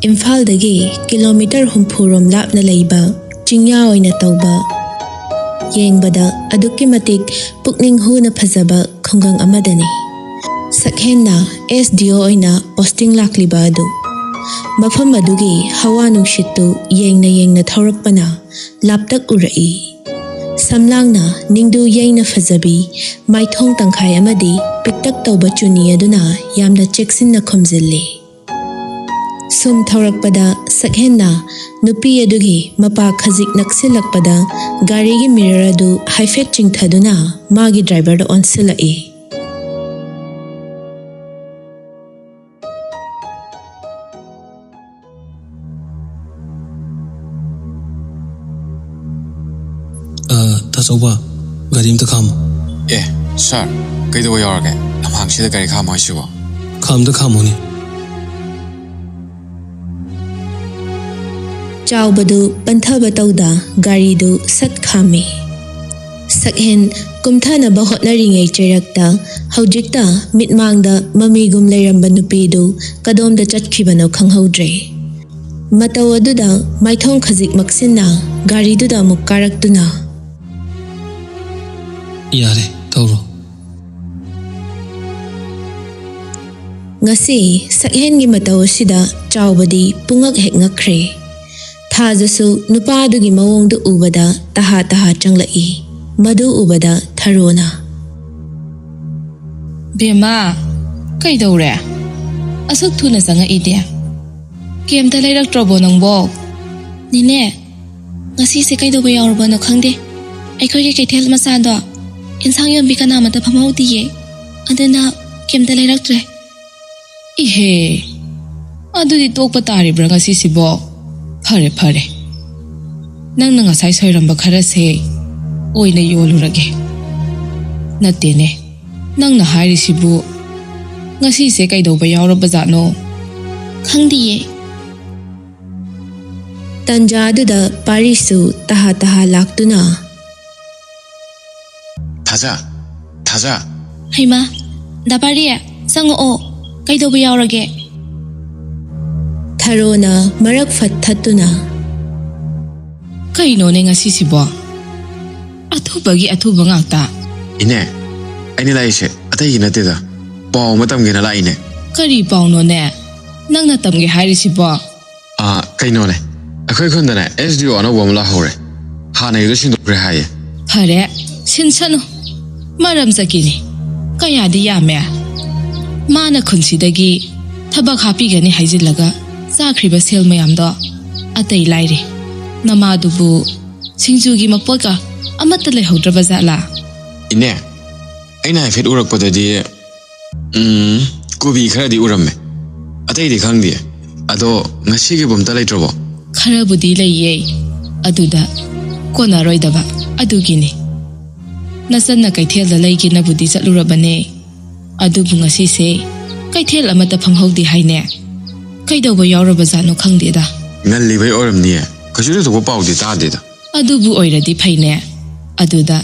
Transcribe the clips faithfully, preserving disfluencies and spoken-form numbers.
ꯏꯝꯐꯥꯜꯗꯒꯤ ꯀꯤꯂꯣꯃꯤꯇꯔ ꯍꯨꯝꯐꯨ ꯔꯣꯝ ꯂꯥꯞꯅ ꯂꯩꯕ ꯆꯤꯡꯌꯥ ꯑꯣꯏꯅ ꯇꯧꯕ, ꯌꯦꯡꯕꯗ ꯑꯗꯨꯛꯀꯤ ꯃꯇꯤꯛ ꯄꯨꯛꯅꯤꯡ ꯍꯨꯅ ꯐꯖꯕ ꯈꯨꯡꯒꯪ ꯑꯃꯗꯅꯤ꯫ ꯁꯛꯍꯦꯟꯅ S D O ꯑꯣꯏꯅ posting ꯂꯥꯛꯂꯤꯕ ꯑꯗꯨ꯫ ꯃꯐꯝ ꯑꯗꯨꯒꯤ ꯍꯋꯥ ꯅꯨꯡꯁꯤꯠꯇꯨ ꯌꯦꯡꯅ ꯌꯦꯡꯅ ꯊꯧꯔꯛꯄꯅ ꯂꯥꯞꯇꯛ ꯎꯔꯛꯏ꯫ ꯁꯝꯂꯥꯡꯅ ꯅꯤꯡꯗꯨ ꯌꯩꯅ ꯐꯖꯕꯤ ꯃꯥꯏꯊꯣꯡ ꯇꯪꯈꯥꯏ ꯑꯃꯗꯤ ꯄꯤꯛꯇꯛ ꯇꯧꯕ ꯆꯨꯅꯤ ꯑꯗꯨꯅ ꯌꯥꯝꯅ ꯆꯦꯛꯁꯤꯟꯅ ꯈꯨꯝꯖꯤꯜꯂꯤ꯫ ꯁꯨꯝ ꯊꯧꯔꯛꯄꯗ ꯁꯛꯍꯦꯟꯅ ꯅꯨꯄꯤ ꯑꯗꯨꯒꯤ ꯃꯄꯥ ꯈꯖꯤꯛ ꯅꯛꯁꯤꯜꯂꯛꯄꯗ ꯒꯥꯔꯤꯒꯤ mirror ꯑꯗꯨ ꯍꯥꯏꯐꯦꯠ ꯆꯤꯡꯊꯗꯨꯅ ꯃꯥꯒꯤ driverꯗ ꯑꯣꯟꯁꯤꯜꯂꯛꯏ꯫ ꯑ, ꯇꯥꯆꯧꯕ, ꯒꯥꯔꯤ ꯑꯝꯇ ꯈꯥꯝꯃꯣ꯫ ꯑꯦ, ꯁꯥꯔ, ꯀꯩꯗꯧꯕ ꯌꯥꯎꯔꯒꯦ? ꯂꯝꯍꯥꯡꯁꯤꯗ ꯒꯥꯔꯤ ꯈꯥꯝꯃꯣ ꯍꯥꯏꯁꯤꯕꯣ? ꯈꯥꯝꯗ ꯈꯥꯝꯃꯣꯅꯦ꯫ ꯆꯥꯎꯕꯗꯨ ꯄꯟꯊꯕ ꯇꯧꯗ ꯒꯥꯔꯤꯗꯨ ꯁꯠ ꯈꯥꯝꯃꯤ꯫ ꯁꯛꯍꯦꯟ ꯀꯨꯝꯊꯅꯕ ꯍꯣꯠꯅꯔꯤꯉꯩ ꯆꯩꯔꯛꯇ ꯍꯧꯖꯤꯛꯇ ꯃꯤꯠꯃꯥꯡꯗ ꯃꯃꯤꯒꯨꯝ ꯂꯩꯔꯝꯕ ꯅꯨꯄꯤꯗꯨ ꯀꯗꯣꯝꯗ ꯆꯠꯈꯤꯕꯅꯣ ꯈꯪꯍꯧꯗ꯭ꯔꯦ꯫ ꯃꯇꯧ ꯑꯗꯨꯗ ꯃꯥꯏꯊꯣꯡ ꯈꯖꯤꯛ ꯃꯛꯁꯤꯟꯅ ꯒꯥꯔꯤꯗꯨꯗ ꯑꯃꯨꯛ ꯀꯥꯔꯛꯇꯨꯅ, "ꯌꯥꯔꯦ, ꯊꯧꯔꯣ꯫" ꯉꯁꯤ ꯁꯛꯍꯦꯟꯒꯤ ꯃꯇꯧ ꯑꯁꯤꯗ ꯆꯥꯎꯕꯗꯤ ꯄꯨꯡꯉꯛ ꯍꯦꯛ ꯉꯛꯈ꯭ꯔꯦ꯫ ꯊꯥꯖꯁꯨ ꯅꯨꯄꯥꯗꯨꯒꯤ ꯃꯑꯣꯡꯗꯨ ꯎꯕꯗ ꯇꯍꯥ ꯇꯍꯥ ꯆꯪꯂꯛꯏ꯫ ꯃꯗꯨ ꯎꯕꯗ ꯊꯔꯣꯅ, "ꯕꯦꯝꯃ, ꯀꯩꯗꯧꯔꯦ? ꯑꯁꯨꯛ ꯊꯨꯅ ꯆꯪꯉꯛꯏꯗꯤ? ꯀꯩꯝꯇ ꯂꯩꯔꯛꯇ꯭ꯔꯕꯣ ꯅꯪꯕꯣ?" "ꯅꯦꯅꯦ, ꯉꯁꯤꯁꯦ ꯀꯩꯗꯧꯕ ꯌꯥꯎꯔꯕꯅꯣ ꯈꯪꯗꯦ꯫ ꯑꯩꯈꯣꯏꯒꯤ ꯀꯩꯊꯦꯜ ꯃꯆꯥꯗꯣ ꯏꯟꯁꯥꯡ ꯌꯣꯟꯕꯤ ꯀꯅꯥꯃꯠꯇ ꯐꯝꯍꯧꯗꯤꯌꯦ꯫ ꯑꯗꯨꯅ ꯀꯩꯝꯇ ꯂꯩꯔꯛꯇ꯭ꯔꯦ꯫" "ꯏꯍꯦ, ꯑꯗꯨꯗꯤ ꯇꯣꯛꯄ ꯇꯥꯔꯤꯕ꯭ꯔꯥ ꯉꯁꯤꯁꯤꯕꯣ? ꯐꯔꯦ, ꯐꯔꯦ꯫ ꯅꯪꯅ ꯉꯁꯥꯏ ꯁꯣꯏꯔꯝꯕ ꯈꯔꯁꯦ ꯑꯣꯏꯅ ꯌꯣꯜꯂꯨꯔꯒꯦ꯫ ꯅꯠꯇꯦꯅꯦ, ꯅꯪꯅ ꯍꯥꯏꯔꯤꯁꯤꯕꯨ ꯉꯁꯤꯁꯦ ꯀꯩꯗꯧꯕ ꯌꯥꯎꯔꯕꯖꯥꯠꯅꯣ?" "ꯈꯪꯗꯤꯌꯦ꯫" ꯇꯟꯖꯥꯗꯨꯗ ꯄꯥꯔꯤꯁꯨ ꯇꯍꯥ ꯇꯍꯥ ꯂꯥꯛꯇꯨꯅ, "ꯊꯥꯖ, ꯊꯥꯖ!" "ꯍꯩꯃꯥ, ꯗꯥ ꯄꯥꯔꯤ, ꯆꯪꯉꯛꯑꯣ꯫ ꯀꯩꯗꯧꯕ ꯌꯥꯎꯔꯒꯦ?" ꯊꯔꯣꯅ ꯃꯔꯛ ꯐꯠ ꯊꯠꯇꯨꯅ, "ꯀꯩꯅꯣꯅꯦ ꯉꯁꯤꯁꯤꯕꯣ? ꯑꯊꯨꯕꯒꯤ ꯑꯊꯨꯕ ꯉꯥꯛꯇ!" "ꯏꯅꯦ, ꯑꯩꯅ ꯂꯥꯛꯏꯁꯦ ꯑꯇꯩꯒꯤ ꯅꯠꯇꯦꯗ, ꯄꯥꯎ ꯑꯃ ꯇꯝꯒꯦꯅ ꯂꯥꯛꯏꯅꯦ꯫" "ꯀꯔꯤ ꯄꯥꯎꯅꯣꯅꯦ ꯅꯪꯅ ꯇꯝꯒꯦ ꯍꯥꯏꯔꯤꯁꯤꯕꯣ?" "ꯑꯥ, ꯀꯩꯅꯣꯅꯦ, ꯑꯩꯈꯣꯏ ꯈꯨꯟꯗꯅꯦ ꯑꯦꯁ ꯗꯤ ꯑꯣ ꯑꯅꯧꯕ ꯑꯃ ꯂꯥꯛꯍꯧꯔꯦ꯫ ꯍꯥꯟꯅꯒꯤꯗꯣ ꯁꯤꯟꯗꯣꯛꯈ꯭ꯔꯦ ꯍꯥꯏꯌꯦ꯫" "ꯐꯔꯦ, ꯁꯤꯟꯁꯅꯨ꯫ ꯃꯔꯝ ꯆꯠꯀꯤꯅꯤ꯫ ꯀꯌꯥꯗꯤ ꯌꯥꯝꯃꯦ꯫ ꯃꯥꯅ ꯈꯨꯟꯁꯤꯗꯒꯤ ꯊꯕꯛ ꯍꯥꯞꯄꯤꯒꯅꯤ ꯍꯥꯏꯖꯤꯜꯂꯒ ꯆꯥꯈ꯭ꯔꯤꯕ ꯁꯦꯜ ꯃꯌꯥꯝꯗꯣ꯫ ꯑꯇꯩ ꯂꯥꯏꯔꯤ, ꯅꯃꯥꯗꯨꯕꯨ ꯁꯤꯡꯖꯨꯒꯤ ꯃꯄꯣꯠꯀ ꯑꯃꯠꯇ ꯂꯩꯍꯧꯗ꯭ꯔꯕ ꯖꯥꯠꯂꯥ?" "ꯏꯅꯦ, ꯑꯩꯅ ꯍꯥꯏꯐꯦꯠ ꯎꯔꯛꯄꯗꯗꯤ, ꯎꯝ, ꯀꯣꯕꯤ ꯈꯔꯗꯤ ꯎꯔꯝꯃꯦ꯫ ꯑꯇꯩꯗꯤ ꯈꯪꯗꯦ꯫ ꯑꯗꯣ ꯉꯁꯤꯒꯤꯕꯨ ꯑꯝꯇ ꯂꯩꯇ꯭ꯔꯕꯣ?" "ꯈꯔꯕꯨꯗꯤ ꯂꯩꯌꯦ, ꯑꯗꯨꯗ ꯀꯣꯟꯅꯔꯣꯏꯗꯕ ꯑꯗꯨꯒꯤꯅꯤ꯫ ꯅꯆꯟꯅ ꯀꯩꯊꯦꯜꯗ ꯂꯩꯒꯦꯅꯕꯨꯗꯤ ꯆꯠꯂꯨꯔꯕꯅꯦ, ꯑꯗꯨꯕꯨ ꯉꯁꯤꯁꯦ ꯀꯩꯊꯦꯜ ꯑꯃꯠꯇ ꯐꯝꯍꯧꯗꯦ ꯍꯥꯏꯅꯦ꯫ ꯀꯩꯗꯧꯕ ꯌꯥꯎꯔꯕꯖꯥꯠꯅꯣ ꯈꯪꯗꯦꯗ꯫" "ꯉꯜꯂꯤꯕꯩ ꯑꯣꯏꯔꯝꯅꯤꯌꯦ꯫ ꯀꯩꯁꯨ ꯊꯣꯏꯗꯣꯛꯄ ꯄꯥꯎꯗꯤ ꯇꯥꯗꯦꯗ꯫" "ꯑꯗꯨꯕꯨ ꯑꯣꯏꯔꯗꯤ ꯐꯩꯅꯦ꯫ ꯑꯗꯨꯗ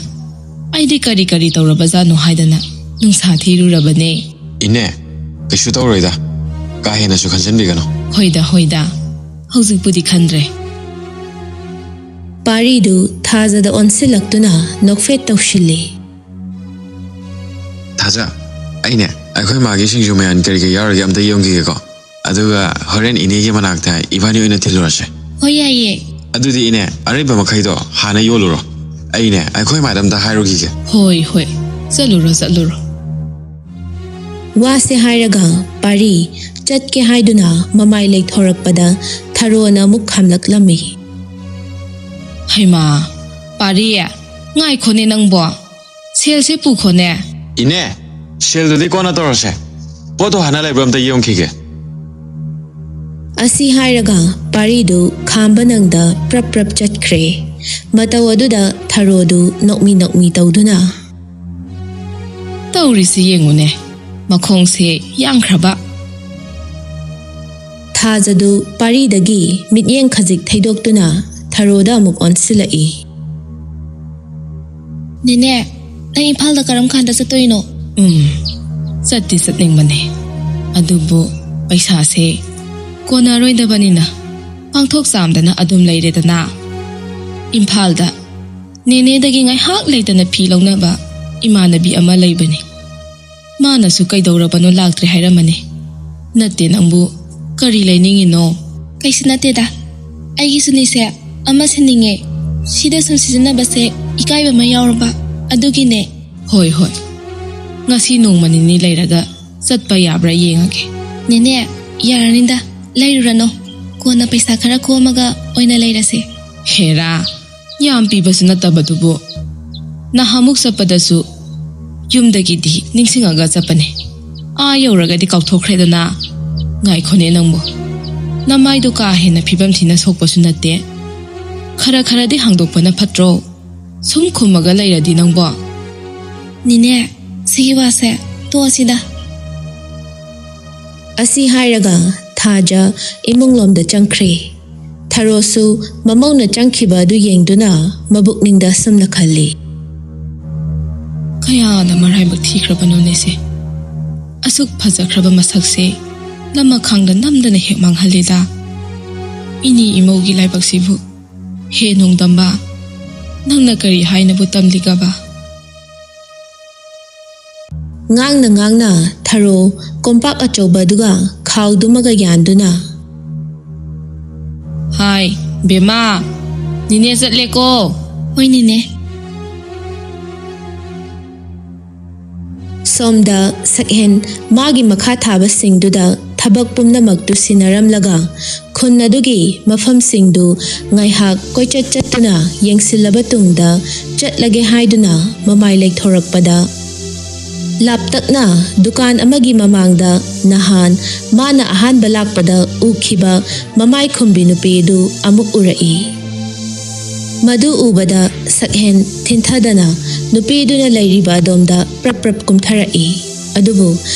ꯑꯩꯗꯤ ꯀꯔꯤ ꯀꯔꯤ ꯇꯧꯔꯕꯖꯥꯠꯅꯣ ꯍꯥꯏꯗꯅ ꯅꯨꯡꯁꯥ ꯊꯤꯔꯨꯔꯕꯅꯦ꯫" "ꯏꯅꯦ, ꯀꯩꯁꯨ ꯇꯧꯔꯣꯏꯗ꯫ ꯀꯥ ꯍꯦꯟꯅꯁꯨ ꯈꯟꯖꯟꯕꯤꯒꯅꯨ꯫" "ꯍꯣꯏꯗ, ꯍꯣꯏꯗ꯫ ꯍꯧꯖꯤꯛꯄꯨꯗꯤ ꯈꯟꯗ꯭ꯔꯦ꯫" ꯄꯥꯔꯤꯗꯨ ꯊꯥꯖꯗ ꯑꯣꯟꯁꯤꯜꯂꯛꯇꯨꯅ ꯅꯣꯛꯐꯦꯠ ꯇꯧꯁꯤꯜꯂꯤ꯫ "ꯊꯥꯖ, ꯑꯩꯅꯦ, ꯑꯩꯈꯣꯏ ꯃꯥꯒꯤ ꯁꯤꯡꯖꯨ ꯃꯌꯥꯟ ꯀꯔꯤ ꯀꯔꯤ ꯌꯥꯎꯔꯤꯒꯦ ꯑꯝꯇ ꯌꯦꯡꯈꯤꯒꯦꯀꯣ꯫ ꯑꯗꯨꯒ ꯍꯣꯔꯦꯟ ꯏꯅꯦꯒꯤ ꯃꯅꯥꯛꯇ ꯏꯕꯥꯅꯤ ꯑꯣꯏꯅ ꯊꯤꯜꯂꯨꯔꯁꯦ꯫" "ꯍꯣꯏ, ꯌꯥꯏꯌꯦ꯫" "ꯑꯗꯨꯗꯤ ꯏꯅꯦ, ꯑꯔꯩꯕ ꯃꯈꯩꯗꯣ ꯍꯥꯟꯅ ꯌꯣꯜꯂꯨꯔꯣ꯫ ꯑꯩꯅꯦ, ꯑꯩꯈꯣꯏ ꯃꯥꯗ ꯑꯝꯇ ꯍꯥꯏꯔꯨꯈꯤꯒꯦ꯫" "ꯍꯣꯏ, ꯍꯣꯏ꯫ ꯆꯠꯂꯨꯔꯣ, ꯆꯠꯂꯨꯔꯣ꯫" ꯋꯥꯁꯦ ꯍꯥꯏꯔꯒ ꯄꯥꯔꯤ ꯆꯠꯀꯦ ꯍꯥꯏꯗꯨꯅ ꯃꯃꯥꯏ ꯂꯩꯊꯣꯔꯛꯄꯗ ꯊꯔꯣꯅ ꯑꯃꯨꯛ ꯈꯥꯝꯂꯛꯂꯝꯃꯤ꯫ "ꯍꯩꯃꯥ, ꯄꯥꯔꯤ, ꯉꯥꯏꯈꯣꯅꯦ ꯅꯪꯕꯣ꯫ ꯁꯦꯜꯁꯦ ꯄꯨꯈꯣꯅꯦ꯫" "ꯏꯅꯦ, ꯁꯦꯜꯗꯨꯗꯤ ꯀꯣꯟꯅ ꯇꯧꯔꯁꯦ꯫ ꯄꯣꯠꯇꯣ ꯍꯥꯟꯅ ꯂꯩꯕ꯭ꯔꯥ ꯑꯝꯇ ꯌꯦꯡꯈꯤꯒꯦ꯫" ꯑꯁꯤ ꯍꯥꯏꯔꯒ ꯄꯥꯔꯤꯗꯨ ꯈꯥꯝꯕ ꯅꯪꯗ ꯄ꯭ꯔꯞ ꯄ꯭ꯔꯞ ꯆꯠꯈ꯭ꯔꯦ꯫ ꯃꯇꯧ ꯑꯗꯨꯗ ꯊꯔꯣꯗꯨ ꯅꯣꯛꯃꯤ ꯅꯣꯛꯃꯤ ꯇꯧꯗꯨꯅ, "ꯇꯧꯔꯤꯁꯤ ꯌꯦꯡꯉꯨꯅꯦ, ꯃꯈꯣꯡꯁꯦ ꯌꯥꯡꯈ꯭ꯔꯕ꯫" ꯊꯥꯖꯗꯨ ꯄꯥꯔꯤꯗꯒꯤ ꯃꯤꯠꯌꯦꯡ ꯈꯖꯤꯛ ꯊꯩꯗꯣꯛꯇꯨꯅ ꯊꯔꯣꯗ ꯑꯃꯨꯛ ꯑꯣꯟꯁꯤꯜꯂꯛꯏ꯫ "ꯅꯦꯅꯦ, ꯅꯪ ꯏꯝꯐꯥꯜꯗ ꯀꯔꯝ ꯀꯥꯟꯗ ꯆꯠꯇꯣꯏꯅꯣ?" "ꯎꯝ, ꯆꯠꯇꯤ ꯆꯠꯅꯤꯡꯕꯅꯦ, ꯑꯗꯨꯕꯨ ꯄꯩꯁꯥꯁꯦ ꯀꯣꯟꯅꯔꯣꯏꯗꯕꯅꯤꯅ ꯄꯥꯡꯊꯣꯛ ꯆꯥꯝꯗꯅ ꯑꯗꯨꯝ ꯂꯩꯔꯦꯗꯅ꯫ ꯏꯝꯐꯥꯜꯗ ꯅꯦꯅꯦꯗꯒꯤ ꯉꯥꯏꯍꯥꯛ ꯂꯩꯇꯅ ꯐꯤ ꯂꯧꯅꯕ ꯏꯃꯥꯟꯅꯕꯤ ꯑꯃ ꯂꯩꯕꯅꯤ꯫ ꯃꯥꯅꯁꯨ "ꯀꯩꯗꯧꯔꯕꯅꯣ, ꯂꯥꯛꯇ꯭ꯔꯦ?" ꯍꯥꯏꯔꯝꯃꯅꯤ꯫ ꯅꯠꯇꯦ, ꯅꯪꯕꯨ ꯀꯔꯤ ꯂꯩꯅꯤꯡꯉꯤꯅꯣ? ꯀꯩꯁꯨ ꯅꯠꯇꯦꯗ, ꯑꯩꯒꯤꯁꯨꯅꯤꯁꯦ ꯑꯃ ꯁꯤꯟꯅꯤꯡꯉꯦ꯫ ꯁꯤꯗ ꯁꯨꯝ ꯁꯤꯖꯤꯟꯅꯕꯁꯦ ꯏꯀꯥꯏꯕ ꯑꯃ ꯌꯥꯎꯔꯕ, ꯑꯗꯨꯒꯤꯅꯦ꯫ ꯍꯣꯏ ꯍꯣꯏ, ꯉꯁꯤ ꯅꯣꯡꯃ ꯅꯤꯅꯤ ꯂꯩꯔꯒ ꯆꯠꯄ ꯌꯥꯕ꯭ꯔꯥ ꯌꯦꯡꯉꯒꯦ꯫ ꯅꯦꯅꯦ, ꯌꯥꯔꯅꯤꯗ, ꯂꯩꯔꯨꯔꯅꯨ꯫ ꯀꯣꯟꯅ ꯄꯩꯁꯥ ꯈꯔ ꯈꯣꯝꯃꯒ ꯑꯣꯏꯅ ꯂꯩꯔꯁꯦ꯫ ꯍꯦꯔꯥ, ꯌꯥꯝ ꯄꯤꯕꯁꯨ ꯅꯠꯇꯕꯗꯨꯕꯨ꯫ ꯅꯍꯥꯟꯃꯨꯛ ꯆꯠꯄꯗꯁꯨ ꯌꯨꯝꯗꯒꯤꯗꯤ ꯅꯤꯡꯁꯤꯡꯉꯒ ꯆꯠꯄꯅꯦ꯫ ꯑꯥ ꯌꯧꯔꯒꯗꯤ ꯀꯥꯎꯊꯣꯛꯈ꯭ꯔꯦꯗꯅ꯫ ꯉꯥꯏꯈꯣꯅꯦ ꯅꯪꯕꯨ, ꯅꯃꯥꯏꯗꯣ ꯀꯥ ꯍꯦꯟꯅ ꯐꯤꯕꯝ ꯊꯤꯅ ꯁꯣꯛꯄꯁꯨ ꯅꯠꯇꯦ꯫ ꯈꯔ ꯈꯔꯗꯤ ꯍꯥꯡꯗꯣꯛꯄꯅ ꯐꯠꯇ꯭ꯔꯣ? ꯁꯨꯝ ꯈꯨꯝꯃꯒ ꯂꯩꯔꯗꯤ ꯅꯪꯕꯣ꯫ ꯅꯤꯅꯦ, ꯁꯤꯒꯤ ꯋꯥꯁꯦ ꯇꯣꯛꯑꯁꯤꯗ꯫ ꯑꯁꯤ ꯍꯥꯏꯔꯒ ꯊꯥꯖ ꯏꯃꯨꯡꯂꯣꯝꯗ ꯆꯪꯈ꯭ꯔꯦ꯫ ꯊꯔꯣꯁꯨ ꯃꯃꯧꯅ ꯆꯪꯈꯤꯕ ꯑꯗꯨ ꯌꯦꯡꯗꯨꯅ ꯃꯕꯨꯛꯅꯤꯡꯗ ꯑꯁꯨꯝꯅ ꯈꯜꯂꯤ꯫ ꯀꯌꯥꯅ ꯃꯔꯥꯏꯕꯛ ꯊꯤꯈ꯭ꯔꯕꯅꯣꯅꯦ ꯁꯦ꯫ ꯑꯁꯨꯛ ꯐꯖꯈ꯭ꯔꯕ ꯃꯁꯛꯁꯦ ꯂꯃꯈꯥꯡꯗ ꯅꯝꯗꯅ ꯍꯦꯛ ꯃꯥꯡꯍꯜꯂꯤꯗ꯫ ꯏꯅꯤ ꯏꯃꯧꯒꯤ ꯂꯥꯏꯕꯛꯁꯤꯕꯨ꯫ ꯍꯦ ꯅꯣꯡꯗꯝꯕ, ꯅꯪꯅ ꯀꯔꯤ ꯍꯥꯏꯅꯕꯨ ꯇꯝꯂꯤꯒꯕ? ꯉꯥꯡꯅ ꯉꯥꯡꯅ ꯊꯔꯣ ꯀꯣꯝꯄꯥꯛ ꯑꯆꯧꯕ ꯑꯗꯨꯒ ꯈꯥꯎꯗꯨꯃꯒ ꯌꯥꯟꯗꯨꯅ꯫ ꯍꯥꯏ, ꯕꯦꯝꯃ, ꯅꯤꯅꯦ ꯆꯠꯂꯦꯀꯣ꯫ ꯍꯣꯏ, ꯅꯤꯅꯦ꯫ ꯁꯣꯝꯗ ꯁꯛꯍꯦꯟ ꯃꯥꯒꯤ ꯃꯈꯥ ꯊꯥꯕꯁꯤꯡꯗꯨꯗ ꯊꯕꯛ ꯄꯨꯝꯅꯃꯛꯇꯨ ꯁꯤꯟꯅꯔꯝꯂꯒ ꯈꯨꯟ ꯑꯗꯨꯒꯤ ꯃꯐꯝꯁꯤꯡꯗꯨ ꯉꯥꯏꯍꯥꯛ ꯀꯣꯏꯆꯠ ꯆꯠꯇꯨꯅ ꯌꯦꯡꯁꯤꯜꯂꯕ ꯇꯨꯡꯗ ꯆꯠꯂꯒꯦ ꯍꯥꯏꯗꯨꯅ ꯃꯃꯥꯏ ꯂꯩꯊꯣꯔꯛꯄꯗ, ꯂꯥꯞꯇꯛꯅ ꯗꯨꯀꯥꯟ ꯑꯃꯒꯤ ꯃꯃꯥꯡꯗ ꯅꯍꯥꯟ ꯃꯥꯅ ꯑꯍꯥꯟꯕ ꯂꯥꯛꯄꯗ ꯎꯈꯤꯕ ꯃꯃꯥꯏ ꯈꯨꯝꯕꯤ ꯅꯨꯄꯤ ꯑꯗꯨ ꯑꯃꯨꯛ ꯎꯔꯛꯏ꯫ ꯃꯗꯨ ꯎꯕꯗ ꯁꯛꯍꯦꯟ ꯊꯤꯟꯊꯗꯅ ꯅꯨꯄꯤꯗꯨꯅ ꯂꯩꯔꯤꯕ ꯑꯗꯣꯝꯗ ꯄ꯭ꯔꯞ ꯄ꯭ꯔꯞ ꯀꯨꯝꯊꯔꯛꯏ꯫ ꯑꯗꯨꯕꯨ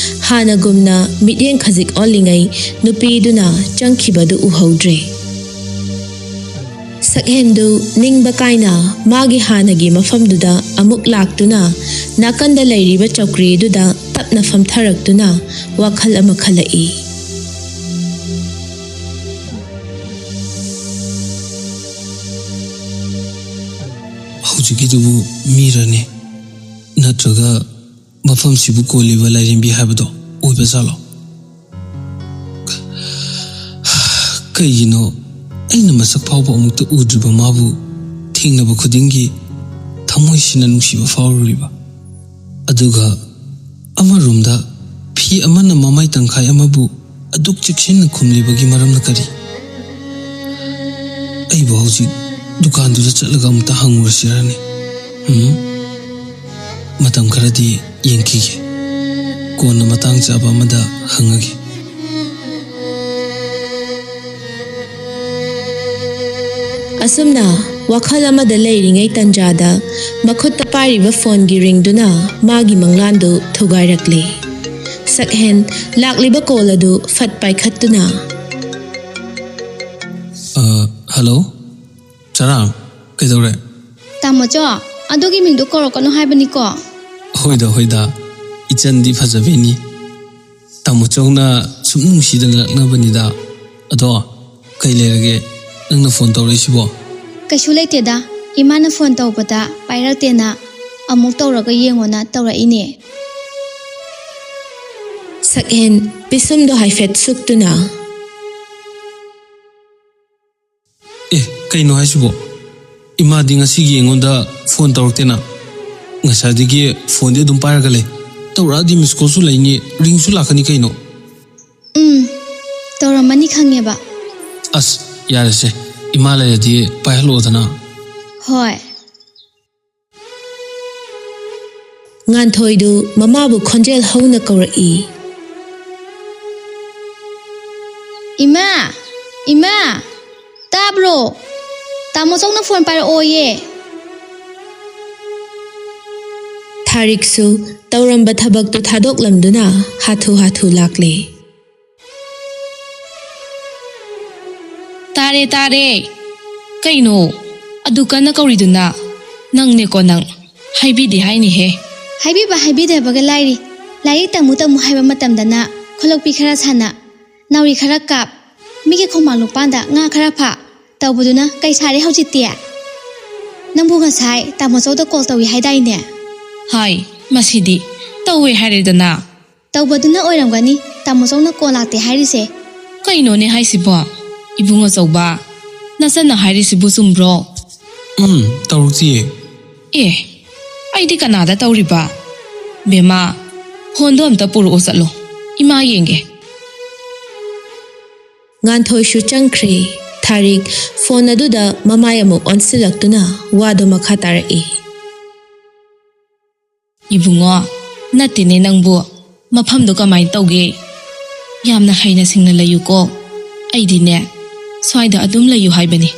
ꯍꯥꯟꯅꯒꯨꯝꯅ ꯃꯤꯠꯌꯦꯡ ꯈꯖꯤꯛ ꯑꯣꯜꯂꯤꯉꯩ ꯅꯨꯄꯤꯗꯨꯅ ꯆꯪꯈꯤꯕꯗꯨ ꯎꯍꯧꯗ꯭ꯔꯦ꯫ ꯁꯛꯍꯦꯟꯗꯨ ꯅꯤꯡꯕ ꯀꯥꯏꯅ ꯃꯥꯒꯤ ꯍꯥꯟꯅꯒꯤ ꯃꯐꯝꯗꯨꯗ ꯑꯃꯨꯛ ꯂꯥꯛꯇꯨꯅ ꯅꯥꯀꯟꯗ ꯂꯩꯔꯤꯕ ꯆꯧꯀ꯭ꯔꯤꯗꯨꯗ ꯇꯞꯅ ꯐꯝꯊꯔꯛꯇꯨꯅ ꯋꯥꯈꯜ ꯑꯃ ꯈꯜꯂꯛꯏ꯫ ꯍꯧꯖꯤꯛꯀꯤꯗꯨꯕꯨ ꯃꯤꯔꯅꯦ? ꯅꯠꯇ꯭ꯔꯒ ꯃꯐꯝꯁꯤꯕꯨ ꯀꯣꯜꯂꯤꯕ ꯂꯥꯏꯔꯦꯝꯕꯤ ꯍꯥꯏꯕꯗꯣ ꯑꯣꯏꯕ ꯖꯥꯠꯂꯣ? ꯀꯩꯒꯤꯅꯣ ꯑꯩꯅ ꯃꯁꯛ ꯐꯥꯎꯕ ꯑꯃꯨꯛꯇ ꯎꯗ꯭ꯔꯤꯕ ꯃꯥꯕꯨ ꯊꯦꯡꯅꯕ ꯈꯨꯗꯤꯡꯒꯤ ꯊꯃꯣꯏꯁꯤꯅ ꯅꯨꯡꯁꯤꯕ ꯐꯥꯎꯔꯨꯔꯤꯕ? ꯑꯗꯨꯒ ꯑꯃꯔꯣꯝꯗ ꯐꯤ ꯑꯃꯅ ꯃꯃꯥꯏ ꯇꯪꯈꯥꯏ ꯑꯃꯕꯨ ꯑꯗꯨꯛ ꯆꯦꯛꯁꯤꯟꯅ ꯈꯨꯝꯂꯤꯕꯒꯤ ꯃꯔꯝꯅ ꯀꯔꯤ? ꯑꯩꯕꯨ ꯍꯧꯖꯤꯛ ꯗꯨꯀꯥꯟꯗꯨꯗ ꯆꯠꯂꯒ ꯑꯃꯨꯛꯇ ꯍꯪꯉꯨꯔꯁꯤꯔꯅꯦ? ꯎꯝ? ꯃꯇꯝ ꯈꯔꯗꯤ ꯌꯦꯡꯈꯤꯒꯦ꯫ ꯀꯣꯟꯅ ꯃꯇꯥꯡ ꯆꯥꯕ ꯑꯃꯗ ꯍꯪꯉꯒꯦ꯫ ꯑꯁꯨꯝꯅ ꯋꯥꯈꯜ ꯑꯃꯗ ꯂꯩꯔꯤꯉꯩ ꯇꯟꯖꯥꯗ ꯃꯈꯨꯠꯇ ꯄꯥꯏꯔꯤꯕ ꯐꯣꯟꯒꯤ ꯔꯤꯡꯗꯨꯅ ꯃꯥꯒꯤ ꯃꯪꯂꯥꯟꯗꯨ ꯊꯨꯒꯥꯏꯔꯛꯂꯦ꯫ ꯁꯛꯍꯦꯟ ꯂꯥꯛꯂꯤꯕ ꯀꯣꯜ ꯑꯗꯨ ꯐꯠ ꯄꯥꯏꯈꯠꯇꯨꯅ, ꯑ, ꯍꯜꯂꯣ? ꯆꯔꯥꯡ, ꯀꯩꯗꯧꯔꯦ? ꯇꯥꯃꯣꯆꯧ, ꯑꯗꯨꯒꯤ ꯃꯤꯡꯗꯣ ꯀꯧꯔꯛꯀꯅꯨ ꯍꯥꯏꯕꯅꯤꯀꯣ꯫ ꯍꯣꯏꯗ, ꯍꯣꯏꯗ, ꯏꯆꯟꯗꯤ ꯐꯖꯕꯤꯅꯤ꯫ ꯇꯥꯃꯣꯆꯧꯅ ꯁꯨꯝ ꯅꯨꯡꯁꯤꯗꯅ ꯂꯛꯅꯕꯅꯤꯗ꯫ ꯑꯗꯣ, ꯀꯩ ꯂꯩꯔꯒꯦ ꯅꯪꯅ ꯐꯣꯟ ꯇꯧꯔꯛꯏꯁꯤꯕꯣ? ꯀꯩꯁꯨ ꯂꯩꯇꯦꯗ, ꯏꯃꯥꯅ ꯐꯣꯟ ꯇꯧꯕꯗ ꯄꯥꯏꯔꯛꯇꯦꯅ ꯑꯃꯨꯛ ꯇꯧꯔꯒ ꯌꯦꯡꯉꯣꯅ ꯇꯧꯔꯛꯏꯅꯦ꯫ ꯁꯛꯍꯦꯟ ꯄꯤꯁꯨꯝꯗꯣ ꯍꯥꯏꯐꯦꯠ ꯁꯨꯛꯇꯨꯅ, ꯑꯦ, ꯀꯩꯅꯣ ꯍꯥꯏꯁꯤꯕꯣ? ꯏꯃꯥꯗꯤ ꯉꯁꯤꯒꯤ ꯑꯩꯉꯣꯟꯗ ꯐꯣꯟ ꯇꯧꯔꯛꯇꯦꯅ꯫ ꯉꯁꯥꯏꯗꯒꯤ ꯐꯣꯟꯗꯤ ꯑꯗꯨꯝ ꯄꯥꯏꯔꯒ ꯂꯩ꯫ ꯇꯧꯔꯛꯑꯗꯤ ꯃꯤꯁ ꯀꯣꯜꯁꯨ ꯂꯩꯅꯤ, ꯔꯤꯡꯁꯨ ꯂꯥꯛꯀꯅꯤ ꯀꯩꯅꯣ꯫ ꯎꯝ, ꯇꯧꯔꯝꯃꯅꯤ ꯈꯪꯉꯦꯕ꯫ ꯑꯁ, ꯌꯥꯔꯦꯁꯦ꯫ ꯏꯃꯥ ꯂꯩꯔꯗꯤ ꯄꯥꯏꯍꯜꯂꯛꯑꯣꯗꯅ꯫ ꯍꯣꯏ꯫ ꯉꯥꯟꯊꯣꯏꯗꯨ ꯃꯃꯥꯕꯨ ꯈꯣꯟꯖꯦꯜ ꯍꯧꯅ ꯀꯧꯔꯛꯏ꯫ ꯏꯃꯥ! ꯏꯃꯥ! ꯇꯥꯕ꯭ꯔꯣ? ꯇꯥꯃꯣ ꯆꯧꯅ ꯐꯣꯟ ꯄꯥꯏꯔꯛꯑꯣꯌꯦ꯫ ꯊꯥꯔꯤꯛꯁꯨ ꯇꯧꯔꯝꯕ ꯊꯕꯛꯇꯨ ꯊꯥꯗꯣꯛꯂꯝꯗꯨꯅ ꯍꯥꯊꯨ ꯍꯥꯊꯨ ꯂꯥꯛꯂꯦ꯫ ꯇꯥꯔꯦ, ꯇꯥꯔꯦ꯫ ꯀꯩꯅꯣ ꯑꯗꯨ ꯀꯟꯅ ꯀꯧꯔꯤꯗꯨꯅ? ꯅꯪꯅꯦꯀꯣ ꯅꯪ꯫ ꯍꯥꯏꯕꯤꯗꯦ ꯍꯥꯏꯅꯤꯍꯦ꯫ ꯍꯥꯏꯕꯤꯕ ꯍꯥꯏꯕꯤꯗꯕꯒ ꯂꯥꯏꯔꯤ꯫ ꯂꯥꯏꯔꯤꯛ ꯇꯝꯃꯨ ꯇꯝꯃꯨ ꯍꯥꯏꯕ ꯃꯇꯝꯗꯅ ꯈꯨꯂꯣꯛꯄꯤ ꯈꯔ ꯁꯥꯟꯅ, ꯅꯥꯎꯔꯤ ꯈꯔ ꯀꯥꯞ, ꯃꯤꯒꯤ ꯈꯣꯡꯕꯥꯟ ꯂꯨꯄꯥꯟꯗ ꯉꯥ ꯈꯔ ꯐꯥ ꯇꯧꯕꯗꯨꯅ ꯀꯩ ꯁꯥꯔꯦ ꯍꯧꯖꯤꯛꯇꯤ? ꯅꯪꯕꯨ ꯉꯁꯥꯏ ꯇꯥꯃꯣ ꯆꯧꯗ ꯀꯣꯜ ꯇꯧꯏ ꯍꯥꯏꯗꯥꯏꯅꯦ? ꯍꯥꯏ, ꯃꯁꯤꯗꯤ ꯇꯧꯋꯦ ꯍꯥꯏꯔꯦꯗꯅ꯫ ꯇꯧꯕꯗꯨꯅ ꯑꯣꯏꯔꯝꯒꯅꯤ ꯇꯥꯃꯣ ꯆꯧꯅ ꯀꯣꯜ ꯂꯥꯛꯇꯦ ꯍꯥꯏꯔꯤꯁꯦ꯫ ꯀꯩꯅꯣꯅꯦ ꯍꯥꯏꯁꯤꯕꯣ? ꯏꯕꯨꯡ ꯑꯆꯧꯕ, ꯅꯆꯟꯅ ꯍꯥꯏꯔꯤꯁꯤꯕꯨ ꯆꯨꯝꯕ꯭ꯔꯣ? ꯎꯝ, ꯇꯧꯔꯛꯇꯤꯌꯦ꯫ ꯑꯦ, ꯑꯩꯗꯤ ꯀꯅꯥꯗ ꯇꯧꯔꯤꯕ? ꯕꯦꯝꯃ, ꯐꯣꯟꯗꯣ ꯑꯝꯇ ꯄꯨꯔꯛꯑꯣ ꯆꯠꯂꯣ, ꯏꯃꯥ ꯌꯦꯡꯒꯦ꯫ ꯉꯥꯟꯊꯣꯏꯁꯨ ꯆꯪꯈ꯭ꯔꯦ꯫ ꯊꯥꯔꯤꯛ ꯐꯣꯟ ꯑꯗꯨꯗ ꯃꯃꯥꯏ ꯑꯃꯨꯛ ꯑꯣꯟꯁꯤꯜꯂꯛꯇꯨꯅ ꯋꯥꯗꯣ ꯃꯈꯥ ꯇꯥꯔꯛꯏ꯫ ꯏꯕꯨꯡꯉꯣ, ꯅꯠꯇꯦꯅꯦ ꯅꯪꯕꯨ꯫ ꯃꯐꯝꯗꯣ ꯀꯃꯥꯏꯅ ꯇꯧꯒꯦ? ꯌꯥꯝꯅ ꯍꯩꯅ ꯁꯤꯡꯅ ꯂꯩꯌꯨꯀꯣ꯫ ꯑꯩꯗꯤꯅꯦ, ꯁ꯭ꯋꯥꯏꯗ ꯑꯗꯨꯝ ꯂꯩꯌꯨ ꯍꯥꯏꯕꯅꯤ꯫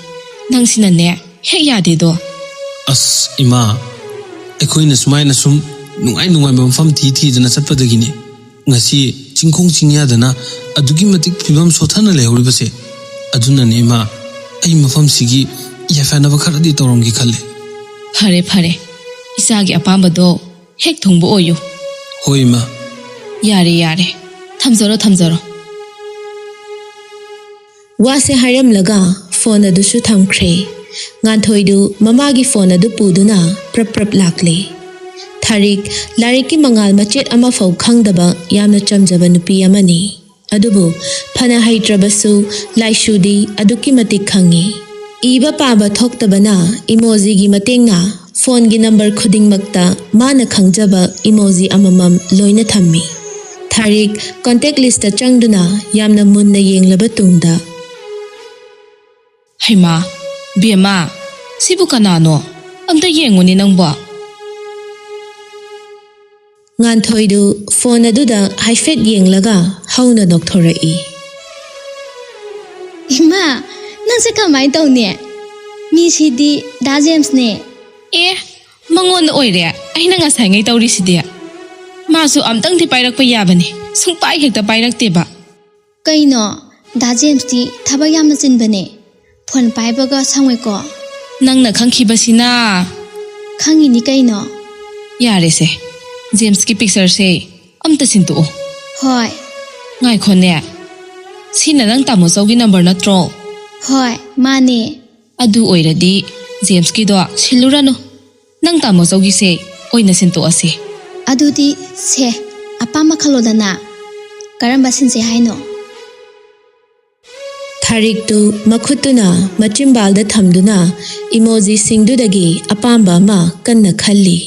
ꯅꯪꯁꯤꯅꯅꯦ, ꯍꯦꯛ ꯌꯥꯗꯦꯗꯣ꯫ ꯑꯁ, ꯏꯃꯥ, ꯑꯩꯈꯣꯏꯅ ꯁꯨꯃꯥꯏꯅ ꯁꯨꯝ ꯅꯨꯡꯉꯥꯏ ꯅꯨꯡꯉꯥꯏꯕ ꯃꯐꯝ ꯊꯤ ꯊꯤꯗꯅ ꯆꯠꯄꯗꯒꯤꯅꯦ ꯉꯁꯤ ꯆꯤꯡꯈꯣꯡ ꯆꯤꯡꯌꯥꯗꯅ ꯑꯗꯨꯛꯀꯤ ꯃꯇꯤꯛ ꯐꯤꯕꯝ ꯁꯣꯊꯅ ꯂꯩꯍꯧꯔꯤꯕꯁꯦ꯫ ꯑꯗꯨꯅꯅꯦ, ꯏꯃꯥ, ꯑꯩ ꯃꯐꯝꯁꯤꯒꯤ ꯌꯥꯏꯐꯅꯕ ꯈꯔꯗꯤ ꯇꯧꯔꯝꯒꯦ ꯈꯜꯂꯦ꯫ ꯐꯔꯦ, ꯐꯔꯦ꯫ ꯏꯆꯥꯒꯤ ꯑꯄꯥꯝꯕꯗꯣ ꯍꯦꯛ ꯊꯨꯡꯕ ꯑꯣꯏꯌꯨ꯫ ꯍꯣꯏ, ꯏꯃꯥ꯫ ꯌꯥꯔꯦ, ꯌꯥꯔꯦ꯫ ꯊꯝꯖꯔꯣ, ꯊꯝꯖꯔꯣ꯫ ꯋꯥꯁꯦ ꯍꯥꯏꯔꯝꯂꯒ ꯐꯣꯟ ꯑꯗꯨꯁꯨ ꯊꯝꯈ꯭ꯔꯦ꯫ ꯉꯥꯟꯊꯣꯏꯗꯨ ꯃꯃꯥꯒꯤ ꯐꯣꯟ ꯑꯗꯨ ꯄꯨꯗꯨꯅ ꯄ꯭ꯔꯞ ꯄ꯭ꯔꯞ ꯂꯥꯛꯂꯦ꯫ ꯊꯥꯔꯤꯛ ꯂꯥꯏꯔꯤꯛꯀꯤ ꯃꯉꯥꯜ ꯃꯆꯦꯠ ꯑꯃꯐꯥꯎ ꯈꯪꯗꯕ ꯌꯥꯝꯅ ꯆꯝꯖꯕ ꯅꯨꯄꯤ ꯑꯃꯅꯤ꯫ ꯑꯗꯨꯕꯨ ꯐꯅ ꯍꯩꯇ꯭ꯔꯕꯁꯨ ꯂꯥꯏꯁꯨꯗꯤ ꯑꯗꯨꯛꯀꯤ ꯃꯇꯤꯛ ꯈꯪꯉꯤ꯫ ꯏꯕ ꯄꯥꯕ ꯊꯣꯛꯇꯕꯅ ꯏꯃꯣꯖꯤꯒꯤ ꯃꯇꯦꯡꯅ ꯐꯣꯟꯒꯤ ꯅꯝꯕꯔ ꯈꯨꯗꯤꯡꯃꯛꯇ ꯃꯥꯅ ꯈꯪꯖꯕ ꯏꯃꯣꯖꯤ ꯑꯃꯃꯝ ꯂꯣꯏꯅ ꯊꯝꯃꯤ꯫ ꯊꯥꯔꯤꯛ ꯀꯣꯟꯇꯦꯛ ꯂꯤꯁꯇ ꯆꯪꯗꯨꯅ ꯌꯥꯝꯅ ꯃꯨꯟꯅ ꯌꯦꯡꯂꯕ ꯇꯨꯡꯗ, ꯍꯩꯃꯥ, ꯕꯦꯝꯃ, ꯁꯤꯕꯨ ꯀꯅꯥꯅꯣ? ꯑꯝꯇ ꯌꯦꯡꯉꯨꯅꯦ ꯅꯪꯕꯣ꯫ ꯉꯥꯟꯊꯣꯏꯗꯨ ꯐꯣꯟ ꯑꯗꯨꯗ ꯍꯥꯏꯐꯦꯠ ꯌꯦꯡꯂꯒ ꯍꯧꯅ ꯅꯣꯛꯊꯣꯔꯛꯏ꯫ ꯏꯃꯥ, ꯅꯪꯁꯦ ꯀꯃꯥꯏꯅ ꯇꯧꯅꯤ? ꯃꯤꯁꯤꯗꯤ ꯗꯥ ꯖꯦꯝꯁꯅꯦ꯫ ꯑꯦ, ꯃꯉꯣꯟꯗ ꯑꯣꯏꯔꯦ ꯑꯩꯅ ꯉꯁꯥꯏꯉꯩ ꯇꯧꯔꯤꯁꯤꯗꯤ꯫ ꯃꯥꯁꯨ ꯑꯝꯇꯪꯗꯤ ꯄꯥꯏꯔꯛꯄ ꯌꯥꯕꯅꯤ, ꯁꯨꯡꯄꯥꯏ ꯍꯦꯛꯇ ꯄꯥꯏꯔꯛꯇꯦꯕ꯫ ꯀꯩꯅꯣ, ꯗꯥ ꯖꯦꯝꯁꯇꯤ ꯊꯕꯛ ꯌꯥꯝꯅ ꯆꯤꯟꯕꯅꯦ, ꯐꯣꯟ ꯄꯥꯏꯕꯒ ꯁꯪꯉꯣꯏꯀꯣ? ꯅꯪꯅ ꯈꯪꯈꯤꯕꯁꯤꯅ꯫ ꯈꯪꯉꯤꯅꯤ ꯀꯩꯅꯣ꯫ ꯌꯥꯔꯦꯁꯦ, ꯖꯦꯝꯁꯀꯤ ꯄꯤꯛꯆꯔꯁꯦ ꯑꯝꯇ ꯁꯤꯟꯗꯣꯛꯑꯣ꯫ ꯍꯣꯏ꯫ ꯉꯥꯏꯈꯣꯅꯦ, ꯁꯤꯅ ꯅꯪ ꯇꯥꯃꯣ ꯆꯧꯒꯤ ꯅꯝꯕꯔ ꯅꯠꯇ꯭ꯔꯣ? ꯍꯣꯏ, ꯃꯥꯅꯦ꯫ ꯑꯗꯨ ꯑꯣꯏꯔꯗꯤ ꯖꯦꯝꯁꯀꯤꯗꯣ ꯁꯤꯜꯂꯨꯔꯅꯨ꯫ ꯅꯪ ꯇꯥꯃꯣꯆꯧꯒꯤꯁꯦ ꯑꯣꯏꯅ ꯁꯤꯟꯇꯣꯛꯑꯁꯦ꯫ ꯑꯗꯨꯗꯤ ꯁꯦ, ꯑꯄꯥꯝꯕ ꯈꯜꯂꯣꯗꯅ꯫ ꯀꯔꯝꯕ ꯁꯤꯟꯁꯦ ꯍꯥꯏꯅꯣ? ꯊꯥꯔꯤꯛꯇꯨ ꯃꯈꯨꯠꯇꯨꯅ ꯃꯆꯤꯝꯕꯥꯜꯗ ꯊꯝꯗꯨꯅ ꯏꯃꯣꯖꯤꯁꯤꯡꯗꯨꯗꯒꯤ ꯑꯄꯥꯝꯕ ꯑꯃ ꯀꯟꯅ ꯈꯜꯂꯤ꯫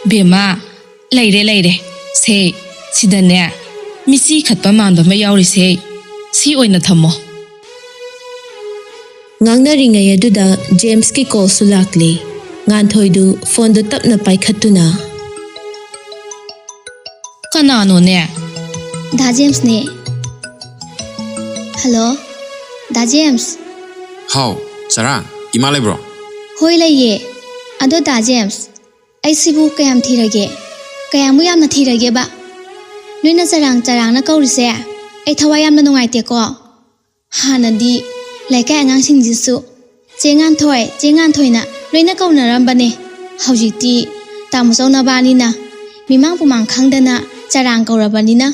ꯕꯦꯝꯃ, ꯂꯩꯔꯦ, ꯂꯩꯔꯦ꯫ ꯁꯦ, ꯁꯤꯗꯅꯦ, ꯃꯤꯆꯤ ꯈꯠꯄ ꯃꯥꯟꯕ ꯑꯃ ꯌꯥꯎꯔꯤꯁꯦ꯫ ꯁꯤ ꯑꯣꯏꯅ ꯊꯝꯃꯣ꯫ ꯉꯥꯡꯅꯔꯤꯉꯩ ꯑꯗꯨꯗ ꯖꯦꯝꯁꯀꯤ ꯀꯣꯜꯁꯨ ꯂꯥꯛꯂꯤ꯫ ꯉꯥꯟꯊꯣꯏꯗꯨ ꯐꯣꯟꯗꯨ ꯇꯞꯅ ꯄꯥꯏꯈꯠꯇꯨꯅ, ꯀꯅꯥꯅꯣꯅꯦ? ꯗꯥ ꯖꯦꯝꯁꯅꯦ꯫ ꯍꯜꯂꯣ, ꯗꯥ ꯖꯦꯝꯁ꯫ ꯍꯥꯎ, ꯆꯔꯥ, ꯏꯃꯥ ꯂꯩꯕ꯭ꯔꯣ? ꯍꯣꯏ, ꯂꯩꯌꯦ꯫ ꯑꯗꯣ ꯗꯥ ꯖꯦꯝꯁ, ꯑꯩꯁꯤꯕꯨ ꯀꯌꯥꯝ ꯊꯤꯔꯒꯦ? ꯀꯌꯥꯃꯨꯛ ꯌꯥꯝꯅ ꯊꯤꯔꯒꯦꯕ? ꯅꯣꯏꯅ ꯆꯔꯥꯡ ꯆꯔꯥꯡꯅ ꯀꯧꯔꯤꯁꯦ ꯑꯩ ꯊꯋꯥꯏ ꯌꯥꯝꯅ ꯅꯨꯡꯉꯥꯏꯇꯦꯀꯣ꯫ ꯍꯥꯟꯅꯗꯤ ꯂꯩꯀꯥꯏ ꯑꯉꯥꯡꯁꯤꯡꯁꯤꯁꯨ "ꯆꯦ ꯉꯥꯟꯊꯣꯏ, ꯆꯦ ꯉꯥꯟꯊꯣꯏꯅ" ꯂꯣꯏꯅ ꯀꯧꯅꯔꯝꯕꯅꯦ꯫ ꯍꯧꯖꯤꯛꯇꯤ ꯇꯥꯃꯣꯆꯧ ꯅꯕꯥꯅꯤꯅ ꯃꯤꯃꯥꯡ ꯄꯨꯃꯥꯡ ꯈꯪꯗꯅ ꯆꯔꯥꯡ ꯀꯧꯔꯕꯅꯤꯅ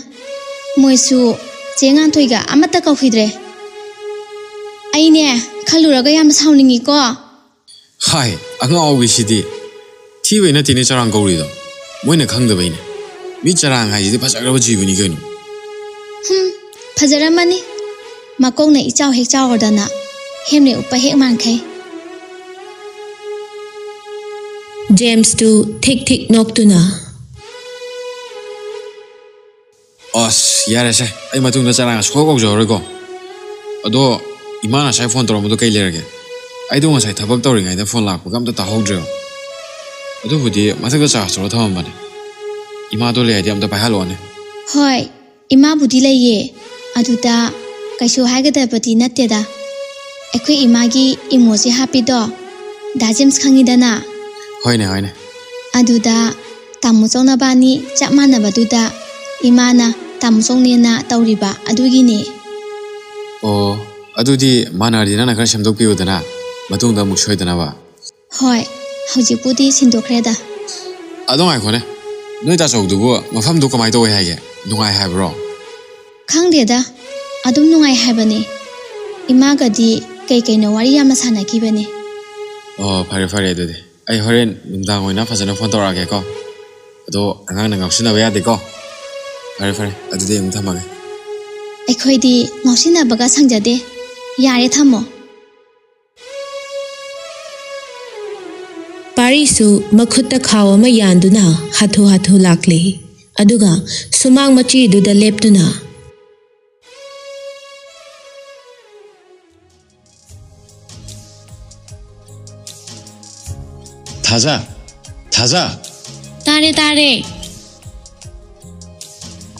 ꯃꯣꯏꯁꯨ ꯆꯦ ꯉꯥꯟꯊꯣꯏꯒ ꯑꯃꯠꯇ ꯀꯧꯈꯤꯗ꯭ꯔꯦ꯫ ꯑꯩꯅꯦ, ꯈꯜꯂꯨꯔꯒ ꯌꯥꯝꯅ ꯁꯥꯎꯅꯤꯡꯉꯤꯀꯣ꯫ ꯍꯥꯏ, ꯑꯉꯥꯎꯕꯤꯁꯤꯗꯤ꯫ ꯊꯤꯕꯩ ꯅꯠꯇꯦꯅꯦ ꯆꯔꯥꯡ ꯀꯧꯔꯤꯗꯣ, ꯃꯣꯏꯅ ꯈꯪꯗꯕꯩꯅꯦ꯫ ꯃꯤ ꯆꯔꯥꯡ ꯍꯥꯏꯁꯤꯗꯤ ꯐꯖꯈ꯭ꯔꯕ ꯖꯤꯕꯅꯤ ꯀꯩꯅꯣ꯫ ꯍꯨꯝ, ꯐꯖꯔꯝꯃꯅꯤ꯫ ꯃꯀꯣꯛꯅ ꯏꯆꯥꯎ ꯍꯦꯛ ꯆꯥꯎꯔꯗꯅ ꯍꯦꯝꯂꯦꯠ ꯎꯞꯄ ꯍꯦꯛ ꯃꯥꯟꯈꯩ꯫ ꯖꯦꯝꯁꯇꯨ ꯊꯤꯛ ꯊꯤꯛ ꯅꯣꯛꯇꯨꯅ, ꯑꯁ, ꯌꯥꯔꯦꯁꯦ, ꯑꯩ ꯃꯇꯨꯡꯗ ꯆꯔꯥꯡ ꯁꯨꯀꯧ ꯀꯧꯖꯔꯔꯣꯏꯀꯣ꯫ ꯑꯗꯣ, ꯏꯃꯥꯅ ꯉꯁꯥꯏ ꯐꯣꯟ ꯇꯧꯔꯝꯕꯗꯣ ꯀꯩ ꯂꯩꯔꯒꯦ? ꯑꯩꯗꯣ ꯉꯁꯥꯏ ꯊꯕꯛ ꯇꯧꯔꯤꯉꯩꯗ ꯐꯣꯟ ꯂꯥꯛꯄꯒ ꯑꯝꯇ ꯇꯥꯍꯧꯗ꯭ꯔꯦꯕ꯫ ꯑꯗꯨꯕꯨꯗꯤ ꯃꯊꯛꯇ ꯆꯥꯔꯖ ꯇꯧꯔ ꯊꯝꯃꯝꯕꯅꯦ꯫ ꯏꯃꯥꯗꯣ ꯂꯩꯔꯗꯤ ꯑꯝꯇ ꯄꯥꯏꯍꯜꯂꯛꯑꯣꯅꯦ꯫ ꯍꯣꯏ, ꯏꯃꯥꯕꯨꯗꯤ ꯂꯩꯌꯦ꯫ ꯑꯗꯨꯗ ꯀꯩꯁꯨ ꯍꯥꯏꯒꯗꯕꯗꯤ ꯅꯠꯇꯦꯗ꯫ ꯑꯩꯈꯣꯏ ꯏꯃꯥꯒꯤ ꯏꯃꯣꯖꯤ ꯍꯥꯞꯄꯤꯗꯣ ꯗꯥ ꯖꯦꯝꯁ ꯈꯪꯉꯤꯗꯅ? ꯍꯣꯏꯅꯦ, ꯍꯣꯏꯅꯦ꯫ ꯑꯗꯨꯗ ꯇꯥꯃꯣ ꯆꯧ ꯅꯕꯥꯅꯤ ꯆꯞ ꯃꯥꯟꯅꯕꯗꯨꯗ ꯏꯃꯥꯅ ꯇꯥꯃꯣ ꯆꯧꯅꯦꯅ ꯇꯧꯔꯤꯕ ꯑꯗꯨꯒꯤꯅꯦ꯫ ꯑꯣ, ꯑꯗꯨꯗꯤ ꯃꯥꯟꯅꯔꯗꯤ ꯅꯪꯅ ꯈꯔ ꯁꯦꯝꯗꯣꯛꯄꯤꯌꯨꯗꯅ, ꯃꯇꯨꯡꯗ ꯑꯃꯨꯛ ꯁꯣꯏꯗꯅꯕ꯫ ꯍꯣꯏ, ꯍꯧꯖꯤꯛꯄꯨꯗꯤ ꯁꯤꯟꯗꯣꯛꯈ꯭ꯔꯦꯗ꯫ ꯑꯗꯣ ꯉꯥꯏꯈꯣꯅꯦ, ꯅꯣꯏ ꯇꯥꯆꯧꯗꯨꯕꯨ ꯃꯐꯝꯗꯨ ꯀꯃꯥꯏ ꯇꯧꯋꯦ ꯍꯥꯏꯒꯦ? ꯅꯨꯡꯉꯥꯏ ꯍꯥꯏꯕ꯭ꯔꯣ? ꯈꯪꯗꯦꯗ, ꯑꯗꯨꯝ ꯅꯨꯡꯉꯥꯏ ꯍꯥꯏꯕꯅꯦ꯫ ꯏꯃꯥꯒꯗꯤ ꯀꯩ ꯀꯩꯅꯣ ꯋꯥꯔꯤ ꯌꯥꯝꯅ ꯁꯥꯟꯅꯈꯤꯕꯅꯦ꯫ ꯑꯣ, ꯐꯔꯦ ꯐꯔꯦ, ꯑꯗꯨꯗꯤ ꯑꯩ ꯍꯣꯔꯦꯟ ꯅꯨꯡꯗꯥꯡ ꯑꯣꯏꯅ ꯐꯖꯅ ꯐꯣꯟ ꯇꯧꯔꯛꯑꯒꯦꯀꯣ꯫ ꯑꯗꯣ ꯑꯉꯥꯡꯅ ꯉꯥꯎꯁꯤꯟꯅꯕ ꯌꯥꯗꯦꯀꯣ꯫ ꯐꯔꯦ ꯐꯔꯦ, ꯑꯗꯨꯗꯤ ꯑꯃꯨꯛ ꯊꯝꯃꯒꯦ꯫ ꯑꯩꯈꯣꯏꯗꯤ ꯉꯥꯎꯁꯤꯟꯅꯕꯒ ꯁꯪꯖꯗꯦ꯫ ꯌꯥꯔꯦ, ꯊꯝꯃꯣ꯫ ꯄꯥꯔꯤꯁꯨ ꯃꯈꯨꯠꯇ ꯈꯥꯎ ꯑꯃ ꯌꯥꯟꯗꯨꯅ ꯍꯥꯊꯨ ꯍꯥꯊꯨ ꯂꯥꯛꯂꯦ꯫ ꯑꯗꯨꯒ ꯁꯨꯃꯥꯡ ꯃꯆꯤꯗꯨꯗ ꯂꯦꯞꯇꯨꯅ, "ꯊꯥꯖ, ꯊꯥꯖ!" "ꯇꯥꯔꯦ, ꯇꯥꯔꯦ!"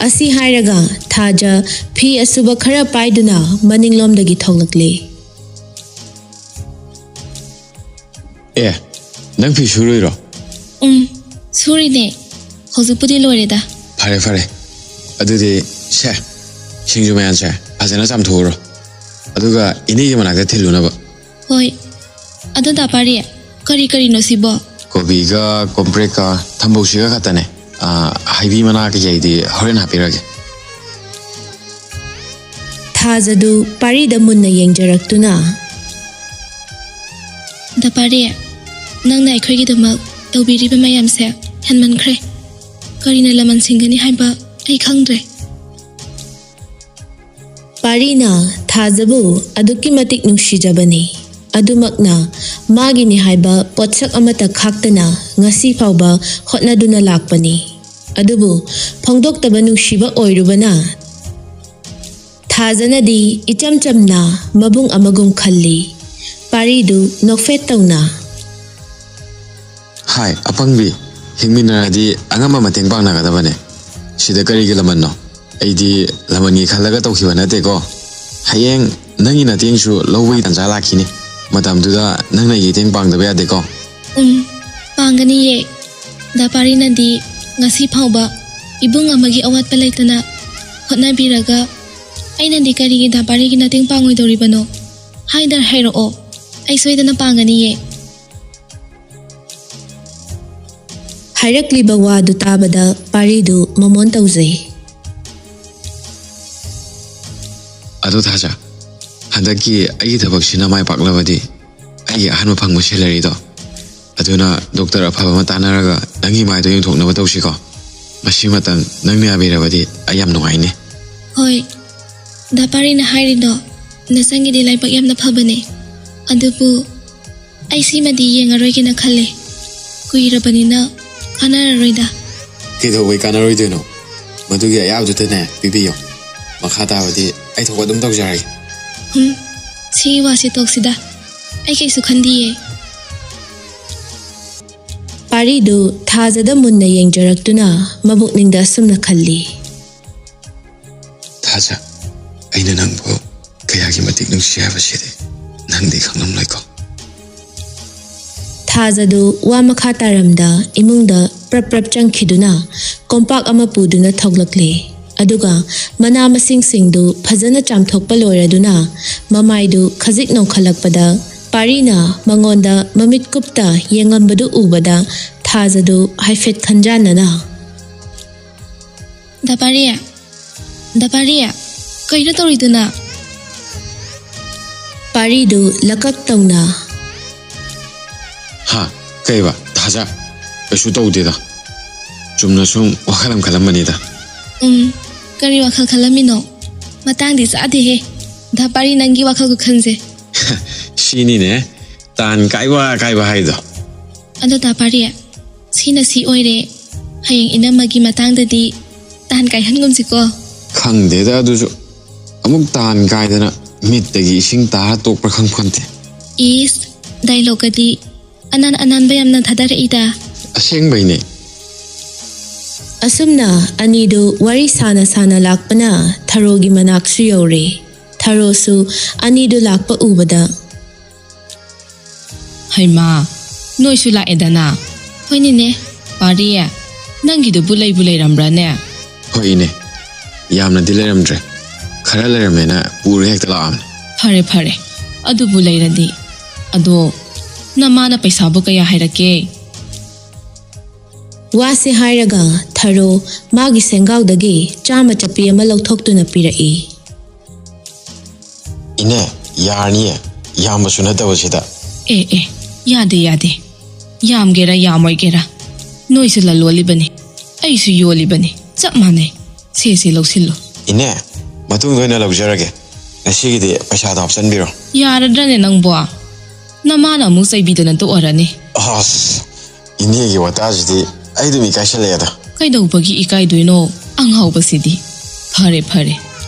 ꯑꯁꯤ ꯍꯥꯏꯔꯒ ꯊꯥꯖ ꯐꯤ ꯑꯁꯨꯕ ꯈꯔ ꯄꯥꯏꯗꯨꯅ ꯃꯅꯤꯡꯂꯣꯝꯗꯒꯤ ꯊꯣꯛꯂꯛꯂꯦ꯫ "ꯑꯦ, ꯅꯪ ꯐꯤ ꯁꯨꯔꯣꯏꯔꯣ?" "ꯎꯝ, ꯁꯨꯔꯤꯅꯦ꯫ ꯍꯧꯖꯤꯛꯄꯨꯗꯤ ꯂꯣꯏꯔꯦꯗ꯫" "ꯐꯔꯦ, ꯐꯔꯦ꯫ ꯑꯗꯨꯗꯤ ꯁꯦ, ꯁꯤꯡꯖꯨ ꯃꯌꯥꯟꯁꯦ ꯐꯖꯅ ꯆꯥꯝꯊꯣꯛꯎꯔꯣ꯫ ꯑꯗꯨꯒ ꯏꯅꯦꯒꯤ ꯃꯅꯥꯛꯇ ꯊꯤꯜꯂꯨꯅꯕ꯫" "ꯍꯣꯏ꯫ ꯑꯗꯣ ꯗꯥ ꯄꯥꯔꯤ, ꯀꯔꯤ ꯀꯔꯤꯅꯣ ꯁꯤꯕꯣ?" "ꯀꯣꯕꯤꯒ ꯀꯣꯝꯄ꯭ꯔꯦꯛꯀ ꯊꯝꯕꯧꯁꯤꯒ ꯈꯛꯇꯅꯦ꯫ ꯑꯥ, ꯍꯩꯕꯤ ꯃꯅꯥ ꯀꯩꯀꯩꯗꯤ ꯍꯣꯔꯦꯟ ꯍꯥꯞꯄꯤꯔꯒꯦ꯫" ꯊꯥꯖꯗꯨ ꯄꯥꯔꯤꯗ ꯃꯨꯟꯅ ꯌꯦꯡꯖꯔꯛꯇꯨꯅ, "ꯗꯥ ꯄꯥꯔꯤ, ꯅꯪꯅ ꯑꯩꯈꯣꯏꯒꯤꯗꯃꯛ ꯇꯧꯕꯤꯔꯤꯕ ꯃꯌꯥꯝꯁꯦ ꯍꯦꯟꯃꯟꯈ꯭ꯔꯦ꯫ ꯀꯔꯤꯅ ꯂꯃꯟ ꯁꯤꯡꯒꯅꯤ ꯍꯥꯏꯕ ꯑꯩ ꯈꯪꯗ꯭ꯔꯦ꯫" ꯄꯥꯔꯤꯅ ꯊꯥꯖꯕꯨ ꯑꯗꯨꯛꯀꯤ ꯃꯇꯤꯛ ꯅꯨꯡꯁꯤꯖꯕꯅꯤ꯫ ꯑꯗꯨꯃꯛꯅ ꯃꯥꯒꯤꯅꯤ ꯍꯥꯏꯕ ꯄꯣꯠꯁꯛ ꯑꯃꯠꯇ ꯈꯥꯛꯇꯅ ꯉꯁꯤ ꯐꯥꯎꯕ ꯍꯣꯠꯅꯗꯨꯅ ꯂꯥꯛꯄꯅꯤ꯫ ꯑꯗꯨꯕꯨ ꯐꯣꯡꯗꯣꯛꯇꯕ ꯅꯨꯡꯁꯤꯕ ꯑꯣꯏꯔꯨꯕꯅ ꯊꯥꯖꯅꯗꯤ ꯏꯆꯝ ꯆꯝꯅ ꯃꯕꯨꯡ ꯑꯃꯒꯨꯝ ꯈꯜꯂꯤ꯫ ꯄꯥꯔꯤꯗꯨ ꯅꯣꯛꯐꯦꯠ ꯇꯧꯅ, "ꯍꯥꯏ, ꯑꯄꯪꯕꯤ, ꯍꯤꯡꯃꯤꯟꯅꯔꯗꯤ ꯑꯉꯝꯕ ꯃꯇꯦꯡ ꯄꯥꯡꯅꯒꯗꯕꯅꯦ꯫ ꯁꯤꯗ ꯀꯔꯤꯒꯤ ꯂꯃꯟꯅꯣ? ꯑꯩꯗꯤ ꯂꯃꯟꯒꯤ ꯈꯜꯂꯒ ꯇꯧꯈꯤꯕ ꯅꯠꯇꯦꯀꯣ꯫ ꯍꯌꯦꯡ ꯅꯪꯒꯤ ꯅꯇꯦꯡꯁꯨ ꯂꯧꯕꯒꯤ ꯇꯥꯟꯖꯥ ꯂꯥꯛꯈꯤꯅꯤ꯫ ꯃꯇꯝꯗꯨꯗ ꯅꯪꯅ ꯑꯩꯒꯤ ꯃꯇꯦꯡ ꯄꯥꯡꯗꯕ ꯌꯥꯗꯦꯀꯣ꯫" "ꯎꯝ, ꯄꯥꯡꯒꯅꯤꯌꯦ꯫ ꯗꯥ ꯄꯥꯔꯤꯅꯗꯤ ꯉꯁꯤ ꯐꯥꯎꯕ ꯏꯕꯨꯡ ꯑꯃꯒꯤ ꯑꯋꯥꯠꯄ ꯂꯩꯇꯅ ꯍꯣꯠꯅꯕꯤꯔꯒ ꯑꯩꯅꯗꯤ ꯀꯔꯤꯒꯤ ꯗꯥ ꯄꯥꯔꯤꯒꯤ ꯃꯇꯦꯡ ꯄꯥꯡꯉꯣꯏꯗꯧꯔꯤꯕꯅꯣ? ꯍꯥꯏꯗꯅ ꯍꯥꯏꯔꯛꯑꯣ꯫ ꯑꯩ ꯁꯣꯏꯗꯅ ꯄꯥꯡꯒꯅꯤꯌꯦ꯫" ꯍꯥꯏꯔꯛꯂꯤꯕ ꯋꯥꯗꯨ ꯇꯥꯕꯗ ꯄꯥꯔꯤꯗꯨ ꯃꯃꯣꯟ ꯇꯧꯖꯩ꯫ "ꯑꯗꯨ ꯊꯥꯖ, ꯍꯟꯗꯛꯀꯤ ꯑꯩꯒꯤ ꯊꯕꯛꯁꯤꯅ ꯃꯥꯏ ꯄꯥꯛꯂꯕꯗꯤ, ꯑꯩꯒꯤ ꯑꯍꯥꯟꯕ ꯐꯪꯕ ꯁꯦꯂꯔꯤꯗꯣ, ꯑꯗꯨꯅ ꯗꯣꯛꯇꯔ ꯑꯐꯕ ꯑꯃ ꯇꯥꯟꯅꯔꯒ ꯅꯪꯒꯤ ꯃꯥꯏꯗꯣ ꯌꯦꯡꯊꯣꯛꯅꯕ ꯇꯧꯁꯤꯀꯣ꯫ ꯃꯁꯤꯃꯇꯪ ꯅꯪꯅ ꯌꯥꯕꯤꯔꯕꯗꯤ ꯑꯩ ꯌꯥꯝ ꯅꯨꯡꯉꯥꯏꯅꯤ꯫ ꯍꯣꯏ, ꯗꯥ ꯄꯥꯔꯤꯅ ꯍꯥꯏꯔꯤꯗꯣ ꯅꯆꯟꯒꯤꯗꯤ ꯂꯥꯏꯕꯛ ꯌꯥꯝꯅ ꯐꯕꯅꯦ꯫ ꯑꯗꯨꯕꯨ ꯑꯩ ꯁꯤꯃꯗꯤ ꯌꯦꯡꯉꯔꯣꯏꯒꯦꯅ ꯈꯜꯂꯦ꯫ ꯀꯨꯏꯔꯕꯅꯤꯅ ꯀꯥꯟꯅꯔꯔꯣꯏꯗ꯫ ꯀꯩꯗꯧꯕꯩ ꯀꯥꯟꯅꯔꯣꯏꯗꯣꯏꯅꯣ? ꯃꯗꯨꯒꯤ ꯑꯌꯥꯕꯗꯨꯗꯅꯦ ꯄꯤꯕꯤꯌꯣ꯫ ꯃꯈꯥ ꯇꯥꯕꯗꯤ ꯑꯩ ꯊꯣꯛꯄ ꯑꯗꯨꯝ ꯇꯧꯖꯔꯒꯦ꯫ ꯍꯨꯝ, ꯁꯤꯒꯤ ꯋꯥꯁꯤ ꯇꯣꯛꯁꯤꯗ꯫ ꯑꯩ ꯀꯩꯁꯨ ꯈꯟꯗꯤꯌꯦ꯫ ꯄꯥꯔꯤꯗꯨ ꯊꯥꯖꯗ ꯃꯨꯟꯅ ꯌꯦꯡꯖꯔꯛꯇꯨꯅ ꯃꯕꯨꯛꯅꯤꯡꯗ ꯑꯁꯨꯝꯅ ꯈꯜꯂꯤ꯫ ꯊꯥꯖ, ꯑꯩꯅ ꯅꯪꯕꯨ ꯀꯌꯥꯒꯤ ꯃꯇꯤꯛ ꯅꯨꯡꯁꯤ ꯍꯥꯏꯕꯁꯤꯗꯤ ꯅꯪꯗꯤ ꯈꯪꯂꯝꯂꯣꯏꯀꯣ꯫ ꯊꯥꯖꯗꯨ ꯋꯥ ꯃꯈꯥ ꯇꯥꯔꯝꯗ ꯏꯃꯨꯡꯗ ꯄ꯭ꯔꯞ ꯄ꯭ꯔꯞ ꯆꯪꯈꯤꯗꯨꯅ ꯀꯣꯝꯄꯥꯛ ꯑꯃ ꯄꯨꯗꯨꯅ ꯊꯣꯛꯂꯛꯂꯦ꯫ ꯑꯗꯨꯒ ꯃꯅꯥ ꯃꯁꯤꯡꯁꯤꯡꯗꯨ ꯐꯖꯅ ꯆꯥꯝꯊꯣꯛꯄ ꯂꯣꯏꯔꯗꯨꯅ ꯃꯃꯥꯏꯗꯨ ꯈꯖꯤꯛ ꯅꯣꯡꯈꯠꯂꯛꯄꯗ ꯄꯥꯔꯤꯅ ꯃꯉꯣꯟꯗ ꯃꯃꯤꯠ ꯀꯨꯞꯇ ꯌꯦꯡꯉꯝꯕꯗꯨ ꯎꯕꯗ ꯊꯥꯖꯗꯨ ꯍꯥꯏꯐꯦꯠ ꯈꯟꯖꯥꯟꯅꯅ, "ꯗꯥ ꯄꯥꯔꯤ, ꯗꯥ ꯄꯥꯔꯤ, ꯀꯩꯅꯣ ꯇꯧꯔꯤꯗꯨꯅ?" ꯄꯥꯔꯤꯗꯨ ꯂꯀꯛ ꯇꯧꯅ, "ꯍꯥ? ꯀꯩꯕ? ꯊꯥꯖ? ꯀꯩꯁꯨ ꯇꯧꯗꯦꯗ꯫ ꯆꯨꯝꯅ ꯁꯨꯝ ꯋꯥꯈꯜ ꯑꯃ ꯈꯜꯂꯝꯕꯅꯤꯗ꯫" "ꯎꯝ, ꯀꯔꯤ ꯋꯥꯈꯜ ꯈꯜꯂꯝꯃꯤꯅꯣ? ꯃꯇꯥꯡꯗꯤ ꯆꯥꯗꯦꯍꯦ꯫ ꯗꯥ ꯄꯥꯔꯤ, ꯅꯪꯒꯤ ꯋꯥꯈꯜ ꯈꯨꯈꯟꯁꯦ꯫" "ꯁꯤꯅꯤꯅꯦ ꯇꯥꯟ ꯀꯥꯏꯕ ꯀꯥꯏꯕ ꯍꯥꯏꯗꯣ꯫" "ꯑꯗꯣ ꯗꯥ ꯄꯥꯔꯤ, ꯁꯤꯅ ꯁꯤ ꯑꯣꯏꯔꯦ꯫ ꯍꯌꯦꯡ ꯏꯅꯝꯃꯒꯤ ꯃꯇꯥꯡꯗꯗꯤ ꯇꯥꯟ ꯀꯥꯏꯍꯟꯒꯨꯝꯁꯤꯀꯣ꯫" "ꯈꯪꯗꯦꯗ ꯑꯗꯨꯁꯨ꯫ ꯑꯃꯨꯛ ꯇꯥꯟ ꯀꯥꯏꯗꯅ ꯃꯤꯠꯇꯒꯤ ꯏꯁꯤꯡ ꯇꯥꯔ ꯇꯣꯛꯄ꯭ꯔꯥ ꯈꯪꯄꯣꯟꯇꯦ꯫" "ꯏꯁ, ꯗꯥꯏꯂꯣꯛꯀꯗꯤ ꯑꯅꯥꯟ ꯑꯅꯥꯟꯕ ꯌꯥꯝꯅ ꯊꯥꯗꯔꯛꯏꯗ꯫" "ꯑꯁꯦꯡꯕꯩꯅꯦ꯫" ꯑꯁꯨꯝꯅ ꯑꯅꯤꯗꯨ ꯋꯥꯔꯤ ꯁꯥꯅ ꯁꯥꯅ ꯂꯥꯛꯄꯅ ꯊꯔꯣꯒꯤ ꯃꯅꯥꯛꯁꯨ ꯌꯧꯔꯦ꯫ ꯊꯔꯣꯁꯨ ꯑꯅꯤꯗꯨ ꯂꯥꯛꯄ ꯎꯕꯗ, "ꯍꯩꯃꯥ, ꯅꯣꯏꯁꯨ ꯂꯥꯛꯑꯦꯗꯅ꯫" "ꯍꯣꯏꯅꯤꯅꯦ꯫" "ꯄꯥꯔꯤ, ꯅꯪꯒꯤꯗꯨꯕꯨ ꯂꯩꯕꯨ ꯂꯩꯔꯝꯕ꯭ꯔꯥꯅꯦ?" "ꯍꯣꯏ ꯏꯅꯦ, ꯌꯥꯝꯅꯗꯤ ꯂꯩꯔꯝꯗ꯭ꯔꯦ꯫ ꯈꯔ ꯂꯩꯔꯝꯃꯦꯅ ꯄꯨꯔ ꯍꯦꯛꯇ ꯂꯥꯛꯑꯕꯅꯦ꯫" "ꯐꯔꯦ ꯐꯔꯦ, ꯑꯗꯨꯕꯨ ꯂꯩꯔꯗꯤ꯫ ꯑꯗꯣ ꯅꯃꯥꯅ ꯄꯩꯁꯥꯕꯨ ꯀꯌꯥ ꯍꯥꯏꯔꯛꯀꯦ?" ꯋꯥꯁꯦ ꯍꯥꯏꯔꯒ ꯊꯔꯣ ꯃꯥꯒꯤ ꯁꯦꯡꯒꯥꯎꯗꯒꯤ ꯆꯥꯃ ꯆꯞꯄꯤ ꯑꯃ ꯂꯧꯊꯣꯛꯇꯨꯅ ꯄꯤꯔꯛꯏ꯫ ꯏꯅꯦ, ꯌꯥꯔꯅꯤꯌꯦ, ꯌꯥꯝꯕꯁꯨ ꯅꯠꯇꯕꯁꯤꯗ꯫ ꯑꯦ ꯑꯦ, ꯌꯥꯗꯦ ꯌꯥꯗꯦ, ꯌꯥꯝꯒꯦꯔꯥ ꯌꯥꯝꯃꯣꯏꯒꯦꯔꯥ, ꯅꯣꯏꯁꯨ ꯂꯂꯣꯜꯂꯤꯕꯅꯤ, ꯑꯩꯁꯨ ꯌꯣꯜꯂꯤꯕꯅꯤ, ꯆꯞ ꯃꯥꯟꯅꯩ꯫ ꯁꯦ ꯁꯦ, ꯂꯧꯁꯤꯜꯂꯨ꯫ ꯏꯅꯦ, ꯃꯇꯨꯡꯗ ꯑꯣꯏꯅ ꯂꯧꯖꯔꯒꯦ, ꯉꯁꯤꯒꯤꯗꯤ ꯄꯩꯁꯥꯗꯣ ꯍꯥꯞꯆꯤꯟꯕꯤꯔꯣ꯫ ꯌꯥꯔꯗ꯭ꯔꯅꯦ ꯅꯪꯕꯣ? ꯅꯃꯥꯅ ꯑꯃꯨꯛ ꯆꯩꯕꯤꯗꯅ ꯇꯣꯛꯑꯔꯅꯤ꯫ ꯑꯁ, ꯏꯅꯦꯒꯤ ꯋꯥꯇꯥꯁꯤꯗꯤ ꯑꯩ ꯑꯗꯨꯝ ꯏꯀꯥꯏꯁꯜꯂꯛꯑꯦꯗ꯫ ꯀꯩꯗꯧꯕꯒꯤ ꯏꯀꯥꯏꯗꯣꯏꯅꯣ, ꯑꯉꯥꯎꯕꯁꯤꯗꯤ? ꯐꯔꯦ ꯐꯔꯦ,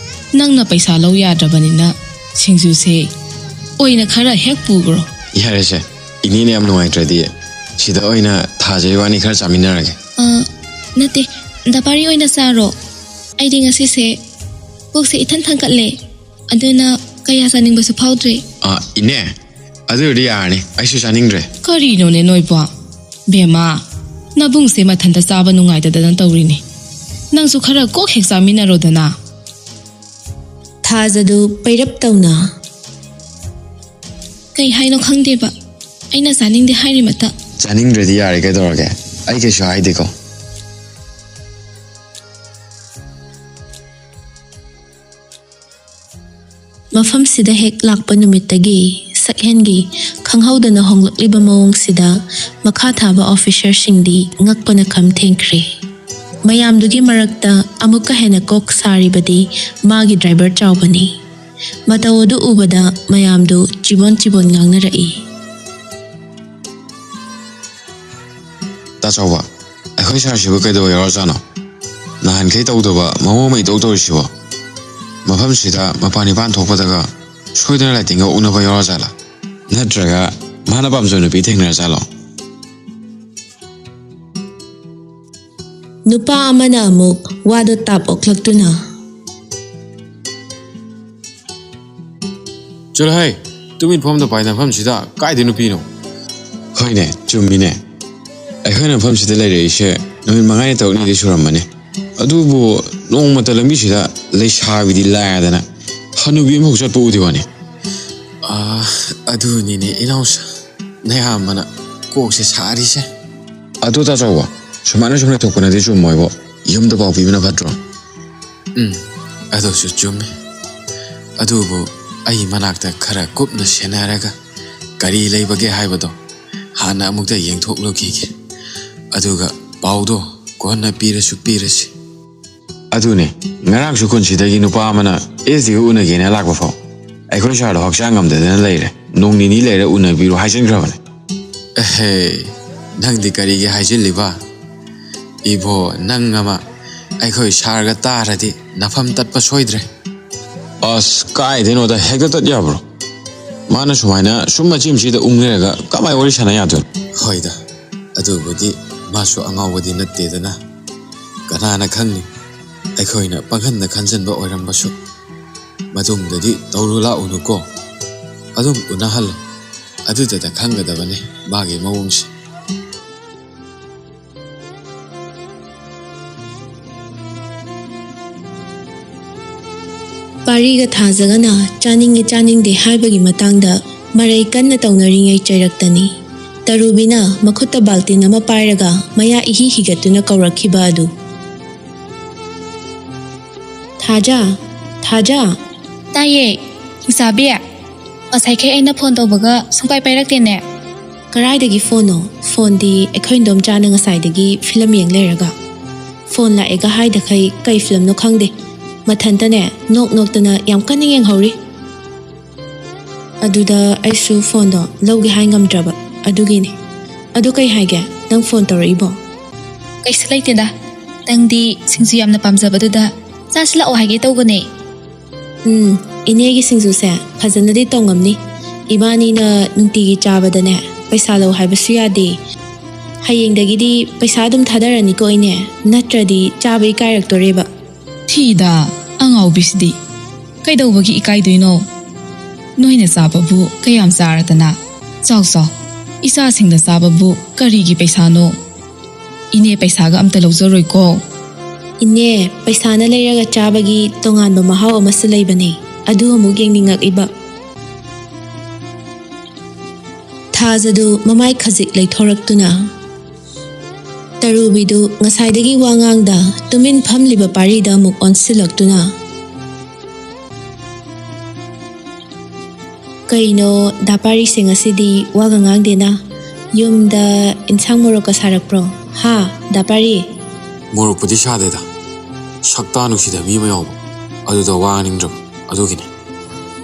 ꯅꯪꯅ ꯄꯩꯁꯥ ꯂꯧ ꯌꯥꯗ꯭ꯔꯕꯅꯤꯅ ꯁꯤꯡꯖꯨꯁꯦ ꯑꯣꯏꯅ ꯈꯔ ꯍꯦꯛ ꯄꯨꯈ꯭ꯔꯣ꯫ ꯌꯥꯔꯦꯁꯦ, ꯏꯅꯦꯅ ꯌꯥꯝ ꯅꯨꯡꯉꯥꯏꯇ꯭ꯔꯗꯤ ꯁꯤꯗ ꯑꯣꯏꯅ ꯊꯥꯖ ꯏꯕꯥꯅꯤ ꯈꯔ ꯆꯥꯃꯤꯟꯅꯔꯒꯦ꯫ ꯑ, ꯅꯠꯇꯦ, ꯗꯥ ꯄꯥꯔꯤ ꯑꯣꯏꯅ ꯆꯥꯔꯣ꯫ ꯑꯩꯗꯤ ꯉꯁꯤꯁꯦ ꯄꯨꯛꯁꯦ ꯏꯊꯟ ꯊꯟꯒꯠꯂꯦ, ꯑꯗꯨꯅ ꯀꯌꯥ ꯆꯥꯅꯤꯡꯕꯁꯨ ꯐꯥꯎꯗ꯭ꯔꯦ꯫ ꯑ, ꯏꯅꯦ, ꯑꯗꯨ ꯑꯣꯏꯔꯗꯤ ꯌꯥꯔꯅꯤ, ꯑꯩꯁꯨ ꯆꯥꯅꯤꯡꯗ꯭ꯔꯦ꯫ ꯀꯔꯤꯅꯣꯅꯦ ꯅꯣꯏꯕꯣ? ꯕꯦꯝꯃ, ꯅꯕꯨꯡꯁꯦ ꯃꯊꯟꯇ ꯆꯥꯕ ꯅꯨꯡꯉꯥꯏꯇꯗꯅ ꯇꯧꯔꯤꯅꯤ꯫ ꯅꯪꯁꯨ ꯈꯔ ꯀꯣꯛ ꯍꯦꯛ ꯆꯥꯃꯤꯟꯅꯔꯣꯗꯅ꯫ ꯊꯥꯖꯗꯨ ꯄꯩꯔꯞ ꯇꯧꯅ꯫ ꯀꯩ ꯍꯥꯏꯅꯣ ꯈꯪꯗꯦꯕ꯫ ꯑꯩꯅ ꯆꯥꯅꯤꯡꯗꯦ ꯍꯥꯏꯔꯤꯃꯠꯇ꯫ ꯆꯥꯅꯤꯡꯗ꯭ꯔꯗꯤ ꯌꯥꯔꯦ, ꯀꯩꯗꯧꯔꯒꯦ? ꯑꯩ ꯀꯩꯁꯨ ꯍꯥꯏꯗꯦꯀꯣ꯫ ꯃꯐꯝꯁꯤꯗ ꯍꯦꯛ ꯂꯥꯛꯄ ꯅꯨꯃꯤꯠꯇꯒꯤ ꯁꯛꯍꯦꯟꯒꯤ ꯈꯪꯍꯧꯗꯅ ꯍꯣꯡꯂꯛꯂꯤꯕ ꯃꯑꯣꯡꯁꯤꯗ ꯃꯈꯥ ꯊꯥꯕ ꯑꯣꯐꯤꯁꯔꯁꯤꯡꯗꯤ ꯉꯛꯄꯅ ꯈꯝ ꯊꯦꯡꯈ꯭ꯔꯦ꯫ ꯃꯌꯥꯝꯗꯨꯒꯤ ꯃꯔꯛꯇ ꯑꯃꯨꯛꯀ ꯍꯦꯟꯅ ꯀꯣꯛ ꯁꯥꯔꯤꯕꯗꯤ ꯃꯥꯒꯤ ꯗ꯭ꯔꯥꯏꯚꯔ ꯆꯥꯎꯕꯅꯤ꯫ ꯃꯇꯧ ꯑꯗꯨ ꯎꯕꯗ ꯃꯌꯥꯝꯗꯨ ꯆꯤꯕꯣꯟ ꯆꯤꯕꯣꯟ ꯉꯥꯡꯅꯔꯛꯏ꯫ ꯇꯥ ꯆꯥꯎꯕ, ꯑꯩꯈꯣꯏ ꯁꯥꯔꯁꯤꯕꯨ ꯀꯩꯗꯧꯕ ꯌꯥꯎꯔꯖꯥꯠꯅꯣ? ꯅꯍꯥꯟꯈꯩ ꯇꯧꯗꯕ ꯃꯑꯣꯡ ꯑꯃ ꯏꯇꯧ ꯇꯧꯔꯤꯁꯤꯕꯣ? ꯃꯐꯝꯁꯤꯗ ꯃꯄꯥꯟ ꯏꯄꯥꯟ ꯊꯣꯛꯄꯗꯒ ꯁꯣꯏꯗꯅ ꯂꯥꯏꯇꯤꯟꯒ ꯎꯅꯕ ꯌꯥꯎꯔꯖꯥꯠꯂꯥ? ꯅꯠꯇ꯭ꯔꯒ ꯃꯥꯅ ꯄꯥꯝꯖꯕ ꯅꯨꯄꯤ ꯊꯦꯡꯅꯔꯖꯥꯠꯂꯣ? ꯅꯨꯄꯥ ꯑꯃꯅ ꯑꯃꯨꯛ ꯋꯥꯗꯨ ꯇꯥꯞ ꯑꯣꯛꯂꯛꯇꯨꯅ, "ꯆꯠꯂꯣꯍꯦ, ꯇꯨꯃꯤꯟ ꯐꯝꯗ ꯄꯥꯏ ꯃꯐꯝꯁꯤꯗ ꯀꯥꯏꯗ ꯅꯨꯄꯤꯅꯣ?" ꯍꯣꯏꯅꯦ, ꯆꯨꯝꯃꯤꯅꯦ꯫ ꯑꯩꯈꯣꯏꯅ ꯃꯐꯝꯁꯤꯗ ꯂꯩꯔꯛꯏꯁꯦ ꯅꯨꯃꯤꯠ ꯃꯉꯥꯅꯤ ꯇꯔꯨꯛꯅꯤꯗꯤ ꯁꯨꯔꯝꯃꯅꯤ꯫ ꯑꯗꯨꯕꯨ ꯅꯣꯡꯃꯇ ꯂꯝꯕꯤꯁꯤꯗ ꯂꯩꯁꯥꯕꯤꯗꯤ ꯂꯥꯏꯔꯗꯅ ꯍꯅꯨꯕꯤ ꯑꯃꯐꯥꯎ ꯆꯠꯄ ꯎꯗꯦ ꯋꯥꯅꯤ꯫ ꯑꯥ, ꯑꯗꯨꯅꯤꯅꯦ ꯏꯅꯥꯎꯁꯥ, ꯅꯌꯥꯝꯕꯅ ꯀꯣꯛꯁꯦ ꯁꯥꯔꯤꯁꯦ꯫ ꯑꯗꯨ ꯇꯥꯆꯧꯕ, ꯁꯨꯃꯥꯏꯅ ꯁꯨꯝ ꯂꯩꯊꯣꯛꯄꯅꯗꯤ ꯆꯨꯝꯃꯣꯏꯕꯣ꯫ ꯌꯨꯝꯗ ꯄꯥꯎ ꯄꯤꯕꯅ ꯐꯠꯇ꯭ꯔꯣ? ꯎꯝ, ꯑꯗꯨꯁꯨ ꯆꯨꯝꯃꯤ꯫ ꯑꯗꯨꯕꯨ ꯑꯩ ꯃꯅꯥꯛꯇ ꯈꯔ ꯀꯨꯞꯅ ꯁꯦꯟꯅꯔꯒ ꯀꯔꯤ ꯂꯩꯕꯒꯦ ꯍꯥꯏꯕꯗꯣ ꯍꯥꯟꯅ ꯑꯃꯨꯛꯇ ꯌꯦꯡꯊꯣꯛꯂꯨꯈꯤꯒꯦ꯫ ꯑꯗꯨꯒ ꯄꯥꯎꯗꯣ ꯀꯣꯟꯅ ꯄꯤꯔꯁꯨ ꯄꯤꯔꯁꯤ꯫ ꯑꯗꯨꯅꯦ, ꯉꯔꯥꯡꯁꯨ ꯈꯨꯟꯁꯤꯗꯒꯤ ꯅꯨꯄꯥ ꯑꯃꯅ ꯑꯦꯁ ꯗꯤꯒ ꯎꯅꯒꯦꯅ ꯂꯥꯛꯄ ꯐꯥꯎ ꯑꯩꯈꯣꯏ ꯁꯥꯔꯗꯣ ꯍꯛꯆꯥꯡ ꯉꯝꯗꯗꯅ ꯂꯩꯔꯦ, ꯅꯣꯡ ꯅꯤꯅꯤ ꯂꯩꯔ ꯎꯅꯕꯤꯔꯣ ꯍꯥꯏꯖꯤꯟꯈ꯭ꯔꯕꯅꯦ꯫ ꯑꯦꯍꯦ, ꯅꯪꯗꯤ ꯀꯔꯤꯒꯤ ꯍꯥꯏꯖꯤꯜꯂꯤꯕ? ꯏꯕꯣ, ꯅꯪ ꯑꯃ ꯑꯩꯈꯣꯏ ꯁꯥꯔꯒ ꯇꯥꯔꯗꯤ ꯅꯐꯝ ꯇꯠꯄ ꯁꯣꯏꯗ꯭ꯔꯦ꯫ ꯑꯁ, ꯀꯥꯏꯗꯩꯅꯣꯗ, ꯍꯦꯛꯇ ꯇꯠ ꯌꯥꯕ꯭ꯔꯣ? ꯃꯥꯅ ꯁꯨꯃꯥꯏꯅ ꯁꯨꯝ ꯃꯆꯤ ꯃꯆꯤꯗ ꯎꯪ ꯂꯩꯔꯒ ꯀꯃꯥꯏ ꯋꯥꯔꯤ ꯁꯥꯟꯅ ꯌꯥꯗꯣꯏꯅꯣ? ꯍꯣꯏꯗ, ꯑꯗꯨꯕꯨꯗꯤ ꯃꯥꯁꯨ ꯑꯉꯥꯎꯕꯗꯤ ꯅꯠꯇꯦꯗꯅ꯫ ꯀꯅꯥꯅ ꯈꯪꯅꯤ? ꯑꯩꯈꯣꯏꯅ ꯄꯪꯈꯟꯗ ꯈꯟꯖꯟꯕ ꯑꯣꯏꯔꯝꯕꯁꯨ꯫ ꯃꯇꯨꯡꯗꯗꯤ ꯇꯧꯔꯨ ꯂꯥꯛꯎꯅꯨꯀꯣ꯫ ꯑꯗꯨꯝ ꯎꯅꯍꯜꯂꯣ꯫ ꯑꯗꯨꯗꯇ ꯈꯪꯒꯗꯕꯅꯤ ꯃꯥꯒꯤ ꯃꯑꯣꯡꯁꯦ꯫ ꯄꯥꯔꯤꯒ ꯊꯥꯖꯒꯅ ꯆꯥꯅꯤꯡꯉꯤ ꯆꯥꯅꯤꯡꯗꯦ ꯍꯥꯏꯕꯒꯤ ꯃꯇꯥꯡꯗ ꯃꯔꯩ ꯀꯟꯅ ꯇꯧꯅꯔꯤꯉꯩ ꯆꯩꯔꯛꯇꯅꯤ꯫ ꯇꯔꯨꯕꯤꯅ ꯃꯈꯨꯠꯇ ꯕꯥꯜꯇꯤꯟ ꯑꯃ ꯄꯥꯏꯔꯒ ꯃꯌꯥ ꯏꯍꯤ ꯍꯤꯒꯠꯇꯨꯅ ꯀꯧꯔꯛꯈꯤꯕ ꯑꯗꯨ꯫ "ꯊꯥꯖ, ꯊꯥꯖ!" "ꯇꯥꯏꯌꯦ, ꯏꯆꯥꯕꯤ꯫ ꯉꯁꯥꯏꯈꯩ ꯑꯩꯅ ꯐꯣꯟ ꯇꯧꯕꯒ ꯁꯨꯡꯄꯥꯏ ꯄꯥꯏꯔꯛꯇꯦꯅꯦ꯫" "ꯀꯔꯥꯏꯗꯒꯤ ꯐꯣꯟꯅꯣ? ꯐꯣꯟꯗꯤ ꯑꯩꯈꯣꯏ ꯏꯟꯗꯣꯝꯆꯥꯅ ꯉꯁꯥꯏꯗꯒꯤ ꯐꯤꯂꯝ ꯌꯦꯡ ꯂꯩꯔꯒ꯫ ꯐꯣꯟ ꯂꯥꯛꯑꯦꯒ ꯍꯥꯏꯗꯈꯩ ꯀꯩ ꯐꯤꯂꯝꯅꯣ ꯈꯪꯗꯦ꯫ ꯃꯊꯟꯇꯅꯦ, ꯅꯣꯛ ꯅꯣꯛꯇꯅ ꯌꯥꯝ ꯀꯟꯅ ꯌꯦꯡꯍꯧꯔꯤ꯫ ꯑꯗꯨꯗ ꯑꯩꯁꯨ ꯐꯣꯟꯗꯣ ꯂꯧꯒꯦ ꯍꯥꯏ ꯉꯝꯗ꯭ꯔꯕ, ꯑꯗꯨꯒꯤꯅꯤ꯫ ꯑꯗꯨ ꯀꯩ ꯍꯥꯏꯒꯦ, ꯅꯪ ꯐꯣꯟ ꯇꯧꯔꯛꯏꯕꯣ?" "ꯀꯩꯁꯨ ꯂꯩꯇꯦꯗ꯫ ꯅꯪꯗꯤ ꯁꯤꯡꯖꯨ ꯌꯥꯝꯅ ꯄꯥꯝꯖꯕꯗꯨꯗ ꯆꯥꯁꯤꯜꯂꯛꯑꯣ ꯍꯥꯏꯒꯦ ꯇꯧꯕꯅꯦ꯫" "ꯎꯝ, ꯏꯅꯦꯒꯤ ꯁꯤꯡꯖꯨꯁꯦ ꯐꯖꯅꯗꯤ ꯇꯧꯉꯝꯅꯤ꯫ ꯏꯕꯥꯅꯤꯅ ꯅꯨꯡꯇꯤꯒꯤ ꯆꯥꯕꯗꯅꯦ, ꯄꯩꯁꯥ ꯂꯧ ꯍꯥꯏꯕꯁꯨ ꯌꯥꯗꯦ꯫ ꯍꯌꯦꯡꯗꯒꯤꯗꯤ ꯄꯩꯁꯥ ꯑꯗꯨꯝ ꯊꯥꯗꯔꯅꯤꯀꯣ ꯏꯅꯦ, ꯅꯠꯇ꯭ꯔꯗꯤ ꯆꯥꯕ ꯏꯀꯥꯏꯔꯛꯇꯣꯔꯦꯕ꯫" "ꯊꯤꯗ, ꯑꯉꯥꯎꯕꯤꯁꯤꯗꯤ꯫ ꯀꯩꯗꯧꯕꯒꯤ ꯏꯀꯥꯏꯗꯣꯏꯅꯣ? ꯅꯣꯏꯅ ꯆꯥꯕꯕꯨ ꯀꯌꯥꯝ ꯆꯥꯔꯗꯅ? ꯆꯥꯎ ꯆꯥꯎ, ꯏꯆꯥꯁꯤꯡꯅ ꯆꯥꯕꯕꯨ ꯀꯔꯤꯒꯤ ꯄꯩꯁꯥꯅꯣ? ꯏꯅꯦ ꯄꯩꯁꯥꯒ ꯑꯝꯇ ꯂꯧꯖꯔꯣꯏꯀꯣ꯫" "ꯏꯅꯦ, ꯄꯩꯁꯥꯅ ꯂꯩꯔꯒ ꯆꯥꯕꯒꯤ ꯇꯣꯉꯥꯟꯕ ꯃꯍꯥꯎ ꯑꯃꯁꯨ ꯂꯩꯕꯅꯦ, ꯑꯗꯨ ꯑꯃꯨꯛ ꯌꯦꯡꯅꯤꯡꯉꯛꯏꯕ꯫" ꯊꯥꯖꯗꯨ ꯃꯃꯥꯏ ꯈꯖꯤꯛ ꯂꯩꯊꯣꯔꯛꯇꯨꯅ, ꯇꯔꯨꯕꯤꯗꯨ ꯉꯁꯥꯏꯗꯒꯤ ꯋꯥ ꯉꯥꯡꯗ ꯇꯨꯃꯤꯟ ꯐꯝꯂꯤꯕ ꯄꯥꯔꯤꯗ ꯑꯃꯨꯛ ꯑꯣꯟꯁꯤꯜꯂꯛꯇꯨꯅ, ꯀꯩꯅꯣ, ꯗꯥ ꯄꯥꯔꯤꯁꯦ ꯉꯁꯤꯗꯤ ꯋꯥꯒ ꯉꯥꯡꯗꯦꯅ? ꯌꯨꯝꯗ ꯏꯟꯁꯥꯡ ꯃꯣꯔꯣꯛꯀ ꯁꯥꯔꯛꯄ꯭ꯔꯣ? ꯍꯥ, ꯗꯥ ꯄꯥꯔꯤ? ꯃꯣꯔꯣꯛꯄꯨꯗꯤ ꯁꯥꯗꯦꯗ꯫ ꯁꯛꯇꯥ ꯅꯨꯡꯁꯤꯗꯕ ꯃꯤ ꯑꯃ ꯌꯥꯎꯕ꯫ ꯑꯗꯨꯗ ꯋꯥ ꯉꯥꯡꯅꯤꯡꯗ꯭ꯔꯕ꯫ ꯑꯗꯨꯒꯤꯅꯦ꯫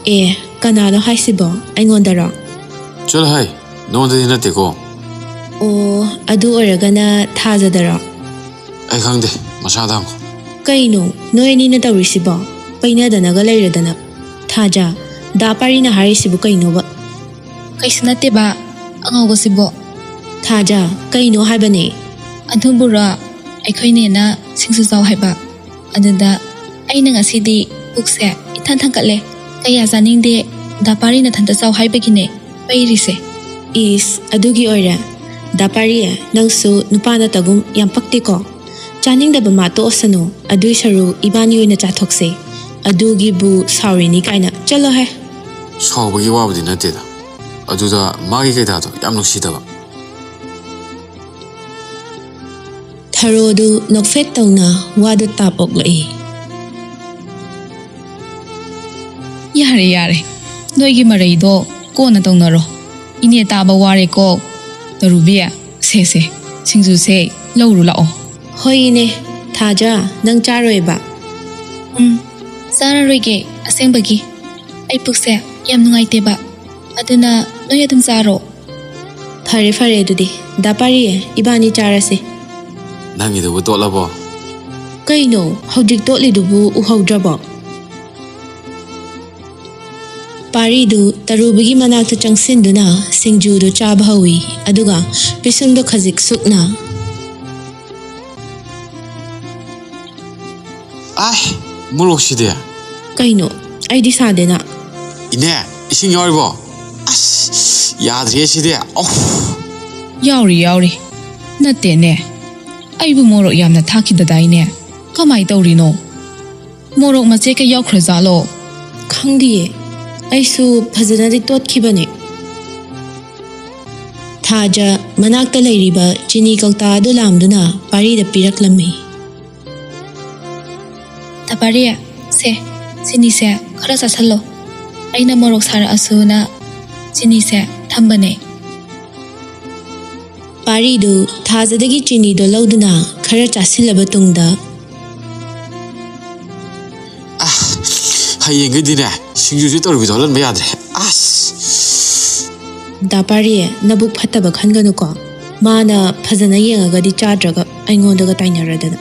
ꯑꯦ, ꯀꯅꯥꯅꯣ ꯍꯥꯏꯁꯤꯕꯣ? ꯑꯩꯉꯣꯟꯗꯔꯣ? ꯆꯠꯂꯣ ꯍꯥꯏ꯫ ꯅꯉꯣꯟꯗꯗꯤ ꯅꯠꯇꯦꯀꯣ꯫ ꯑꯣ, ꯑꯗꯨ ꯑꯣꯏꯔꯒꯅ ꯊꯥꯖꯗꯔꯣ? ꯑꯩ ꯈꯪꯗꯦ꯫ ꯃꯁꯥꯗ ꯍꯪꯉꯣ꯫ ꯀꯩꯅꯣ, ꯅꯣꯏ ꯑꯅꯤꯅ ꯇꯧꯔꯤꯁꯤꯕꯣ? ꯄꯩꯅꯗꯅꯒ ꯂꯩꯔꯗꯅ꯫ ꯊꯥꯖ, ꯗꯥ ꯄꯥꯔꯤꯅ ꯍꯥꯏꯔꯤꯁꯤꯕꯨ ꯀꯩꯅꯣꯕ? ꯀꯩꯁꯨ ꯅꯠꯇꯦꯕ, ꯑꯉꯧꯕꯁꯤꯕꯣ꯫ ꯊꯥꯖ, ꯀꯩꯅꯣ ꯍꯥꯏꯕꯅꯦ? ꯑꯗꯨꯕꯨꯔꯣ, ꯑꯩꯈꯣꯏ ꯅꯦꯅ ꯁꯤꯡꯖꯨ ꯆꯥꯎ ꯍꯥꯏꯕ꯫ ꯑꯗꯨꯗ ꯑꯩꯅ ꯉꯁꯤꯗꯤ ꯄꯨꯛꯁꯦ ꯏꯊꯟ ꯊꯟꯀꯠꯂꯦ꯫ ꯀꯌꯥ ꯆꯥꯅꯤꯡꯗꯦ, ꯗꯥ ꯄꯥꯔꯤ ꯅꯊꯟꯇ ꯆꯥꯎ ꯍꯥꯏꯕꯒꯤꯅꯦ ꯄꯩꯔꯤꯁꯦ꯫ ꯏꯁ, ꯑꯗꯨꯒꯤ ꯑꯣꯏꯔꯦ? ꯗꯥ ꯄꯥꯔꯤ, ꯅꯪꯁꯨ ꯅꯨꯄꯥ ꯅꯠꯇꯒꯨꯝ ꯌꯥꯝ ꯄꯛꯇꯦꯀꯣ꯫ ꯆꯥꯅꯤꯡꯗꯕ ꯃꯥ ꯇꯣꯛꯑꯁꯅꯨ, ꯑꯗꯨꯏ ꯁꯔꯨꯛ ꯏꯕꯥꯅꯤ ꯑꯣꯏꯅ ꯆꯥꯊꯣꯛꯁꯦ꯫ ꯑꯗꯨꯒꯤꯕꯨ ꯁꯥꯎꯔꯤꯅꯤ ꯀꯥꯏꯅ꯫ ꯆꯠꯂꯣꯍꯦ꯫ ꯁꯥꯎꯕꯒꯤ ꯋꯥꯕꯨꯗꯤ ꯅꯠꯇꯦꯗ꯫ ꯑꯗꯨꯗ ꯃꯥꯒꯤ ꯀꯩꯗꯥꯗꯣ ꯌꯥꯝ ꯅꯨꯡꯁꯤꯗꯕ꯫ ꯊꯔꯣꯗꯨ ꯅꯣꯛꯐꯦꯠ ꯇꯧꯅ ꯋꯥꯗꯨ ꯇꯥꯞ ꯑꯣꯛꯂꯛꯏ꯫ ꯌꯥꯔꯦ, ꯌꯥꯔꯦ, ꯅꯣꯏꯒꯤ ꯃꯔꯩꯗꯣ ꯀꯣꯟꯅ ꯇꯧꯅꯔꯣ꯫ ꯏꯅꯦ ꯇꯥꯕ ꯋꯥꯔꯦꯀꯣ꯫ ꯇꯔꯨꯕꯤ, ꯁꯦ, ꯁꯦ, ꯁꯤꯡꯖꯨꯁꯦ ꯂꯧꯔꯨ ꯂꯥꯛꯑꯣ꯫ ꯍꯣꯏ ꯏꯅꯦ, ꯊꯥꯖ, ꯅꯪ ꯆꯥꯔꯣꯏꯕ? ꯎꯝ, ꯆꯥꯔꯔꯣꯏꯒꯦ, ꯑꯁꯦꯡꯕꯒꯤ꯫ ꯑꯩ ꯄꯨꯛꯁꯦ ꯌꯥꯝ ꯅꯨꯡꯉꯥꯏꯇꯦꯕ꯫ ꯑꯗꯨꯅ ꯅꯣꯏ ꯑꯗꯨꯝ ꯆꯥꯔꯣ꯫ ꯐꯔꯦ, ꯐꯔꯦ, ꯑꯗꯨꯗꯤ ꯗꯥ ꯄꯥꯔꯤ, ꯏꯕꯥꯅꯤ ꯆꯥꯔꯁꯦ꯫ ꯅꯪꯒꯤꯗꯨꯕꯨ ꯇꯣꯠꯂꯕꯣ? ꯀꯩꯅꯣ, ꯍꯧꯖꯤꯛ ꯇꯣꯠꯂꯤꯗꯨꯕꯨ ꯎꯍꯧꯗ꯭ꯔꯕꯣ? ꯄꯥꯔꯤꯗꯨ ꯇꯔꯨꯕꯤꯒꯤ ꯃꯅꯥꯛꯇ ꯆꯪꯁꯤꯟꯗꯨꯅ ꯁꯤꯡꯖꯨꯗꯨ ꯆꯥꯕ ꯍꯧꯏ, ꯑꯗꯨꯒ ꯄꯤꯁꯨꯝꯗꯨ ꯈꯖꯤꯛ ꯁꯨꯛꯅ꯫ ꯑꯥꯏ, ꯃꯣꯔꯣꯛꯁꯤꯗꯤ꯫ ꯀꯩꯅꯣ, ꯑꯩꯗꯤ ꯁꯥꯗꯦꯅ꯫ ꯏꯅꯦ, ꯏꯁꯤꯡ ꯌꯥꯎꯔꯤꯕꯣ? ꯑꯁ, ꯌꯥꯗ꯭ꯔꯦ ꯁꯤꯗꯤ꯫ ꯑꯣꯐ꯫ ꯌꯥꯎꯔꯤ, ꯌꯥꯎꯔꯤ꯫ ꯅꯠꯇꯦꯅꯦ, ꯑꯩꯕꯨ ꯃꯣꯔꯣꯛ ꯌꯥꯝꯅ ꯊꯥꯛꯈꯤꯗꯗꯥꯏꯅꯦ? ꯀꯃꯥꯏ ꯇꯧꯔꯤꯅꯣ? ꯃꯣꯔꯣꯛ ꯃꯆꯦꯠꯀ ꯌꯥꯎꯈ꯭ꯔꯖꯥꯠꯂꯣ? ꯈꯪꯗꯤꯌꯦ, ꯑꯩꯁꯨ ꯐꯖꯅꯗꯤ ꯇꯣꯠꯈꯤꯕꯅꯦ꯫ ꯊꯥꯖ ꯃꯅꯥꯛꯇ ꯂꯩꯔꯤꯕ ꯆꯤꯅꯤ ꯀꯧꯇꯥ ꯑꯗꯨ ꯂꯥꯝꯗꯨꯅ ꯄꯥꯔꯤꯗ ꯄꯤꯔꯛꯂꯝꯃꯤ꯫ ꯗꯥ ꯄꯥꯔꯤ, ꯁꯦ, ꯆꯤꯅꯤꯁꯦ ꯈꯔ ꯆꯥꯁꯜꯂꯣ꯫ ꯑꯩꯅ ꯃꯣꯔꯣꯛ ꯁꯥꯔꯛꯑꯁꯨꯅ ꯆꯤꯅꯤꯁꯦ ꯊꯝꯕꯅꯦ꯫ ꯄꯥꯔꯤꯗꯨ ꯊꯥꯖꯗꯒꯤ ꯆꯤꯅꯤꯗꯣ ꯂꯧꯗꯨꯅ ꯈꯔ ꯆꯥꯁꯤꯜꯂꯕ ꯇꯨꯡꯗ, "ꯑꯥ, ꯍꯌꯦꯡꯒꯩꯗꯤꯅꯦ, ꯁꯤꯡꯖꯨꯁꯦ ꯇꯧꯔꯤꯕꯤꯗꯣ ꯍꯜꯍꯟꯕ ꯌꯥꯗ꯭ꯔꯦ꯫ ꯑꯁ!" "ꯗꯥ ꯄꯥꯔꯤ, ꯅꯕꯨꯛ ꯐꯠꯇꯕ ꯈꯟꯒꯅꯨꯀꯣ꯫ ꯃꯥꯅ ꯐꯖꯅ ꯌꯦꯡꯉꯒꯗꯤ ꯆꯥꯗ꯭ꯔꯒ ꯑꯩꯉꯣꯟꯗꯒ ꯇꯥꯏꯅꯔꯗꯅ꯫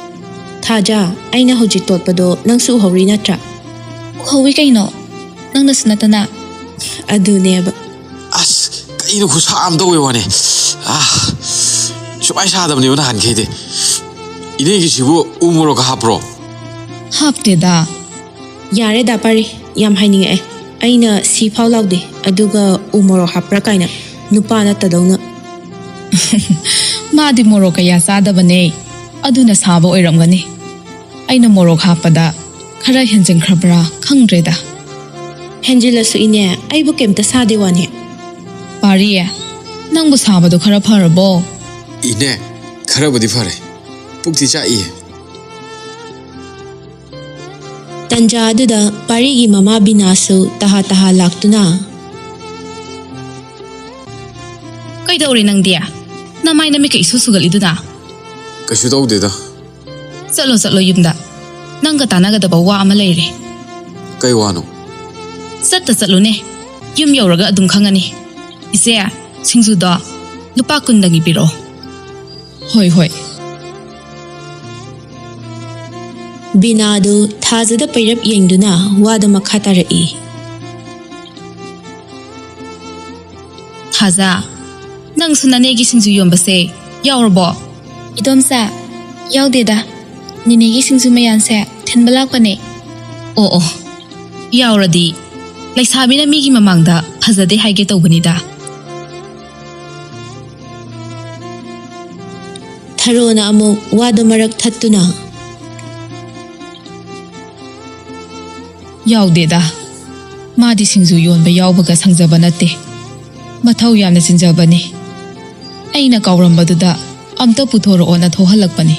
ꯊꯥꯖ, ꯑꯩꯅ ꯍꯧꯖꯤꯛ ꯇꯣꯠꯄꯗꯣ ꯅꯪꯁꯨ ꯎꯍꯧꯔꯤ ꯅꯠꯇ꯭ꯔꯥ?" "ꯎꯍꯧꯋꯤ ꯀꯩꯅꯣ, ꯅꯪꯅꯁꯨ ꯅꯠꯇꯅ꯫" "ꯑꯗꯨꯅꯦꯕ꯫" "ꯑꯁ, ꯀꯩꯅꯣ ꯈꯨꯠꯁꯥ ꯑꯃ ꯇꯧꯋꯦ ꯋꯥꯅꯦ꯫ ꯑꯥ, ꯁꯨꯃꯥꯏꯅ ꯁꯥꯗꯕꯅꯦꯕ ꯅꯍꯥꯟꯈꯩꯗꯤ꯫ ꯏꯅꯦꯒꯤꯁꯤꯕꯨ ꯎ ꯃꯣꯔꯣꯛꯀ ꯍꯥꯞꯄ꯭ꯔꯣ?" "ꯍꯥꯞꯇꯦꯗ꯫" "ꯌꯥꯔꯦ ꯗꯥ ꯄꯥꯔꯤ, ꯌꯥꯝ ꯍꯥꯏꯅꯤꯡꯉꯛꯑꯦ꯫ ꯑꯩꯅ ꯁꯤ ꯐꯥꯎ ꯂꯥꯎꯗꯦ, ꯑꯗꯨꯒ ꯎ ꯃꯣꯔꯣꯛ ꯍꯥꯞꯄ꯭ꯔꯥ ꯀꯥꯏꯅ, ꯅꯨꯄꯥ ꯅꯠꯇꯗꯧꯅ꯫" "ꯃꯥꯗꯤ ꯃꯣꯔꯣꯛ ꯀꯌꯥ ꯆꯥꯗꯕꯅꯦ, ꯑꯗꯨꯅ ꯁꯥꯕ ꯑꯣꯏꯔꯝꯒꯅꯤ꯫ ꯑꯩꯅ ꯃꯣꯔꯣꯛ ꯍꯥꯞꯄꯗ ꯈꯔ ꯍꯦꯟꯖꯤꯟꯈ꯭ꯔꯕ꯭ꯔꯥ ꯈꯪꯗ꯭ꯔꯦꯗ꯫" "ꯍꯦꯟꯖꯤꯜꯂꯁꯨ ꯏꯅꯦ, ꯑꯩꯕꯨ ꯀꯩꯝꯇ ꯁꯥꯗꯦ ꯋꯥꯅꯦ꯫" "ꯄꯥꯔꯤ, ꯅꯪꯕꯨ ꯁꯥꯕꯗꯣ ꯈꯔ ꯐꯔꯕꯣ?" "ꯏꯅꯦ, ꯈꯔꯕꯨꯗꯤ ꯐꯔꯦ꯫ ꯄꯨꯛꯇꯤ ꯆꯥꯛꯏ꯫" ꯇꯟꯖꯥ ꯑꯗꯨꯗ ꯄꯥꯔꯤꯒꯤ ꯃꯃꯥ ꯕꯤꯅꯥꯁꯨ ꯇꯍꯥ ꯇꯍꯥ ꯂꯥꯛꯇꯨꯅ, "ꯀꯩꯗꯧꯔꯦ ꯅꯪꯗꯤ? ꯅꯃꯥꯏ ꯅꯃꯤꯠꯀ ꯏꯁꯨ ꯁꯨꯒꯠꯂꯤꯗꯨꯅ?" "ꯀꯩꯁꯨ ꯇꯧꯗꯦꯗ꯫" "ꯆꯠꯂꯣ, ꯆꯠꯂꯣ ꯌꯨꯝꯗ꯫ ꯅꯪꯒ ꯇꯥꯟꯅꯒꯗꯕ ꯋꯥ ꯑꯃ ꯂꯩꯔꯦ꯫" "ꯀꯩ ꯋꯥꯅꯣ?" "ꯆꯠꯇ ꯆꯠꯂꯨꯅꯦ꯫ ꯌꯨꯝ ꯌꯧꯔꯒ ꯑꯗꯨꯝ ꯈꯪꯉꯅꯤ꯫ ꯏꯆꯦ, ꯁꯤꯡꯖꯨꯗꯣ ꯂꯨꯄꯥ ꯀꯨꯟꯗꯪꯒꯤ ꯄꯤꯔꯛꯑꯣ꯫" "ꯍꯣꯏ, ꯍꯣꯏ꯫" ꯕꯤꯅꯥꯗꯨ ꯊꯥꯖꯗ ꯄꯩꯔꯞ ꯌꯦꯡꯗꯨꯅ ꯋꯥꯗꯨ ꯃꯈꯥ ꯇꯥꯔꯛꯏ꯫ "ꯊꯥꯖ, ꯅꯪꯁꯨ ꯅꯅꯦꯒꯤ ꯁꯤꯡꯖꯨ ꯌꯣꯟꯕꯁꯦ ꯌꯥꯎꯔꯕꯣ?" "ꯏꯗꯣꯝꯆꯥ, ꯌꯥꯎꯗꯦꯗ꯫ ꯅꯤꯅꯦꯒꯤ ꯁꯤꯡꯖꯨ ꯃꯌꯥꯟꯁꯦ ꯊꯤꯟꯕ ꯂꯥꯛꯄꯅꯦ꯫" "ꯑꯣ, ꯑꯣ, ꯌꯥꯎꯔꯗꯤ ꯂꯩꯁꯥꯕꯤꯅ ꯃꯤꯒꯤ ꯃꯃꯥꯡꯗ ꯐꯖꯗꯦ ꯍꯥꯏꯒꯦ ꯇꯧꯕꯅꯤꯗ꯫" ꯊꯔꯣꯅ ꯑꯃꯨꯛ ꯋꯥꯗꯨ ꯃꯔꯛ ꯊꯠꯇꯨꯅ, "ꯌꯥꯎꯗꯦꯗ꯫ ꯃꯥꯗꯤ ꯁꯤꯡꯖꯨ ꯌꯣꯟꯕ ꯌꯥꯎꯕꯒ ꯁꯪꯖꯕ ꯅꯠꯇꯦ꯫ ꯃꯊꯧ ꯌꯥꯝꯅ ꯆꯤꯟꯖꯕꯅꯤ꯫ ꯑꯩꯅ ꯀꯥꯎꯔꯝꯕꯗꯨꯗ ꯑꯝꯇ ꯄꯨꯊꯣꯔꯛꯑꯣꯅ ꯊꯣꯛꯍꯜꯂꯛꯄꯅꯤ꯫"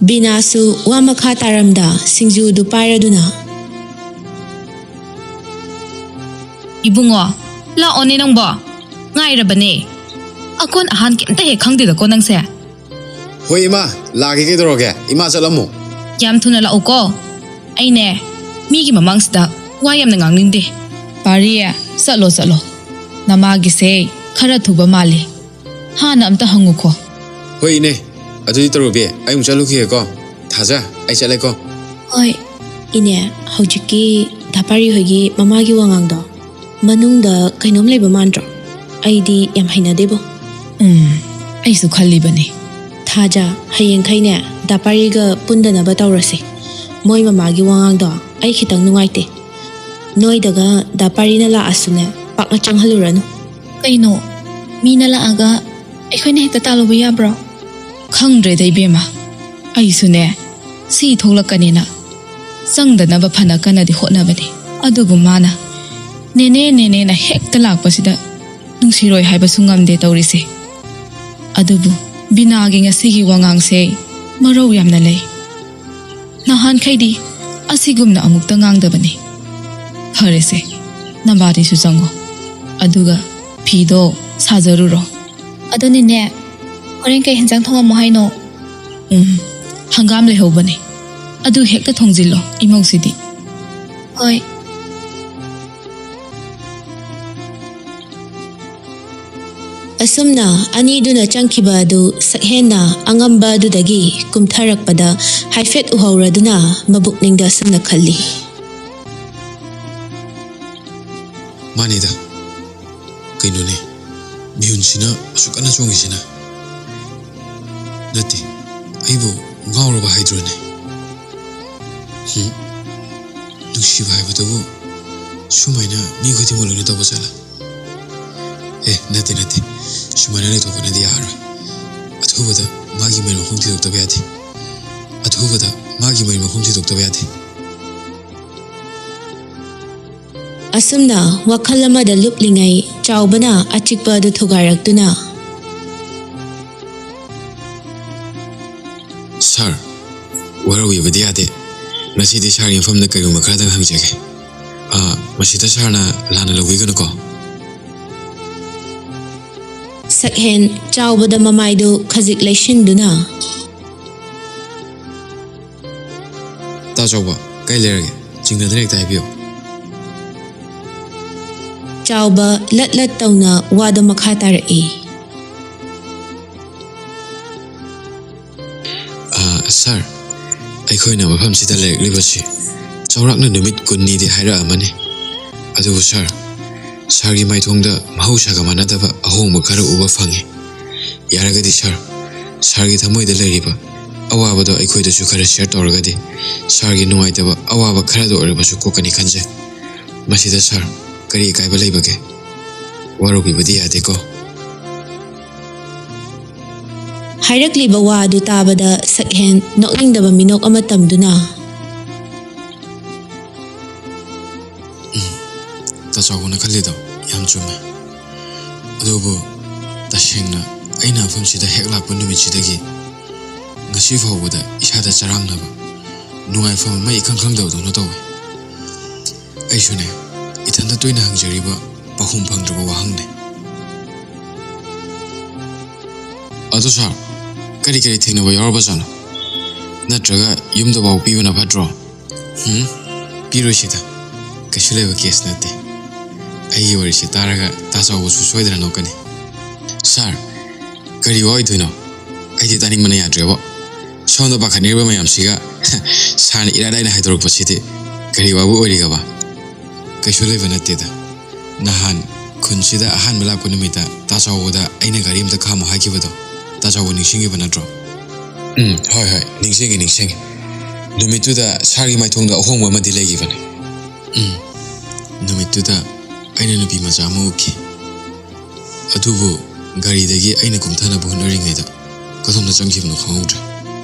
ꯕꯤꯅꯥꯁꯨ ꯋꯥ ꯃꯈꯥ ꯇꯥꯔꯝꯗ ꯁꯤꯡꯖꯨꯗꯨ ꯄꯥꯏꯔꯗꯨꯅ, "ꯏꯕꯨꯡꯉꯣ, ꯂꯥꯛꯑꯣꯅꯦ ꯅꯪꯕꯣ꯫ ꯉꯥꯏꯔꯕꯅꯦ꯫ ꯑꯀꯣꯟ ꯑꯍꯥꯟ ꯀꯩꯝꯇ ꯍꯦꯛ ꯈꯪꯗꯦꯗꯀꯣ ꯅꯪꯁꯦ꯫" "ꯍꯣꯏ ꯏꯃꯥ, ꯂꯥꯛꯑꯒꯦ ꯀꯩꯗꯧꯔꯒꯦ? ꯏꯃꯥ ꯆꯠꯂꯝꯃꯣ꯫" "ꯌꯥꯝ ꯊꯨꯅ ꯂꯥꯛꯎꯀꯣ꯫ ꯑꯩꯅꯦ, ꯃꯤꯒꯤ ꯃꯃꯥꯡꯁꯤꯗ ꯋꯥ ꯌꯥꯝꯅ ꯉꯥꯡꯅꯤꯡꯗꯦ꯫" "ꯄꯥꯔꯤ, ꯆꯠꯂꯣ, ꯆꯠꯂꯣ꯫ ꯅꯃꯥꯒꯤꯁꯦ ꯈꯔ ꯊꯨꯕ ꯃꯥꯜꯂꯤ꯫ ꯍꯥꯟꯅ ꯑꯝꯇ ꯍꯪꯉꯨꯀꯣ꯫" "ꯍꯣꯏ ꯏꯅꯦ, ꯑꯗꯨꯗꯤ ꯇꯧꯔꯨꯕꯤ, ꯑꯩ ꯑꯃꯨꯛ ꯆꯠꯂꯨꯈꯤꯒꯦꯀꯣ꯫ ꯊꯥꯖ, ꯑꯩ ꯆꯠꯂꯦꯀꯣ꯫" "ꯍꯣꯏ꯫" "ꯏꯅꯦ, ꯍꯧꯖꯤꯛꯀꯤ ꯗꯥ ꯄꯥꯔꯤ ꯍꯣꯏꯒꯤ ꯃꯃꯥꯒꯤ ꯋꯥꯉꯥꯡꯗꯣ ꯃꯅꯨꯡꯗ ꯀꯩꯅꯣꯝ ꯂꯩꯕ ꯃꯥꯟꯗ꯭ꯔꯣ? ꯑꯩꯗꯤ ꯌꯥꯝ ꯍꯩꯅꯗꯦꯕꯣ꯫" "ꯎꯝ, ꯑꯩꯁꯨ ꯈꯜꯂꯤꯕꯅꯤ꯫" "ꯊꯥꯖ, ꯍꯌꯦꯡꯈꯩꯅꯦ ꯗꯥ ꯄꯥꯔꯤꯒ ꯄꯨꯟꯗꯅꯕ ꯇꯧꯔꯁꯦ꯫ ꯃꯣꯏ ꯃꯃꯥꯒꯤ ꯋꯥꯉꯥꯡꯗꯣ ꯑꯩ ꯈꯤꯇꯪ ꯅꯨꯡꯉꯥꯏꯇꯦ꯫ ꯅꯣꯏꯗꯒ ꯗꯥ ꯄꯥꯔꯤꯅ ꯂꯥꯛꯑꯁꯨꯅꯦ, ꯄꯥꯛꯅ ꯆꯪꯍꯜꯂꯨꯔꯅꯨ꯫" "ꯀꯩꯅꯣ, ꯃꯤꯅ ꯂꯥꯛꯑꯒ ꯑꯩꯈꯣꯏꯅ ꯍꯦꯛꯇ ꯇꯥꯜꯂꯨꯕ ꯌꯥꯕ꯭ꯔꯣ?" "ꯈꯪꯗ꯭ꯔꯦꯗ ꯏꯕꯦꯝꯃ, ꯑꯩꯁꯨꯅꯦ ꯁꯤ ꯊꯣꯛꯂꯛꯀꯅꯤꯅ ꯆꯪꯗꯅꯕ ꯐꯅ ꯀꯟꯅꯗꯤ ꯍꯣꯠꯅꯕꯅꯤ꯫ ꯑꯗꯨꯕꯨ ꯃꯥꯅ ꯅꯦꯅꯦ, ꯅꯦꯅꯦꯅ ꯍꯦꯛꯇ ꯂꯥꯛꯄꯁꯤꯗ ꯅꯨꯡꯁꯤꯔꯣꯏ ꯍꯥꯏꯕꯁꯨ ꯉꯝꯗꯦ ꯇꯧꯔꯤꯁꯦ꯫ ꯑꯗꯨꯕꯨ ꯕꯤꯅꯥꯒꯤ ꯉꯁꯤꯒꯤ ꯋꯥꯉꯥꯡꯁꯦ ꯃꯔꯧ ꯌꯥꯝꯅ ꯂꯩ꯫ ꯅꯍꯥꯟꯈꯩꯗꯤ ꯑꯁꯤꯒꯨꯝꯅ ꯑꯃꯨꯛꯇ ꯉꯥꯡꯗꯕꯅꯤ꯫ ꯐꯔꯦꯁꯦ, ꯅꯕꯥꯅꯤꯁꯨ ꯆꯪꯉꯣ꯫ ꯑꯗꯨꯒ ꯐꯤꯗꯣ ꯁꯥꯖꯔꯨꯔꯣ꯫" "ꯑꯗꯨꯅꯤꯅꯦ, ꯍꯣꯔꯦꯟ ꯀꯩ ꯍꯦꯟꯖꯥꯡ ꯊꯣꯡꯉꯝꯃꯣ ꯍꯥꯏꯅꯣ?" "ꯎꯝ, ꯍꯪꯒꯥꯝ ꯂꯩꯍꯧꯕꯅꯦ꯫ ꯑꯗꯨ ꯍꯦꯛꯇ ꯊꯣꯡꯖꯤꯜꯂꯣ, ꯏꯃꯧꯁꯤꯗꯤ꯫" "ꯍꯣꯏ꯫" ꯑꯁꯨꯝꯅ ꯑꯅꯤꯗꯨꯅ ꯆꯪꯈꯤꯕ ꯑꯗꯨ ꯁꯛꯍꯦꯟꯅ ꯑꯉꯝꯕ ꯑꯗꯨꯗꯒꯤ ꯀꯨꯝꯊꯔꯛꯄꯗ ꯍꯥꯏꯐꯦꯠ ꯎꯍꯧꯔꯗꯨꯅ ꯃꯕꯨꯛꯅꯤꯡꯗ ꯑꯁꯨꯝꯅ ꯈꯜꯂꯤ꯫ "ꯃꯥꯅꯤꯗ, ꯀꯩꯅꯣꯅꯦ, ꯃꯤꯍꯨꯟꯁꯤꯅ ꯑꯁꯨꯛ ꯀꯟꯅ ꯆꯣꯡꯉꯤꯁꯤꯅ? ꯅꯠꯇꯦ, ꯑꯩꯕꯨ ꯉꯥꯎꯔꯕ ꯍꯥꯏꯗ꯭ꯔꯣꯅꯦ? ꯍꯨꯝ, ꯅꯨꯡꯁꯤꯕ ꯍꯥꯏꯕꯗꯨꯕꯨ ꯁꯨꯃꯥꯏꯅ ꯃꯤ ꯈꯨꯗꯤꯡꯃꯛ ꯂꯣꯏꯅ ꯇꯧꯕ ꯖꯥꯠꯂꯥ? ꯑꯦ, ꯅꯠꯇꯦ, ꯅꯠꯇꯦ, ꯁꯨꯃꯥꯏꯅ ꯂꯩꯊꯣꯛꯄꯅꯗꯤ ꯌꯥꯔꯔꯣꯏ꯫ ꯑꯊꯨꯕꯗ ꯃꯥꯒꯤ ꯃꯔꯤ ꯃꯈꯣꯡ ꯊꯤꯗꯣꯛꯇꯕ ꯌꯥꯗꯦ꯫ ꯑꯊꯨꯕꯗ ꯃꯥꯒꯤ ꯃꯔꯤ ꯃꯈꯣꯡ ꯊꯤꯗꯣꯛꯇꯕ ꯌꯥꯗꯦ꯫" ꯑꯁꯨꯝꯅ ꯋꯥꯈꯜ ꯑꯃꯗ ꯂꯨꯞꯂꯤꯉꯩ ꯆꯥꯎꯕꯅ ꯑꯆꯤꯛꯄ ꯑꯗꯨ ꯊꯨꯒꯥꯏꯔꯛꯇꯨꯅ, "ꯁꯥꯔ, ꯋꯥꯔꯧꯕꯤꯕꯗꯤ ꯌꯥꯗꯦ꯫ ꯉꯁꯤꯗꯤ ꯁꯥꯔꯒꯤ ꯃꯐꯝꯗ ꯀꯔꯤꯒꯨꯝꯕ ꯈꯔꯗꯪ ꯍꯪꯖꯒꯦ꯫ ꯑ, ꯃꯁꯤꯗ ꯁꯥꯔꯅ ꯂꯥꯟꯅ ꯂꯧꯕꯤꯒꯅꯨꯀꯣ꯫ ꯁꯛꯍꯦꯟ ꯆꯥꯎꯕꯗ ꯃꯃꯥꯏꯗꯨ ꯈꯖꯤꯛ ꯂꯩꯁꯤꯟꯗꯨꯅ꯫ ꯇꯥ ꯆꯥꯎꯕ, ꯀꯩ ꯂꯩꯔꯒꯦ? ꯆꯤꯡꯅꯗꯅ ꯍꯦꯛꯇ ꯍꯥꯏꯕꯤꯌꯨ꯫ ꯆꯥꯎꯕ ꯂꯠ ꯂꯠ ꯇꯧꯅ ꯋꯥꯗꯨ ꯃꯈꯥ ꯇꯥꯔꯛꯏ꯫ ꯑ, ꯁꯥꯔ, ꯑꯩꯈꯣꯏꯅ ꯃꯐꯝꯁꯤꯗ ꯂꯩꯔꯛꯂꯤꯕꯁꯤ ꯆꯥꯎꯔꯥꯛꯅ ꯅꯨꯃꯤꯠ ꯀꯨꯟꯅꯤꯗꯤ ꯍꯥꯏꯔꯛꯑꯃꯅꯤ꯫ ꯑꯗꯨꯕꯨ ꯁꯥꯔ, ꯁꯥꯔꯒꯤ ꯃꯥꯏꯊꯣꯡꯗ ꯃꯍꯧꯁꯥꯒ ꯃꯥꯟꯅꯗꯕ ꯑꯍꯣꯡꯕ ꯈꯔ ꯎꯕ ꯐꯪꯉꯤ꯫ ꯌꯥꯔꯒꯗꯤ ꯁꯥꯔ, ꯁꯥꯔꯒꯤ ꯊꯃꯣꯏꯗ ꯂꯩꯔꯤꯕ ꯑꯋꯥꯕꯗꯣ ꯑꯩꯈꯣꯏꯗꯁꯨ ꯈꯔ ꯁꯤꯌꯔ ꯇꯧꯔꯒꯗꯤ ꯁꯥꯔꯒꯤ ꯅꯨꯡꯉꯥꯏꯇꯕ ꯑꯋꯥꯕ ꯈꯔꯗ ꯑꯣꯏꯔꯕꯁꯨ ꯀꯣꯛꯀꯅꯤ ꯈꯟꯖꯩ꯫ ꯃꯁꯤꯗ ꯁꯥꯔ, ꯀꯔꯤ ꯑꯀꯥꯏꯕ ꯂꯩꯕꯒꯦ? ꯋꯥꯔꯧꯕꯤꯕꯗꯤ ꯌꯥꯗꯦꯀꯣ꯫ ꯍꯥꯏꯔꯛꯂꯤꯕ ꯋꯥ ꯑꯗꯨ ꯇꯥꯕꯗ ꯁꯛꯍꯦꯟ ꯅꯣꯛꯅꯤꯡꯗꯕ ꯃꯤꯅꯣꯛ ꯑꯃ ꯇꯝꯗꯨꯅ꯫ ꯎꯝ, ꯇꯥ ꯆꯥꯎꯕꯅ ꯈꯜꯂꯤꯗꯣ ꯌꯥꯝ ꯆꯨꯝꯃꯦ꯫ ꯑꯗꯨꯕꯨ ꯇꯁꯦꯡꯅ ꯑꯩꯅ ꯃꯐꯝꯁꯤꯗ ꯍꯦꯛ ꯂꯥꯛꯄ ꯅꯨꯃꯤꯠꯁꯤꯗꯒꯤ ꯉꯁꯤ ꯐꯥꯎꯕꯗ ꯏꯁꯥꯗ ꯆꯔꯥꯡꯅꯕ, ꯅꯨꯡꯉꯥꯏꯐꯝ ꯑꯃ ꯏꯈꯪ ꯈꯪꯗꯕꯗꯧꯅ ꯇꯧꯋꯤ꯫ ꯑꯩꯁꯨꯅꯦ, ꯏꯊꯟꯇ ꯇꯣꯏꯅ ꯍꯪꯖꯔꯤꯕ ꯄꯥꯎꯈꯨꯝ ꯐꯪꯗ꯭ꯔꯕ ꯋꯥꯍꯪꯅꯦ꯫ ꯑꯗꯣ ꯁꯥꯔ, ꯀꯔꯤ ꯀꯔꯤ ꯊꯦꯡꯅꯕ ꯌꯥꯎꯔꯕꯖꯥꯠꯅꯣ? ꯅꯠꯇ꯭ꯔꯒ ꯌꯨꯝꯗ ꯄꯥꯎ ꯄꯤꯕꯅ ꯐꯠꯇ꯭ꯔꯣ? ꯎꯝ, ꯄꯤꯔꯣꯏꯁꯤꯗ꯫ ꯀꯩꯁꯨ ꯂꯩꯕ ꯀꯦꯁ ꯅꯠꯇꯦ꯫ ꯑꯩꯒꯤ ꯋꯥꯔꯤꯁꯦ ꯇꯥꯔꯒ ꯇꯥ ꯆꯥꯎꯕꯁꯨ ꯁꯣꯏꯗꯅ ꯅꯣꯛꯀꯅꯤ꯫ ꯁꯥꯔ, ꯀꯔꯤ ꯋꯥ ꯑꯣꯏꯗꯣꯏꯅꯣ? ꯑꯩꯗꯤ ꯇꯥꯅꯤꯡꯕꯅ ꯌꯥꯗ꯭ꯔꯦꯕꯣ꯫ ꯁꯣꯝꯗ ꯄꯥꯈꯠꯅꯔꯤꯕ ꯃꯌꯥꯝꯁꯤꯒ ꯁꯥꯔꯅ ꯏꯔꯥꯏ ꯂꯥꯏꯅ ꯍꯥꯏꯗꯣꯔꯛꯄꯁꯤꯗꯤ ꯀꯔꯤ ꯋꯥꯕꯨ ꯑꯣꯏꯔꯤꯒꯕ? ꯀꯩꯁꯨ ꯂꯩꯕ ꯅꯠꯇꯦꯗ꯫ ꯅꯍꯥꯟ ꯈꯨꯟꯁꯤꯗ ꯑꯍꯥꯟꯕ ꯂꯥꯛꯄ ꯅꯨꯃꯤꯠꯇ ꯇꯥ ꯆꯥꯎꯕꯗ ꯑꯩꯅ ꯒꯥꯔꯤ ꯑꯝꯇ ꯈꯥꯝꯃꯣ ꯍꯥꯏꯈꯤꯕꯗꯣ, ꯇꯥ ꯆꯥꯎꯕ ꯅꯤꯡꯁꯤꯡꯉꯤꯕ ꯅꯠꯇ꯭ꯔꯣ? ꯎꯝ, ꯍꯣꯏ, ꯍꯣꯏ, ꯅꯤꯡꯁꯤꯡꯉꯤ, ꯅꯤꯡꯁꯤꯡꯉꯤ꯫ ꯅꯨꯃꯤꯠꯇꯨꯗ ꯁꯥꯔꯒꯤ ꯃꯥꯏꯊꯣꯡꯗ ꯑꯍꯣꯡꯕ ꯑꯃꯗꯤ ꯂꯩꯈꯤꯕꯅꯤ꯫ ꯎꯝ, ꯅꯨꯃꯤꯠꯇꯨꯗ ꯑꯩꯅ ꯅꯨꯄꯤ ꯃꯆꯥ ꯑꯃ ꯎꯈꯤ꯫ ꯑꯗꯨꯕꯨ ꯒꯥꯔꯤꯗꯒꯤ ꯑꯩꯅ ꯀꯨꯝꯊꯅꯕ ꯍꯣꯠꯅꯔꯤꯉꯩꯗ ꯀꯗꯣꯝꯗ ꯆꯪꯈꯤꯕꯅꯣ ꯈꯪꯍꯧꯗ꯭ꯔꯦ꯫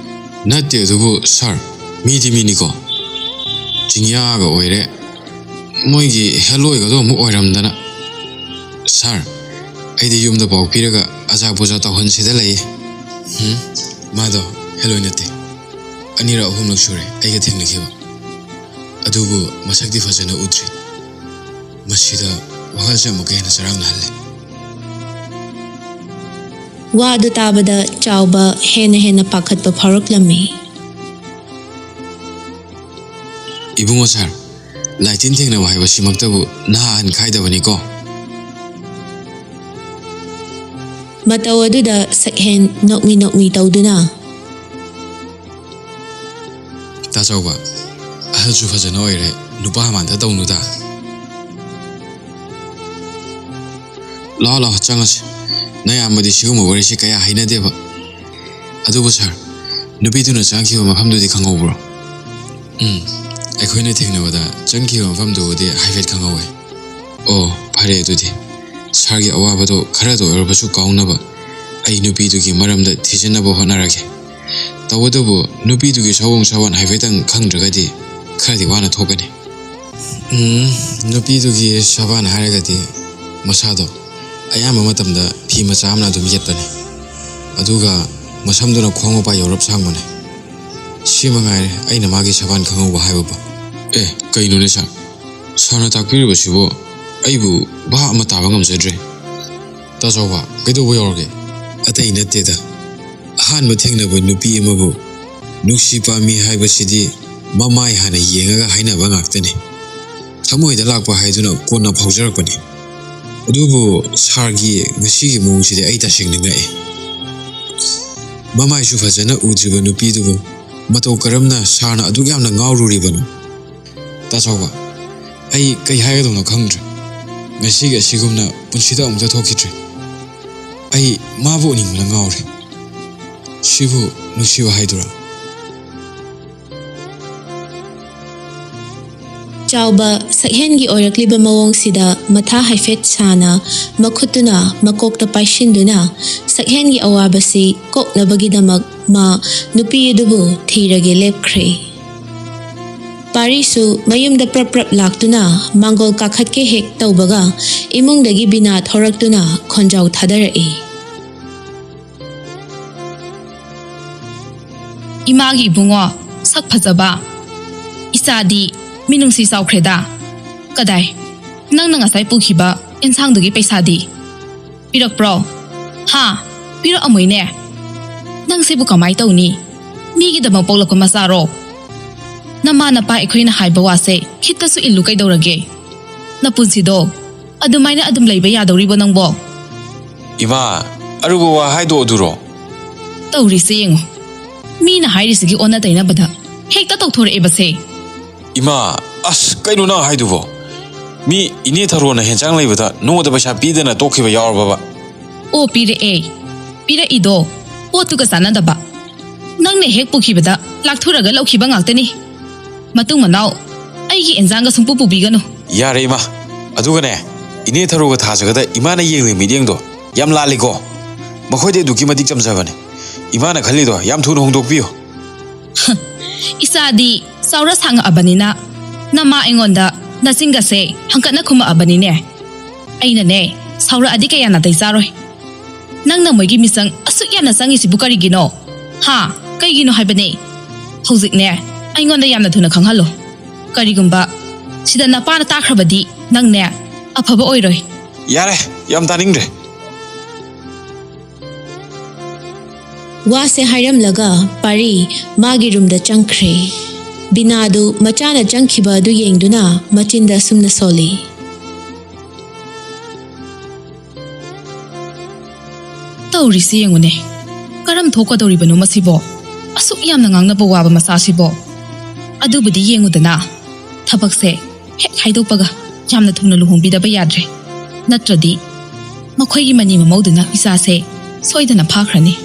ꯅꯠꯇꯦ, ꯑꯗꯨꯕꯨ ꯁꯥꯔ, ꯃꯤꯗꯤ ꯃꯤꯅꯤꯀꯣ, ꯆꯤꯡꯌꯥꯒ ꯑꯣꯏꯔꯦ, ꯃꯣꯏꯒꯤ ꯍꯦꯂꯣꯏꯒꯗꯣ ꯑꯃꯨꯛ ꯑꯣꯏꯔꯝꯗꯅ꯫ ꯁꯥꯔ, ꯑꯩꯗꯤ ꯌꯨꯝꯗ ꯄꯥꯎ ꯄꯤꯔꯒ ꯑꯖꯥ ꯄꯨꯖꯥ ꯇꯧꯍꯟꯁꯤꯗ ꯂꯩꯌꯦ꯫ ꯎꯝ, ꯃꯥꯗꯣ ꯍꯦꯂꯣꯏ ꯅꯠꯇꯦ꯫ ꯑꯅꯤꯔꯛ ꯑꯍꯨꯝꯂꯛ ꯁꯨꯔꯦ ꯑꯩꯒ ꯊꯦꯡꯅꯈꯤꯕ꯫ ꯑꯗꯨꯕꯨ ꯃꯁꯛꯇꯤ ꯐꯖꯅ ꯎꯗ꯭ꯔꯤ꯫ ꯃꯁꯤꯗ ꯋꯥꯈꯜꯁꯦ ꯑꯃꯨꯛꯀ ꯍꯦꯟꯅ ꯆꯔꯥꯡꯅꯍꯜꯂꯦ꯫ ꯋꯥꯗꯨ ꯇꯥꯕꯗ ꯆꯥꯎꯕ ꯍꯦꯟꯅ ꯍꯦꯟꯅ ꯄꯥꯈꯠꯄ ꯐꯥꯎꯔꯛꯂꯝꯃꯤ꯫ ꯏꯕꯨꯡꯉꯣ ꯁꯥꯔ, ꯂꯥꯏꯇꯤꯟ ꯊꯦꯡꯅꯕ ꯍꯥꯏꯕꯁꯤꯃꯛꯇꯕꯨ ꯅꯍꯥ ꯑꯍꯟ ꯈꯥꯏꯗꯕꯅꯤꯀꯣ꯫ ꯃꯇꯧ ꯑꯗꯨꯗ ꯁꯛꯍꯦꯟ ꯅꯣꯛꯃꯤ ꯅꯣꯛꯃꯤ ꯇꯧꯗꯨꯅ, "ꯇꯥ ꯆꯥꯎꯕ, ꯑꯍꯜꯁꯨ ꯐꯖꯅ ꯑꯣꯏꯔꯦ, ꯅꯨꯄꯥ ꯃꯥꯟꯗ ꯇꯧꯅꯨꯗ꯫ ꯂꯥꯛꯑꯣ, ꯂꯥꯛꯑꯣ, ꯆꯪꯉꯁꯤ꯫ ꯅꯌꯥꯝꯕꯗꯤ ꯁꯤꯒꯨꯝꯕ ꯋꯥꯔꯤꯁꯤ ꯀꯌꯥ ꯍꯩꯅꯗꯦꯕ꯫ ꯑꯗꯨꯕꯨ ꯁꯥꯔ, ꯅꯨꯄꯤꯗꯨꯅ ꯆꯪꯈꯤꯕ ꯃꯐꯝꯗꯨꯗꯤ ꯈꯪꯍꯧꯕ꯭ꯔꯣ?" "ꯎꯝ, ꯑꯩꯈꯣꯏꯅ ꯊꯦꯡꯅꯕꯗ ꯆꯪꯈꯤꯕ ꯃꯐꯝꯗꯨꯕꯨꯗꯤ ꯍꯥꯏꯐꯦꯠ ꯈꯪꯍꯧꯋꯦ꯫" "ꯑꯣ, ꯐꯔꯦ ꯑꯗꯨꯗꯤ꯫ ꯁꯥꯔꯒꯤ ꯑꯋꯥꯕꯗꯣ ꯈꯔꯗ ꯑꯣꯏꯔꯕꯁꯨ ꯀꯥꯎꯅꯕ ꯑꯩ ꯅꯨꯄꯤꯗꯨꯒꯤ ꯃꯔꯝꯗ ꯊꯤꯖꯤꯟꯅꯕ ꯍꯣꯠꯅꯔꯒꯦ꯫ ꯇꯧꯕꯇꯕꯨ ꯅꯨꯄꯤꯗꯨꯒꯤ ꯁꯑꯣꯡ ꯁꯥꯋꯥꯟ ꯍꯥꯏꯐꯦꯠꯇꯪ ꯈꯪꯗ꯭ꯔꯒꯗꯤ ꯈꯔꯗꯤ ꯋꯥꯅ ꯊꯣꯛꯀꯅꯤ꯫" "ꯎꯝ, ꯅꯨꯄꯤꯗꯨꯒꯤ ꯁꯥꯕꯥꯟ ꯍꯥꯏꯔꯒꯗꯤ ꯃꯁꯥꯗꯣ ꯑꯌꯥꯝꯕ ꯃꯇꯝꯗ ꯐꯤ ꯃꯆꯥ ꯑꯃꯅ ꯑꯗꯨꯝ ꯌꯦꯠꯄꯅꯦ꯫ ꯑꯗꯨꯒ ꯃꯁꯝꯗꯨꯅ ꯈꯣꯡ ꯃꯄꯥ ꯌꯧꯔꯞ ꯁꯥꯡꯕꯅꯦ꯫ ꯁꯤ ꯃꯉꯥꯏꯔꯦ ꯑꯩꯅ ꯃꯥꯒꯤ ꯁꯥꯕꯥꯟ ꯈꯪꯍꯧꯕ ꯍꯥꯏꯕꯕꯨ꯫" "ꯑꯦ, ꯀꯩꯅꯣꯅꯦ ꯁꯥꯔ? ꯁꯥꯔꯅ ꯇꯥꯛꯄꯤꯔꯤꯕꯁꯤꯕꯨ ꯑꯩꯕꯨ ꯚꯥꯞ ꯑꯃ ꯇꯥꯕ ꯉꯝꯖꯗ꯭ꯔꯦ꯫" "ꯇꯥ ꯆꯥꯎꯕ, ꯀꯩꯗꯧꯕ ꯌꯥꯎꯔꯒꯦ?" "ꯑꯇꯩ ꯅꯠꯇꯦꯗ, ꯑꯍꯥꯟꯕ ꯊꯦꯡꯅꯕ ꯅꯨꯄꯤ ꯑꯃꯕꯨ ꯅꯨꯡꯁꯤ ꯄꯥꯝꯃꯤ ꯍꯥꯏꯕꯁꯤꯗꯤ ꯃꯃꯥꯏ ꯍꯥꯟꯅ ꯌꯦꯡꯉꯒ ꯍꯥꯏꯅꯕ ꯉꯥꯛꯇꯅꯤ꯫ ꯊꯃꯣꯏꯗ ꯂꯥꯛꯄ ꯍꯥꯏꯗꯨꯅ ꯀꯣꯟꯅ ꯐꯥꯎꯖꯔꯛꯄꯅꯤ꯫ ꯑꯗꯨꯕꯨ ꯁꯥꯔꯒꯤ ꯉꯁꯤꯒꯤ ꯃꯑꯣꯡꯁꯤꯗꯤ ꯑꯩ ꯇꯁꯦꯡꯅ ꯉꯛꯑꯦ꯫ ꯃꯃꯥꯏꯁꯨ ꯐꯖꯅ ꯎꯗ꯭ꯔꯤꯕ ꯅꯨꯄꯤꯗꯨꯕꯨ ꯃꯇꯧ ꯀꯔꯝꯅ ꯁꯥꯔꯅ ꯑꯗꯨꯛ ꯌꯥꯝꯅ ꯉꯥꯎꯔꯨꯔꯤꯕꯅꯣ? ꯇꯥ ꯆꯥꯎꯕ, ꯑꯩ ꯀꯩ ꯍꯥꯏꯒꯗꯧꯅꯣ ꯈꯪꯗ꯭ꯔꯦ꯫ ꯉꯁꯤꯒꯤ ꯑꯁꯤꯒꯨꯝꯅ ꯄꯨꯟꯁꯤꯗ ꯑꯃꯨꯛꯇ ꯊꯣꯛꯈꯤꯗ꯭ꯔꯦ꯫ ꯑꯩ ꯃꯥꯕꯨ ꯎꯅꯤꯡꯕꯅ ꯉꯥꯎꯔꯦ꯫ ꯁꯤꯕꯨ ꯅꯨꯡꯁꯤꯕ ꯍꯥꯏꯗꯨꯔꯥ?" ꯆꯥꯎꯕ ꯁꯛꯍꯦꯟꯒꯤ ꯑꯣꯏꯔꯛꯂꯤꯕ ꯃꯑꯣꯡꯁꯤꯗ ꯃꯊꯥ ꯍꯥꯏꯐꯦꯠ ꯁꯥꯅ ꯃꯈꯨꯠꯇꯨꯅ ꯃꯀꯣꯛꯇ ꯄꯥꯏꯁꯤꯟꯗꯨꯅ ꯁꯛꯍꯦꯟꯒꯤ ꯑꯋꯥꯕꯁꯤ ꯀꯣꯛꯅꯕꯒꯤꯗꯃꯛ ꯃꯥ ꯅꯨꯄꯤ ꯑꯗꯨꯕꯨ ꯊꯤꯔꯒꯦ ꯂꯦꯞꯈ꯭ꯔꯦ꯫ ꯄꯥꯔꯤꯁꯨ ꯃꯌꯨꯝꯗ ꯄ꯭ꯔꯞ ꯄ꯭ꯔꯞ ꯂꯥꯛꯇꯨꯅ ꯃꯥꯡꯒꯣꯜ ꯀꯥꯈꯠꯀꯦ ꯍꯦꯛ ꯇꯧꯕꯒ ꯏꯃꯨꯡꯗꯒꯤ ꯕꯤꯅꯥ ꯊꯣꯔꯛꯇꯨꯅ ꯈꯣꯟꯖꯥꯎ ꯊꯥꯗꯔꯛꯏ꯫ ꯏꯃꯥꯒꯤ ꯏꯕꯨꯡꯉꯣ, ꯁꯛ ꯐꯖꯕ꯫ ꯏꯆꯥꯗꯤ ꯃꯤꯅꯨꯡꯁꯤ ꯆꯥꯎꯈ꯭ꯔꯦꯗ꯫ ꯀꯗꯥꯏ, ꯅꯪꯅ ꯉꯁꯥꯏ ꯄꯨꯈꯤꯕ ꯑꯦꯟꯁꯥꯡꯗꯨꯒꯤ ꯄꯩꯁꯥꯗꯤ? ꯄꯤꯔꯛꯄ꯭ꯔꯣ? ꯍꯥ? ꯄꯤꯔꯛꯑꯝꯃꯣꯏꯅꯦ꯫ ꯅꯪꯁꯤꯕꯨ ꯀꯃꯥꯏ ꯇꯧꯅꯤ? ꯃꯤꯒꯤꯗꯃꯛ ꯄꯣꯛꯂꯛꯄ ꯃꯆꯥꯔꯣ? ꯅꯃꯥ ꯅꯄꯥ ꯑꯩꯈꯣꯏꯅ ꯍꯥꯏꯕ ꯋꯥꯁꯦ ꯈꯤꯠꯇꯁꯨ ꯏꯜꯂꯨ ꯀꯩꯗꯧꯔꯒꯦ? ꯅꯄꯨꯟꯁꯤꯗꯣ ꯑꯗꯨꯃꯥꯏꯅ ꯑꯗꯨꯝ ꯂꯩꯕ ꯌꯥꯗꯧꯔꯤꯕꯣ ꯅꯪꯕꯣ? ꯏꯃꯥ, ꯑꯔꯨꯕ ꯋꯥ ꯍꯥꯏꯗꯣ ꯑꯗꯨꯔꯣ? ꯇꯧꯔꯤꯁꯦ ꯌꯦꯡꯉꯨ꯫ ꯃꯤꯅ ꯍꯥꯏꯔꯤꯁꯤꯒꯤ ꯑꯣꯟꯅ ꯇꯩꯅꯕꯗ ꯍꯦꯛꯇ ꯇꯧꯊꯣꯔꯛꯑꯦꯕꯁꯦ꯫ ꯏꯃꯥ, ꯑꯁ, ꯀꯩꯅꯣ ꯅꯪ ꯍꯥꯏꯗꯨꯕꯣ? ꯃꯤ ꯏꯅꯦ ꯊꯔꯣꯅ ꯍꯦꯟꯖꯥꯡ ꯂꯩꯕꯗ ꯅꯣꯡꯃꯗ ꯄꯩꯁꯥ ꯄꯤꯗꯅ ꯇꯣꯛꯈꯤꯕ ꯌꯥꯎꯔꯕꯕ? ꯑꯣ, ꯄꯤꯔꯛꯑꯦ꯫ ꯄꯤꯔꯛꯏꯗꯣ ꯄꯣꯠꯇꯨꯒ ꯆꯥꯟꯅꯗꯕ꯫ ꯅꯪꯅ ꯍꯦꯛ ꯄꯨꯈꯤꯕꯗ ꯂꯥꯛꯊꯨꯔꯒ ꯂꯧꯈꯤꯕ ꯉꯥꯛꯇꯅꯤ꯫ ꯃꯇꯨꯡ ꯃꯅꯥꯎ ꯑꯩꯒꯤ ꯑꯦꯟꯖꯥꯡꯒ ꯁꯨꯡꯄꯨ ꯄꯨꯕꯤꯒꯅꯨ꯫ ꯌꯥꯔꯦ ꯏꯃꯥ꯫ ꯑꯗꯨꯒꯅꯦ, ꯏꯅꯦ ꯊꯔꯣꯒ ꯊꯥꯖꯒꯗ ꯏꯃꯥꯅ ꯌꯦꯡꯂꯤ ꯃꯤꯠꯌꯦꯡꯗꯣ ꯌꯥꯝ ꯂꯥꯜꯂꯤꯀꯣ꯫ ꯃꯈꯣꯏꯗꯤ ꯑꯗꯨꯛꯀꯤ ꯃꯇꯤꯛ ꯆꯝꯖꯕꯅꯦ꯫ ꯏꯃꯥꯅ ꯈꯜꯂꯤꯗꯣ ꯌꯥꯝ ꯊꯨꯅ ꯍꯣꯡꯗꯣꯛꯄꯤꯌꯨ꯫ ꯏꯆꯥꯗꯤ ꯆꯥꯎꯔ ꯁꯥꯡꯉꯛꯑꯕꯅꯤꯅ ꯅꯃꯥ ꯑꯩꯉꯣꯟꯗ ꯅꯆꯤꯟꯒꯁꯦ ꯍꯪꯀꯠꯅ ꯈꯨꯝꯃꯛꯑꯕꯅꯤꯅꯦ꯫ ꯑꯩꯅꯅꯦ, ꯁꯥꯎꯔꯛꯑꯗꯤ ꯀꯌꯥ ꯅꯥꯇꯩ ꯆꯥꯔꯣꯏ꯫ ꯅꯪꯅ ꯃꯣꯏꯒꯤ ꯃꯤꯆꯪ ꯑꯁꯨꯛ ꯌꯥꯝꯅ ꯆꯪꯉꯤꯁꯤꯕꯨ ꯀꯔꯤꯒꯤꯅꯣ? ꯍꯥ? ꯀꯩꯒꯤꯅꯣ ꯍꯥꯏꯕꯅꯦ? ꯍꯧꯖꯤꯛꯅꯦ, ꯑꯩꯉꯣꯟꯗ ꯌꯥꯝꯅ ꯊꯨꯅ ꯈꯪꯍꯜꯂꯣ꯫ ꯀꯔꯤꯒꯨꯝꯕ ꯁꯤꯗ ꯅꯄꯥꯅ ꯇꯥꯈ꯭ꯔꯕꯗꯤ ꯅꯪꯅꯦ, ꯑꯐꯕ ꯑꯣꯏꯔꯣꯏ꯫ ꯌꯥꯔꯦ, ꯌꯥꯝ ꯇꯥꯅꯤꯡꯗ꯭ꯔꯦ꯫ ꯋꯥꯁꯦ ꯍꯥꯏꯔꯝꯂꯒ ꯄꯥꯔꯤ ꯃꯥꯒꯤ ꯔꯨꯝꯗ ꯆꯪꯈ꯭ꯔꯦ꯫ ꯕꯤꯅꯥꯗꯨ ꯃꯆꯥꯅ ꯆꯪꯈꯤꯕ ꯑꯗꯨ ꯌꯦꯡꯗꯨꯅ ꯃꯆꯤꯟꯗ ꯑꯁꯨꯝꯅ ꯁꯣꯜꯂꯤ꯫ ꯇꯧꯔꯤꯁꯤ ꯌꯦꯡꯉꯨꯅꯦ, ꯀꯔꯝ ꯊꯣꯛꯀꯗꯧꯔꯤꯕꯅꯣ ꯃꯁꯤꯕꯣ? ꯑꯁꯨꯛ ꯌꯥꯝꯅ ꯉꯥꯡꯅꯕ ꯋꯥꯕ ꯃꯆꯥꯁꯤꯕꯣ꯫ ꯑꯗꯨꯕꯨꯗꯤ ꯌꯦꯡꯉꯨꯗꯅ, ꯊꯕꯛꯁꯦ ꯍꯦꯛ ꯍꯥꯏꯗꯣꯛꯄꯒ ꯌꯥꯝꯅ ꯊꯨꯅ ꯂꯨꯍꯣꯡꯕꯤꯗꯕ ꯌꯥꯗ꯭ꯔꯦ꯫ ꯅꯠꯇ꯭ꯔꯗꯤ ꯃꯈꯣꯏꯒꯤ ꯃꯅꯤ ꯃꯃꯧꯗꯨꯅ ꯏꯆꯥꯁꯦ ꯁꯣꯏꯗꯅ ꯐꯥꯈ꯭ꯔꯅꯤ꯫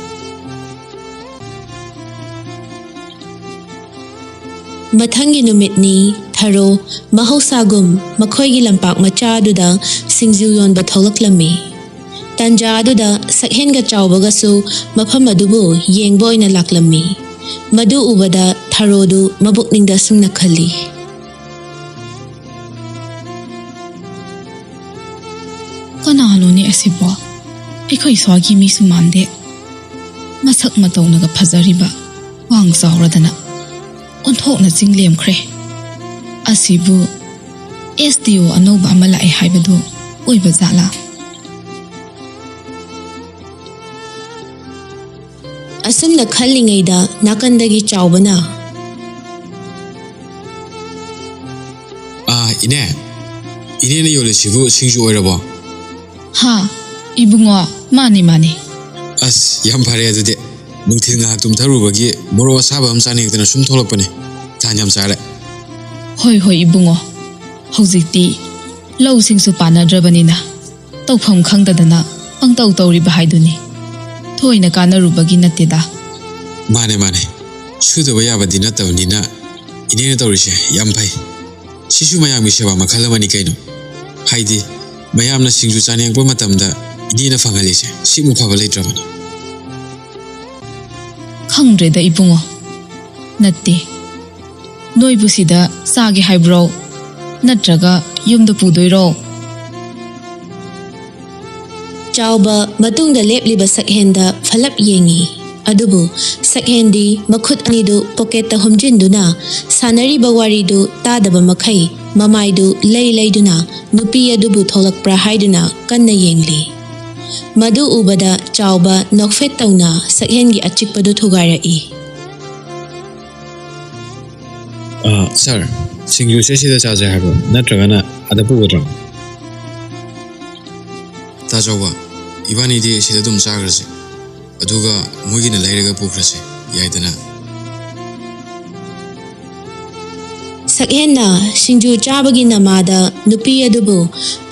ꯃꯊꯪꯒꯤ ꯅꯨꯃꯤꯠꯅꯤ꯫ ꯊꯔꯣ ꯃꯍꯧꯁꯥꯒꯨꯝ ꯃꯈꯣꯏꯒꯤ ꯂꯝꯄꯥꯛ ꯃꯆꯥ ꯑꯗꯨꯗ ꯁꯤꯡꯖꯨ ꯌꯣꯟꯕ ꯊꯣꯛꯂꯛꯂꯝꯃꯤ꯫ ꯇꯟꯖꯥ ꯑꯗꯨꯗ ꯁꯛꯍꯦꯟꯒ ꯆꯥꯎꯕꯒꯁꯨ ꯃꯐꯝ ꯑꯗꯨꯕꯨ ꯌꯦꯡꯕ ꯑꯣꯏꯅ ꯂꯥꯛꯂꯝꯃꯤ꯫ ꯃꯗꯨ ꯎꯕꯗ ꯊꯔꯣꯗꯨ ꯃꯕꯨꯛꯅꯤꯡꯗ ꯑꯁꯨꯝꯅ ꯈꯜꯂꯤ꯫ ꯀꯅꯥꯅꯣꯅꯦ ꯑꯁꯤꯕꯣ? ꯑꯩꯈꯣꯏ ꯁ꯭ꯋꯥꯏꯒꯤ ꯃꯤꯁꯨ ꯃꯥꯟꯗꯦ꯫ ꯃꯁꯛ ꯃꯇꯧꯅꯒ ꯐꯖꯔꯤꯕ, ꯋꯥꯡ ꯆꯥꯎꯔꯗꯅ ꯑꯣꯟꯊꯣꯛꯅ ꯆꯤꯡ ꯂꯦꯝꯈ꯭ꯔꯦ꯫ ꯑꯁꯤꯕꯨ ꯑꯦꯁ ꯗꯤ ꯑꯣ ꯑꯅꯧꯕ ꯑꯃ ꯂꯥꯛꯑꯦ ꯍꯥꯏꯕꯗꯨ ꯑꯣꯏꯕ ꯖꯥꯠꯂꯥ? ꯑꯁꯨꯝꯅ ꯈꯜꯂꯤꯉꯩꯗ ꯅꯥꯀꯟꯗꯒꯤ ꯆꯥꯎꯕꯅ, "ꯑꯥ, ꯏꯅꯦ, ꯏꯅꯦꯅ ꯌꯣꯜꯂꯤꯁꯤꯕꯨ ꯁꯤꯡꯖꯨ ꯑꯣꯏꯔꯕꯣ?" "ꯍꯥ, ꯏꯕꯨꯡꯉꯣ, ꯃꯥꯅꯤ, ꯃꯥꯅꯤ꯫" "ꯑꯁ, ꯌꯥꯝ ꯐꯔꯦ ꯑꯗꯨꯗꯤ꯫ ꯅꯨꯡꯊꯤꯜ ꯉꯥꯏꯍꯥꯛ ꯇꯨꯝꯊꯔꯨꯕꯒꯤ ꯃꯣꯔꯣꯛ ꯑꯁꯥꯕ ꯑꯃ ꯆꯥꯅꯤꯡꯗꯅ ꯁꯨꯝ ꯊꯣꯛꯂꯛꯄꯅꯦ꯫ ꯇꯥꯟ ꯌꯥꯝ ꯆꯥꯔꯦ꯫" "ꯍꯣꯏ, ꯍꯣꯏ, ꯏꯕꯨꯡꯉꯣ꯫ ꯍꯧꯖꯤꯛꯇꯤ ꯂꯧꯁꯤꯡꯁꯨ ꯄꯥꯟꯅꯗ꯭ꯔꯕꯅꯤꯅ ꯇꯧꯐꯝ ꯈꯪꯗꯗꯅ ꯄꯪꯇꯧ ꯇꯧꯔꯤꯕ ꯍꯥꯏꯗꯨꯅꯤ꯫ ꯊꯣꯏꯅ ꯀꯥꯟꯅꯔꯨꯕꯒꯤ ꯅꯠꯇꯦꯗ꯫" "ꯃꯥꯅꯦ, ꯃꯥꯅꯦ꯫ ꯁꯨꯗꯕ ꯌꯥꯕꯗꯤ ꯅꯠꯇꯕꯅꯤꯅ ꯏꯅꯦꯅ ꯇꯧꯔꯤꯁꯦ ꯌꯥꯝ ꯐꯩ꯫ ꯁꯤꯁꯨ ꯃꯌꯥꯝꯒꯤ ꯁꯦꯕꯥ ꯃꯈꯜ ꯑꯃꯅꯤ ꯀꯩꯅꯣ꯫ ꯍꯥꯏꯗꯤ, ꯃꯌꯥꯝꯅ ꯁꯤꯡꯖꯨ ꯆꯥꯅꯤꯡꯉꯛꯄ ꯃꯇꯝꯗ ꯏꯅꯦꯅ ꯐꯪꯍꯜꯂꯤꯁꯦ ꯁꯤꯃꯨꯛ ꯐꯕ ꯂꯩꯇ꯭ꯔꯕꯅꯤ꯫" "ꯈꯪꯗ꯭ꯔꯦꯗ, ꯏꯕꯨꯡꯉꯣ꯫ ꯅꯠꯇꯦ, ꯅꯣꯏꯕꯨ ꯁꯤꯗ ꯆꯥꯒꯦ ꯍꯥꯏꯕ꯭ꯔꯣ? ꯅꯠꯇ꯭ꯔꯒ ꯌꯨꯝꯗ ꯄꯨꯗꯣꯏꯔꯣ?" ꯆꯥꯎꯕ ꯃꯇꯨꯡꯗ ꯂꯦꯞꯂꯤꯕ ꯁꯛꯍꯦꯟꯗ ꯐꯂꯞ ꯌꯦꯡꯉꯤ꯫ ꯑꯗꯨꯕꯨ ꯁꯛꯍꯦꯟꯗꯤ ꯃꯈꯨꯠ ꯑꯅꯤꯗꯨ ꯄꯣꯀꯦꯠꯇ ꯍꯨꯝꯖꯤꯟꯗꯨꯅ ꯁꯥꯟꯅꯔꯤꯕ ꯋꯥꯔꯤꯗꯨ ꯇꯥꯗꯕ ꯃꯈꯩ ꯃꯃꯥꯏꯗꯨ ꯂꯩ ꯂꯩꯗꯨꯅ ꯅꯨꯄꯤ ꯑꯗꯨꯕꯨ ꯊꯣꯛꯂꯛꯄ꯭ꯔꯥ ꯍꯥꯏꯗꯨꯅ ꯀꯟꯅ ꯌꯦꯡꯂꯤ꯫ ꯃꯗꯨ ꯎꯕꯗ ꯆꯥꯎꯕ ꯅꯣꯛꯐꯦꯠ ꯇꯧꯅ ꯁꯛꯍꯦꯟꯒꯤ ꯑꯆꯤꯛꯄꯗꯨ ꯊꯨꯒꯥꯏꯔꯛꯏ꯫ "ꯑ, ꯁꯥꯔ, ꯁꯤꯡꯖꯨꯁꯦ ꯁꯤꯗ ꯆꯥꯁꯦ ꯍꯥꯏꯕ꯭ꯔꯣ, ꯅꯠꯇ꯭ꯔꯒꯅ ꯑꯥꯗ ꯄꯨꯒꯗ꯭ꯔꯣ?" "ꯇꯥ ꯆꯥꯎꯕ, ꯏꯕꯥꯅꯤꯗꯤ ꯁꯤꯗ ꯑꯗꯨꯝ ꯆꯥꯈ꯭ꯔꯁꯦ, ꯑꯗꯨꯒ ꯃꯣꯏꯒꯤꯅ ꯂꯩꯔꯒ ꯄꯨꯈ꯭ꯔꯁꯦ, ꯌꯥꯏꯗꯅ?" ꯁꯛꯍꯦꯟꯅ ꯁꯤꯡꯖꯨ ꯆꯥꯕꯒꯤ ꯅꯃꯥꯗ ꯅꯨꯄꯤ ꯑꯗꯨꯕꯨ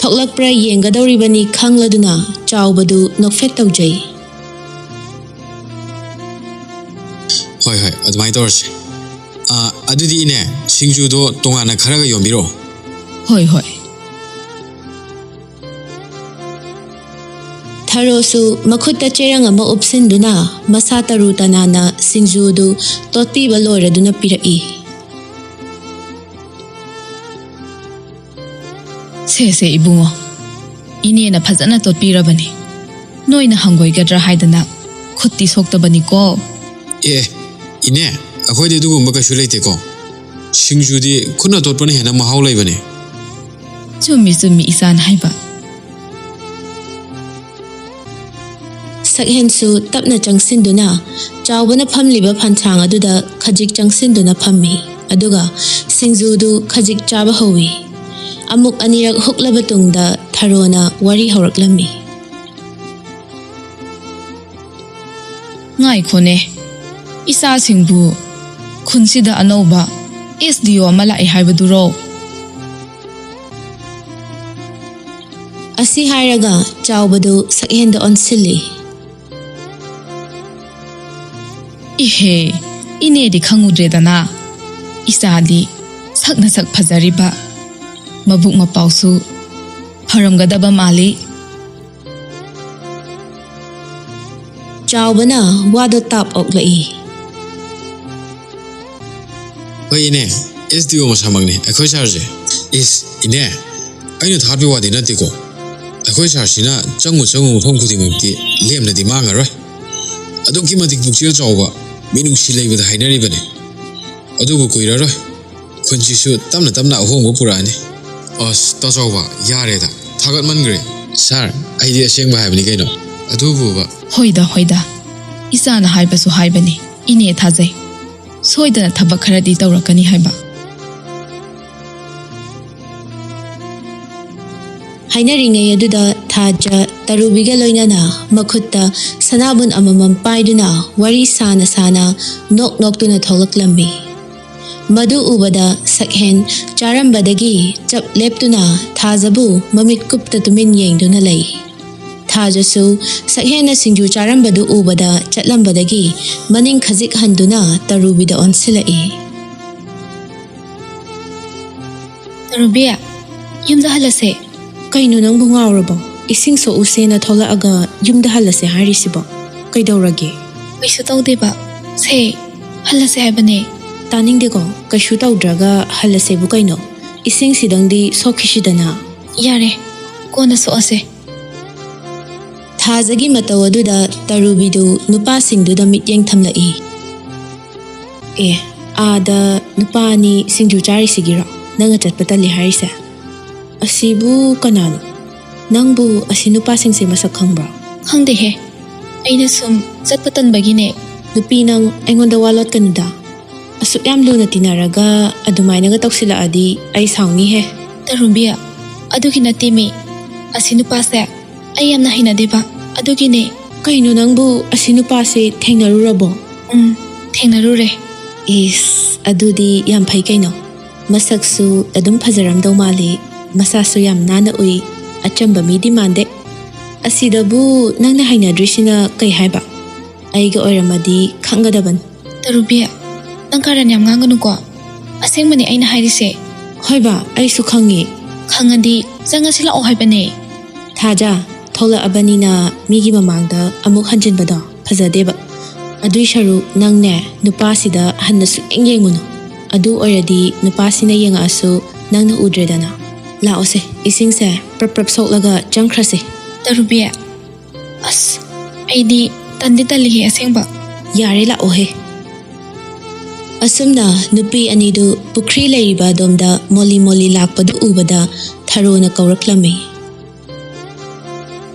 ꯊꯣꯛꯂꯛꯄ꯭ꯔꯥ ꯌꯦꯡꯒꯗꯧꯔꯤꯕꯅꯤ ꯈꯪꯂꯗꯨꯅ ꯆꯥꯎꯕꯗꯨ ꯅꯣꯛꯐꯦꯠ ꯇꯧꯖꯩ꯫ "ꯍꯣꯏ, ꯍꯣꯏ, ꯑꯗꯨꯃꯥꯏꯅ ꯇꯧꯔꯁꯦ꯫ ꯑ, ꯑꯗꯨꯗꯤ ꯏꯅꯦ, ꯁꯤꯡꯖꯨꯗꯣ ꯇꯣꯉꯥꯟꯅ ꯈꯔꯒ ꯌꯣꯝꯕꯤꯔꯛꯑꯣ꯫" "ꯍꯣꯏ, ꯍꯣꯏ꯫" ꯊꯔꯣꯁꯨ ꯃꯈꯨꯠꯇ ꯆꯦꯔꯪ ꯑꯃ ꯎꯞꯁꯤꯟꯗꯨꯅ ꯃꯁꯥ ꯇꯔꯨ ꯇꯅꯥꯟꯅ ꯁꯤꯡꯖꯨꯗꯨ ꯇꯣꯠꯄꯤꯕ ꯂꯣꯏꯔꯗꯨꯅ ꯄꯤꯔꯛꯏ꯫ "ꯁꯦ, ꯁꯦ, ꯏꯕꯨꯡꯉꯣ, ꯏꯅꯦꯅ ꯐꯖꯅ ꯇꯣꯠꯄꯤꯔꯕꯅꯤ꯫ ꯅꯣꯏꯅ ꯍꯪꯒꯣꯏꯒꯗ꯭ꯔꯥ ꯍꯥꯏꯗꯅ ꯈꯨꯠꯇꯤ ꯁꯣꯛꯇꯕꯅꯤꯀꯣ꯫" "ꯑꯦ, ꯏꯅꯦ, ꯑꯩꯈꯣꯏꯗꯤ ꯑꯗꯨꯒꯨꯝꯕ ꯀꯩꯁꯨ ꯂꯩꯇꯦꯀꯣ꯫ ꯁꯤꯡꯖꯨꯗꯤ ꯈꯨꯠꯅ ꯇꯣꯠꯄꯅ ꯍꯦꯟꯅ ꯃꯍꯥꯎ ꯂꯩꯕꯅꯦ꯫ ꯆꯨꯝꯃꯤ ꯆꯨꯝꯃꯤ, ꯏꯆꯥꯅ ꯍꯥꯏꯕ꯫ ꯁꯛꯍꯦꯟꯁꯨ ꯇꯞꯅ ꯆꯪꯁꯤꯟꯗꯨꯅ ꯆꯥꯎꯕꯅ ꯐꯝꯂꯤꯕ ꯐꯟꯁꯥꯡ ꯑꯗꯨꯗ ꯈꯖꯤꯛ ꯆꯪꯁꯤꯟꯗꯨꯅ ꯐꯝꯃꯤ꯫ ꯑꯗꯨꯒ ꯁꯤꯡꯖꯨꯗꯨ ꯈꯖꯤꯛ ꯆꯥꯕ ꯍꯧꯏ꯫ ꯑꯃꯨꯛ ꯑꯅꯤꯔꯛ ꯍꯨꯛꯂꯕ ꯇꯨꯡꯗ ꯊꯔꯣꯅ ꯋꯥꯔꯤ ꯍꯧꯔꯛꯂꯝꯃꯤ꯫ ꯉꯥꯏꯈꯣꯅꯦ, ꯏꯆꯥꯁꯤꯡꯕꯨ ꯈꯨꯟꯁꯤꯗ ꯑꯅꯧꯕ ꯑꯦꯁ ꯗꯤ ꯑꯣ ꯑꯃ ꯂꯥꯛꯑꯦ ꯍꯥꯏꯕꯗꯨꯔꯣ? ꯑꯁꯤ ꯍꯥꯏꯔꯒ ꯆꯥꯎꯕꯗꯨ ꯁꯛꯍꯦꯟꯗ ꯑꯣꯟꯁꯤꯜꯂꯤ꯫ ꯏꯍꯦ, ꯏꯅꯦꯗꯤ ꯈꯪꯉꯨꯗ꯭ꯔꯦꯗꯅ꯫ ꯏꯆꯥꯗꯤ ꯁꯛꯅ ꯁꯛ ꯐꯖꯔꯤꯕ, ꯃꯕꯨꯛ ꯃꯄꯥꯎꯁꯨ ꯐꯔꯝꯒꯗꯕ ꯃꯥꯜꯂꯤ꯫ ꯆꯥꯎꯕꯅ ꯋꯥꯗꯣ ꯇꯥꯞ ꯑꯣꯛꯂꯛꯏ꯫ ꯍꯣꯏ ꯏꯅꯦ, ꯑꯦꯁ ꯗꯤ ꯑꯣ ꯃꯁꯥꯃꯛꯅꯤ ꯑꯩꯈꯣꯏ ꯁꯥꯔꯁꯦ꯫ ꯏꯁ ꯏꯅꯦ, ꯑꯩꯅ ꯊꯥꯠꯄ ꯋꯥꯗꯤ ꯅꯠꯇꯦꯀꯣ꯫ ꯑꯩꯈꯣꯏ ꯁꯥꯔꯁꯤꯅ ꯆꯪꯉꯨ ꯆꯪꯉꯨ ꯃꯐꯝ ꯈꯨꯗꯤꯡꯃꯛꯇꯤ ꯂꯦꯝꯅꯗꯤ ꯃꯥꯡꯉꯔꯣꯏ꯫ ꯑꯗꯨꯛꯀꯤ ꯃꯇꯤꯛ ꯄꯨꯛꯆꯦꯜ ꯆꯥꯎꯕ, ꯃꯤꯅꯨꯡꯁꯤ ꯂꯩꯕꯗ ꯍꯥꯏꯅꯔꯤꯕꯅꯤ꯫ ꯑꯗꯨꯕꯨ ꯀꯨꯏꯔꯔꯣꯏ, ꯈꯨꯟꯁꯤꯁꯨ ꯇꯞꯅ ꯇꯞꯅ ꯑꯍꯣꯡꯕ ꯄꯨꯔꯛꯑꯅꯤ꯫ ꯑꯁ ꯇꯥ ꯆꯥꯎꯕ, ꯌꯥꯔꯦꯗ, ꯊꯥꯒꯠꯃꯟꯈ꯭ꯔꯦ꯫ ꯁꯥꯔ, ꯑꯩꯗꯤ ꯑꯁꯦꯡꯕ ꯍꯥꯏꯕꯅꯤ ꯀꯩꯅꯣ꯫ ꯑꯗꯨꯕꯨꯕ꯫ ꯍꯣꯏꯗ ꯍꯣꯏꯗ, ꯏꯆꯥꯅ ꯍꯥꯏꯕꯁꯨ ꯍꯥꯏꯕꯅꯤ, ꯏꯅꯦ ꯊꯥꯖꯩ꯫ ꯁꯣꯏꯗꯅ ꯊꯕꯛ ꯈꯔꯗꯤ ꯇꯧꯔꯛꯀꯅꯤ ꯍꯥꯏꯕ꯫ ꯍꯥꯏꯅꯔꯤꯉꯩ ꯑꯗꯨꯗ ꯊꯥꯖ ꯇꯔꯨꯕꯤꯒ ꯂꯣꯏꯅꯅ ꯃꯈꯨꯠꯇ ꯁꯅꯥꯕꯨꯟ ꯑꯃꯃꯝ ꯄꯥꯏꯗꯨꯅ ꯋꯥꯔꯤ ꯁꯥꯅ ꯁꯥꯅ ꯅꯣꯛ ꯅꯣꯛꯇꯨꯅ ꯊꯣꯛꯂꯛꯂꯝꯃꯤ꯫ ꯃꯗꯨ ꯎꯕꯗ ꯁꯛꯍꯦꯟ ꯆꯥꯔꯝꯕꯗꯒꯤ ꯆꯞ ꯂꯦꯞꯇꯨꯅ ꯊꯥꯖꯕꯨ ꯃꯃꯤꯠ ꯀꯨꯞꯇ ꯇꯨꯃꯤꯟ ꯌꯦꯡꯗꯨꯅ ꯂꯩ꯫ ꯊꯥꯖꯁꯨ ꯁꯛꯍꯦꯟꯅ ꯁꯤꯡꯖꯨ ꯆꯥꯔꯝꯕꯗꯨ ꯎꯕꯗ ꯆꯠꯂꯝꯕꯗꯒꯤ ꯃꯅꯤꯡ ꯈꯖꯤꯛ ꯍꯟꯗꯨꯅ ꯇꯔꯨꯕꯤꯗ ꯑꯣꯟꯁꯤꯜꯂꯛꯏ꯫ ꯇꯔꯨꯕꯤ, ꯌꯨꯝꯗ ꯍꯜꯂꯁꯦ꯫ ꯀꯩꯅꯣ ꯅꯪꯕꯨ ꯉꯥꯎꯔꯕꯣ? ꯏꯁꯤꯡ ꯁꯣꯛꯎꯁꯦꯅ ꯊꯣꯛꯂꯛꯑꯒ ꯌꯨꯝꯗ ꯍꯜꯂꯁꯦ ꯍꯥꯏꯔꯤꯁꯤꯕꯣ? ꯀꯩꯗꯧꯔꯒꯦ? ꯀꯩꯁꯨ ꯇꯧꯗꯦꯕ꯫ ꯁꯦ, ꯍꯜꯂꯁꯦ ꯍꯥꯏꯕꯅꯦ꯫ ꯇꯥꯅꯤꯡꯗꯦꯀꯣ, ꯀꯩꯁꯨ ꯇꯧꯗ꯭ꯔꯒ ꯍꯜꯂꯁꯦꯕꯨ ꯀꯩꯅꯣ? ꯏꯁꯤꯡꯁꯤꯗꯪꯗꯤ ꯁꯣꯛꯈꯤꯁꯤꯗꯅ꯫ ꯌꯥꯔꯦ, ꯀꯣꯟꯅ ꯁꯣꯛꯑꯁꯦ꯫ ꯊꯥꯖꯒꯤ ꯃꯇꯧ ꯑꯗꯨꯗ ꯇꯔꯨꯕꯤꯗꯨ ꯅꯨꯄꯥꯁꯤꯡꯗꯨꯗ ꯃꯤꯠꯌꯦꯡ ꯊꯝꯂꯛꯏ꯫ ꯑꯦ, ꯑꯥꯗ ꯅꯨꯄꯥ ꯑꯅꯤ ꯁꯤꯡꯖꯨ ꯆꯥꯔꯤꯁꯤꯒꯤꯔꯣ ꯅꯪꯅ ꯆꯠꯄ ꯇꯜꯂꯤ ꯍꯥꯏꯔꯤꯁꯦ? ꯑꯁꯤꯕꯨ ꯀꯅꯥꯅꯣ? ꯅꯪꯕꯨ ꯑꯁꯤ ꯅꯨꯄꯥꯁꯤꯡꯁꯦ ꯃꯁꯛ ꯈꯪꯕ꯭ꯔꯣ? ꯈꯪꯗꯦꯍꯦ꯫ ꯑꯩꯅ ꯁꯨꯝ ꯆꯠꯄ ꯇꯟꯕꯒꯤꯅꯦ꯫ ꯅꯨꯄꯤ ꯅꯪ, ꯑꯩꯉꯣꯟꯗ ꯋꯥ ꯂꯣꯠꯀꯅꯨꯗ꯫ ꯑꯁꯨꯛ ꯌꯥꯝ ꯂꯨꯅ ꯇꯤꯟꯅꯔꯒ ꯑꯗꯨꯃꯥꯏꯅꯒ ꯇꯧꯁꯤꯜꯂꯛꯑꯗꯤ ꯑꯩ ꯁꯥꯎꯅꯤꯍꯦ꯫ ꯇꯔꯨꯝꯕꯤ, ꯑꯗꯨꯒꯤ ꯅꯠꯇꯦꯃꯤ꯫ ꯑꯁꯤ ꯅꯨꯄꯥꯁꯦ ꯑꯩ ꯌꯥꯝꯅ ꯍꯩꯅꯗꯦꯕ, ꯑꯗꯨꯒꯤꯅꯦ꯫ ꯀꯩꯅꯣ ꯅꯪꯕꯨ ꯑꯁꯤ ꯅꯨꯄꯥꯁꯦ ꯊꯦꯡꯅꯔꯨꯔꯕꯣ? ꯎꯝ, ꯊꯦꯡꯅꯔꯨꯔꯦ꯫ ꯏꯁ, ꯑꯗꯨꯗꯤ ꯌꯥꯝ ꯐꯩ ꯀꯩꯅꯣ꯫ ꯃꯁꯛꯁꯨ ꯑꯗꯨꯝ ꯐꯖꯔꯝꯗꯧ ꯃꯥꯜꯂꯤ, ꯃꯁꯥꯁꯨ ꯌꯥꯝ ꯅꯥꯟꯅ ꯎꯏ, ꯑꯆꯝꯕ ꯃꯤꯗꯤ ꯃꯥꯟꯗꯦ꯫ ꯑꯁꯤꯗꯕꯨ ꯅꯪꯅ ꯍꯩꯅꯗ꯭ꯔꯤꯁꯤꯅ ꯀꯩ ꯍꯥꯏꯕ? ꯑꯩꯒ ꯑꯣꯏꯔꯝꯃꯗꯤ ꯈꯪꯒꯗꯕꯅꯤ꯫ ꯇꯔꯨꯕꯤ, ꯅꯪ ꯀꯥꯔꯟ ꯌꯥꯝ ꯉꯥꯡꯒꯅꯨꯀꯣ꯫ ꯑꯁꯦꯡꯕꯅꯦ ꯑꯩꯅ ꯍꯥꯏꯔꯤꯁꯦ꯫ ꯍꯣꯏꯕ, ꯑꯩꯁꯨ ꯈꯪꯉꯤ꯫ ꯈꯪꯉꯗꯤ ꯆꯪꯉꯁꯤ ꯂꯥꯛꯑꯣ ꯍꯥꯏꯕꯅꯦ꯫ ꯊꯥꯖ, ꯊꯣꯛꯂꯛꯑꯕꯅꯤꯅ ꯃꯤꯒꯤ ꯃꯃꯥꯡꯗ ꯑꯃꯨꯛ ꯍꯟꯖꯤꯟꯕꯗꯣ ꯐꯖꯗꯦꯕ꯫ ꯑꯗꯨꯏ ꯁꯔꯨꯛ ꯅꯪꯅꯦ ꯅꯨꯄꯥꯁꯤꯗ ꯍꯟꯅ ꯁꯨꯛꯌꯦꯡ ꯌꯦꯡꯉꯨꯅꯨ꯫ ꯑꯗꯨ ꯑꯣꯏꯔꯗꯤ ꯅꯨꯄꯥꯁꯤꯅ ꯌꯦꯡꯉꯛꯑꯁꯨ ꯅꯪꯅ ꯎꯗ꯭ꯔꯦꯗꯅ꯫ ꯂꯥꯛꯑꯣꯁꯦ, ꯏꯁꯤꯡꯁꯦ ꯄ꯭ꯔꯞ ꯄ꯭ꯔꯞ ꯁꯣꯛꯂꯒ ꯆꯪꯈ꯭ꯔꯁꯦ꯫ ꯇꯔꯨꯕꯤ, ꯑꯁ, ꯑꯩꯗꯤ ꯇꯟꯗꯤ ꯇꯜꯂꯤꯍꯦ ꯑꯁꯦꯡꯕ꯫ ꯌꯥꯔꯦ, ꯂꯥꯛꯑꯣꯍꯦ꯫ ꯑꯁꯨꯝꯅ ꯅꯨꯄꯤ ꯑꯅꯤꯗꯨ ꯄꯨꯈ꯭ꯔꯤ ꯂꯩꯔꯤꯕ ꯑꯗꯣꯝꯗ ꯃꯣꯂꯤ ꯃꯣꯂꯤ ꯂꯥꯛꯄꯗꯨ ꯎꯕꯗ ꯊꯔꯣꯅ ꯀꯧꯔꯛꯂꯝꯃꯤ꯫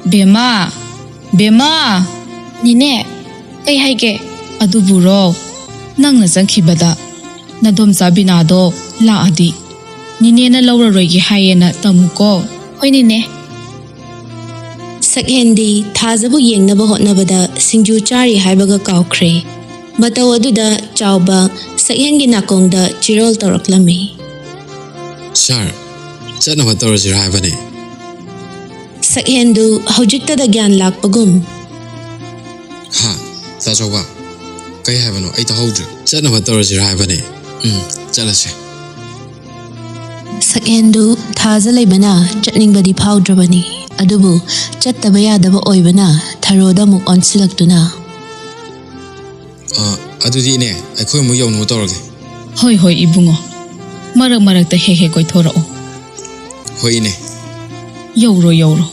ꯕꯦꯝꯃ! ꯕꯦꯝꯃ! ꯅꯦꯅꯦ, ꯀꯩ ꯍꯥꯏꯒꯦ? ꯑꯗꯨꯕꯨꯔꯣ, ꯅꯪꯅ ꯆꯪꯈꯤꯕꯗ ꯅꯗꯣꯝꯆꯥ ꯕꯤꯅꯥꯗꯣ ꯂꯥꯛꯑꯗꯤ ꯅꯦꯅꯦꯅ ꯂꯧꯔꯔꯣꯏꯒꯦ ꯍꯥꯏꯌꯦꯅ ꯇꯝꯃꯨꯀꯣ꯫ ꯍꯣꯏ ꯅꯦꯅꯦ꯫ ꯁꯛꯍꯦꯟꯗꯤ ꯊꯥꯖꯕꯨ ꯌꯦꯡꯅꯕ ꯍꯣꯠꯅꯕꯗ ꯁꯤꯡꯖꯨ ꯆꯥꯔꯤ ꯍꯥꯏꯕꯒ ꯀꯥꯎꯈ꯭ꯔꯦ꯫ ꯃꯇꯧ ꯑꯗꯨꯗ ꯆꯥꯎꯕ ꯁꯛꯍꯦꯟꯒꯤ ꯅꯥꯀꯣꯡꯗ ꯆꯤꯔꯣꯜ ꯇꯧꯔꯛꯂꯝꯃꯤ꯫ ꯁꯥꯔ, ꯆꯠꯅꯕ ꯇꯧꯔꯁꯤꯔ ꯍꯥꯏꯕꯅꯦ꯫ ꯁꯛꯍꯦꯟꯗꯨ ꯍꯧꯖꯤꯛꯇꯗ ꯒ꯭ꯌꯥꯟ ꯂꯥꯛꯄꯒꯨꯝ꯫ ꯍꯥ? ꯇꯥ ꯆꯥꯎꯕ, ꯀꯩ ꯍꯥꯏꯕꯅꯣ? ꯑꯩ ꯇꯥꯍꯧꯗ꯭ꯔꯦ꯫ ꯆꯠꯅꯕ ꯇꯧꯔꯁꯤꯔ ꯍꯥꯏꯕꯅꯦ꯫ ꯎꯝ, ꯆꯠꯂꯁꯦ꯫ ꯁꯛꯍꯦꯟꯗꯨ ꯊꯥꯖ ꯂꯩꯕꯅ ꯆꯠꯅꯤꯡꯕꯗꯤ ꯐꯥꯎꯗ꯭ꯔꯕꯅꯤ, ꯑꯗꯨꯕꯨ ꯆꯠꯇꯕ ꯌꯥꯗꯕ ꯑꯣꯏꯕꯅ ꯊꯔꯣꯗ ꯑꯃꯨꯛ ꯑꯣꯟꯁꯤꯜꯂꯛꯇꯨꯅ꯫ ꯑ, ꯑꯗꯨꯗꯤ ꯏꯅꯦ, ꯑꯩꯈꯣꯏ ꯑꯃꯨꯛ ꯌꯧꯅꯕ ꯇꯧꯔꯒꯦ꯫ ꯍꯣꯏ, ꯍꯣꯏ, ꯏꯕꯨꯡꯉꯣ꯫ ꯃꯔꯛ ꯃꯔꯛꯇ ꯍꯦꯛ ꯍꯦꯛ ꯀꯣꯏꯊꯣꯔꯛꯑꯣ꯫ ꯍꯣꯏ, ꯏꯅꯦ꯫ ꯌꯧꯔꯣ, ꯌꯧꯔꯣ꯫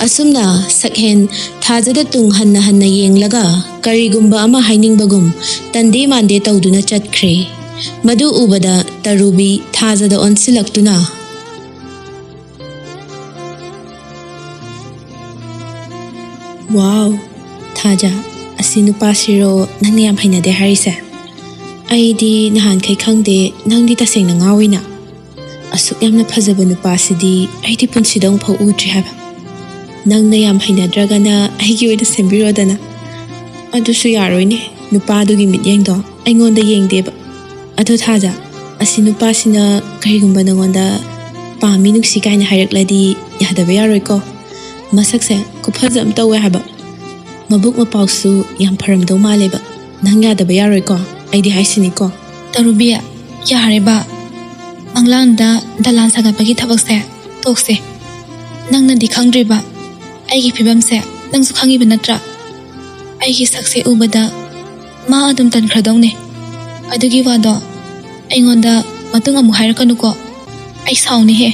ꯑꯁꯨꯝꯅ ꯁꯛꯍꯦꯟ ꯊꯥꯖꯗ ꯇꯨꯡ ꯍꯟꯅ ꯍꯟꯅ ꯌꯦꯡꯂꯒ ꯀꯔꯤꯒꯨꯝꯕ ꯑꯃ ꯍꯥꯏꯅꯤꯡꯕꯒꯨꯝ ꯇꯟꯗꯦ ꯃꯥꯟꯗꯦ ꯇꯧꯗꯨꯅ ꯆꯠꯈ꯭ꯔꯦ꯫ ꯃꯗꯨ ꯎꯕꯗ ꯇꯔꯨꯕꯤ ꯊꯥꯖꯗ ꯑꯣꯟꯁꯤꯜꯂꯛꯇꯨꯅ, "ꯋꯥꯎ, ꯊꯥꯖ, ꯑꯁꯤ ꯅꯨꯄꯥꯁꯤꯔꯣ ꯅꯪꯅ ꯌꯥꯝ ꯍꯩꯅꯗꯦ ꯍꯥꯏꯔꯤꯁꯦ? ꯑꯩꯗꯤ ꯅꯍꯥꯟꯈꯩ ꯈꯪꯗꯦ, ꯅꯪꯗꯤ ꯇꯁꯦꯡꯅ ꯉꯥꯎꯏꯅ꯫ ꯑꯁꯨꯛ ꯌꯥꯝꯅ ꯐꯖꯕ ꯅꯨꯄꯥꯁꯤꯗꯤ ꯑꯩꯗꯤ ꯄꯨꯟꯁꯤꯗ ꯑꯃꯨꯛꯐꯥꯎ ꯎꯗ꯭ꯔꯤ ꯍꯥꯏꯕ꯫ ꯅꯪꯅ ꯌꯥꯝ ꯍꯩꯅꯗ꯭ꯔꯒꯅ ꯑꯩꯒꯤ ꯑꯣꯏꯅ ꯁꯦꯝꯕꯤꯔꯣꯗꯅ꯫" "ꯑꯗꯨꯁꯨ ꯌꯥꯔꯣꯏꯅꯦ, ꯅꯨꯄꯥꯗꯨꯒꯤ ꯃꯤꯠꯌꯦꯡꯗꯣ ꯑꯩꯉꯣꯟꯗ ꯌꯦꯡꯗꯦꯕ꯫ ꯑꯗꯣ ꯊꯥꯖ, ꯑꯁꯤ ꯅꯨꯄꯥꯁꯤꯅ ꯀꯔꯤꯒꯨꯝꯕ ꯅꯉꯣꯟꯗ ꯄꯥꯝꯃꯤ ꯅꯨꯡꯁꯤ ꯀꯥꯏꯅ ꯍꯥꯏꯔꯛꯂꯗꯤ ꯌꯥꯗꯕ ꯌꯥꯔꯣꯏꯀꯣ꯫ ꯃꯁꯛꯁꯦ ꯈꯨꯐꯖ ꯑꯃ ꯇꯧꯋꯦ ꯍꯥꯏꯕ꯫ ꯃꯕꯨꯛ ꯃꯄꯥꯎꯁꯨ ꯌꯥꯝ ꯐꯔꯝꯗꯧ ꯃꯥꯜꯂꯦꯕ꯫ ꯅꯪ ꯌꯥꯗꯕ ꯌꯥꯔꯣꯏꯀꯣ, ꯑꯩꯗꯤ ꯍꯥꯏꯁꯤꯅꯤꯀꯣ꯫" "ꯇꯔꯨꯕꯤ, ꯌꯥꯔꯦꯕ꯫ ꯃꯪꯂꯥꯟꯗ ꯗꯂꯥꯟ ꯁꯥꯒꯠꯄꯒꯤ ꯊꯕꯛꯁꯦ ꯇꯣꯛꯁꯦ꯫ ꯅꯪꯅꯗꯤ ꯈꯪꯗ꯭ꯔꯤꯕ ꯑꯩꯒꯤ ꯐꯤꯕꯝꯁꯦ ꯅꯪꯁꯨ ꯈꯪꯉꯤꯕ ꯅꯠꯇ꯭ꯔꯥ? ꯑꯩꯒꯤ ꯁꯛꯁꯦ ꯎꯕꯗ ꯃꯥ ꯑꯗꯨꯝ ꯇꯟꯈ꯭ꯔꯗꯧꯅꯦ꯫ ꯑꯗꯨꯒꯤ ꯋꯥꯗꯣ ꯑꯩꯉꯣꯟꯗ ꯃꯇꯨꯡ ꯑꯃꯨꯛ ꯍꯥꯏꯔꯛꯀꯅꯨꯀꯣ꯫ ꯑꯩ ꯁꯥꯎꯅꯤꯍꯦ꯫"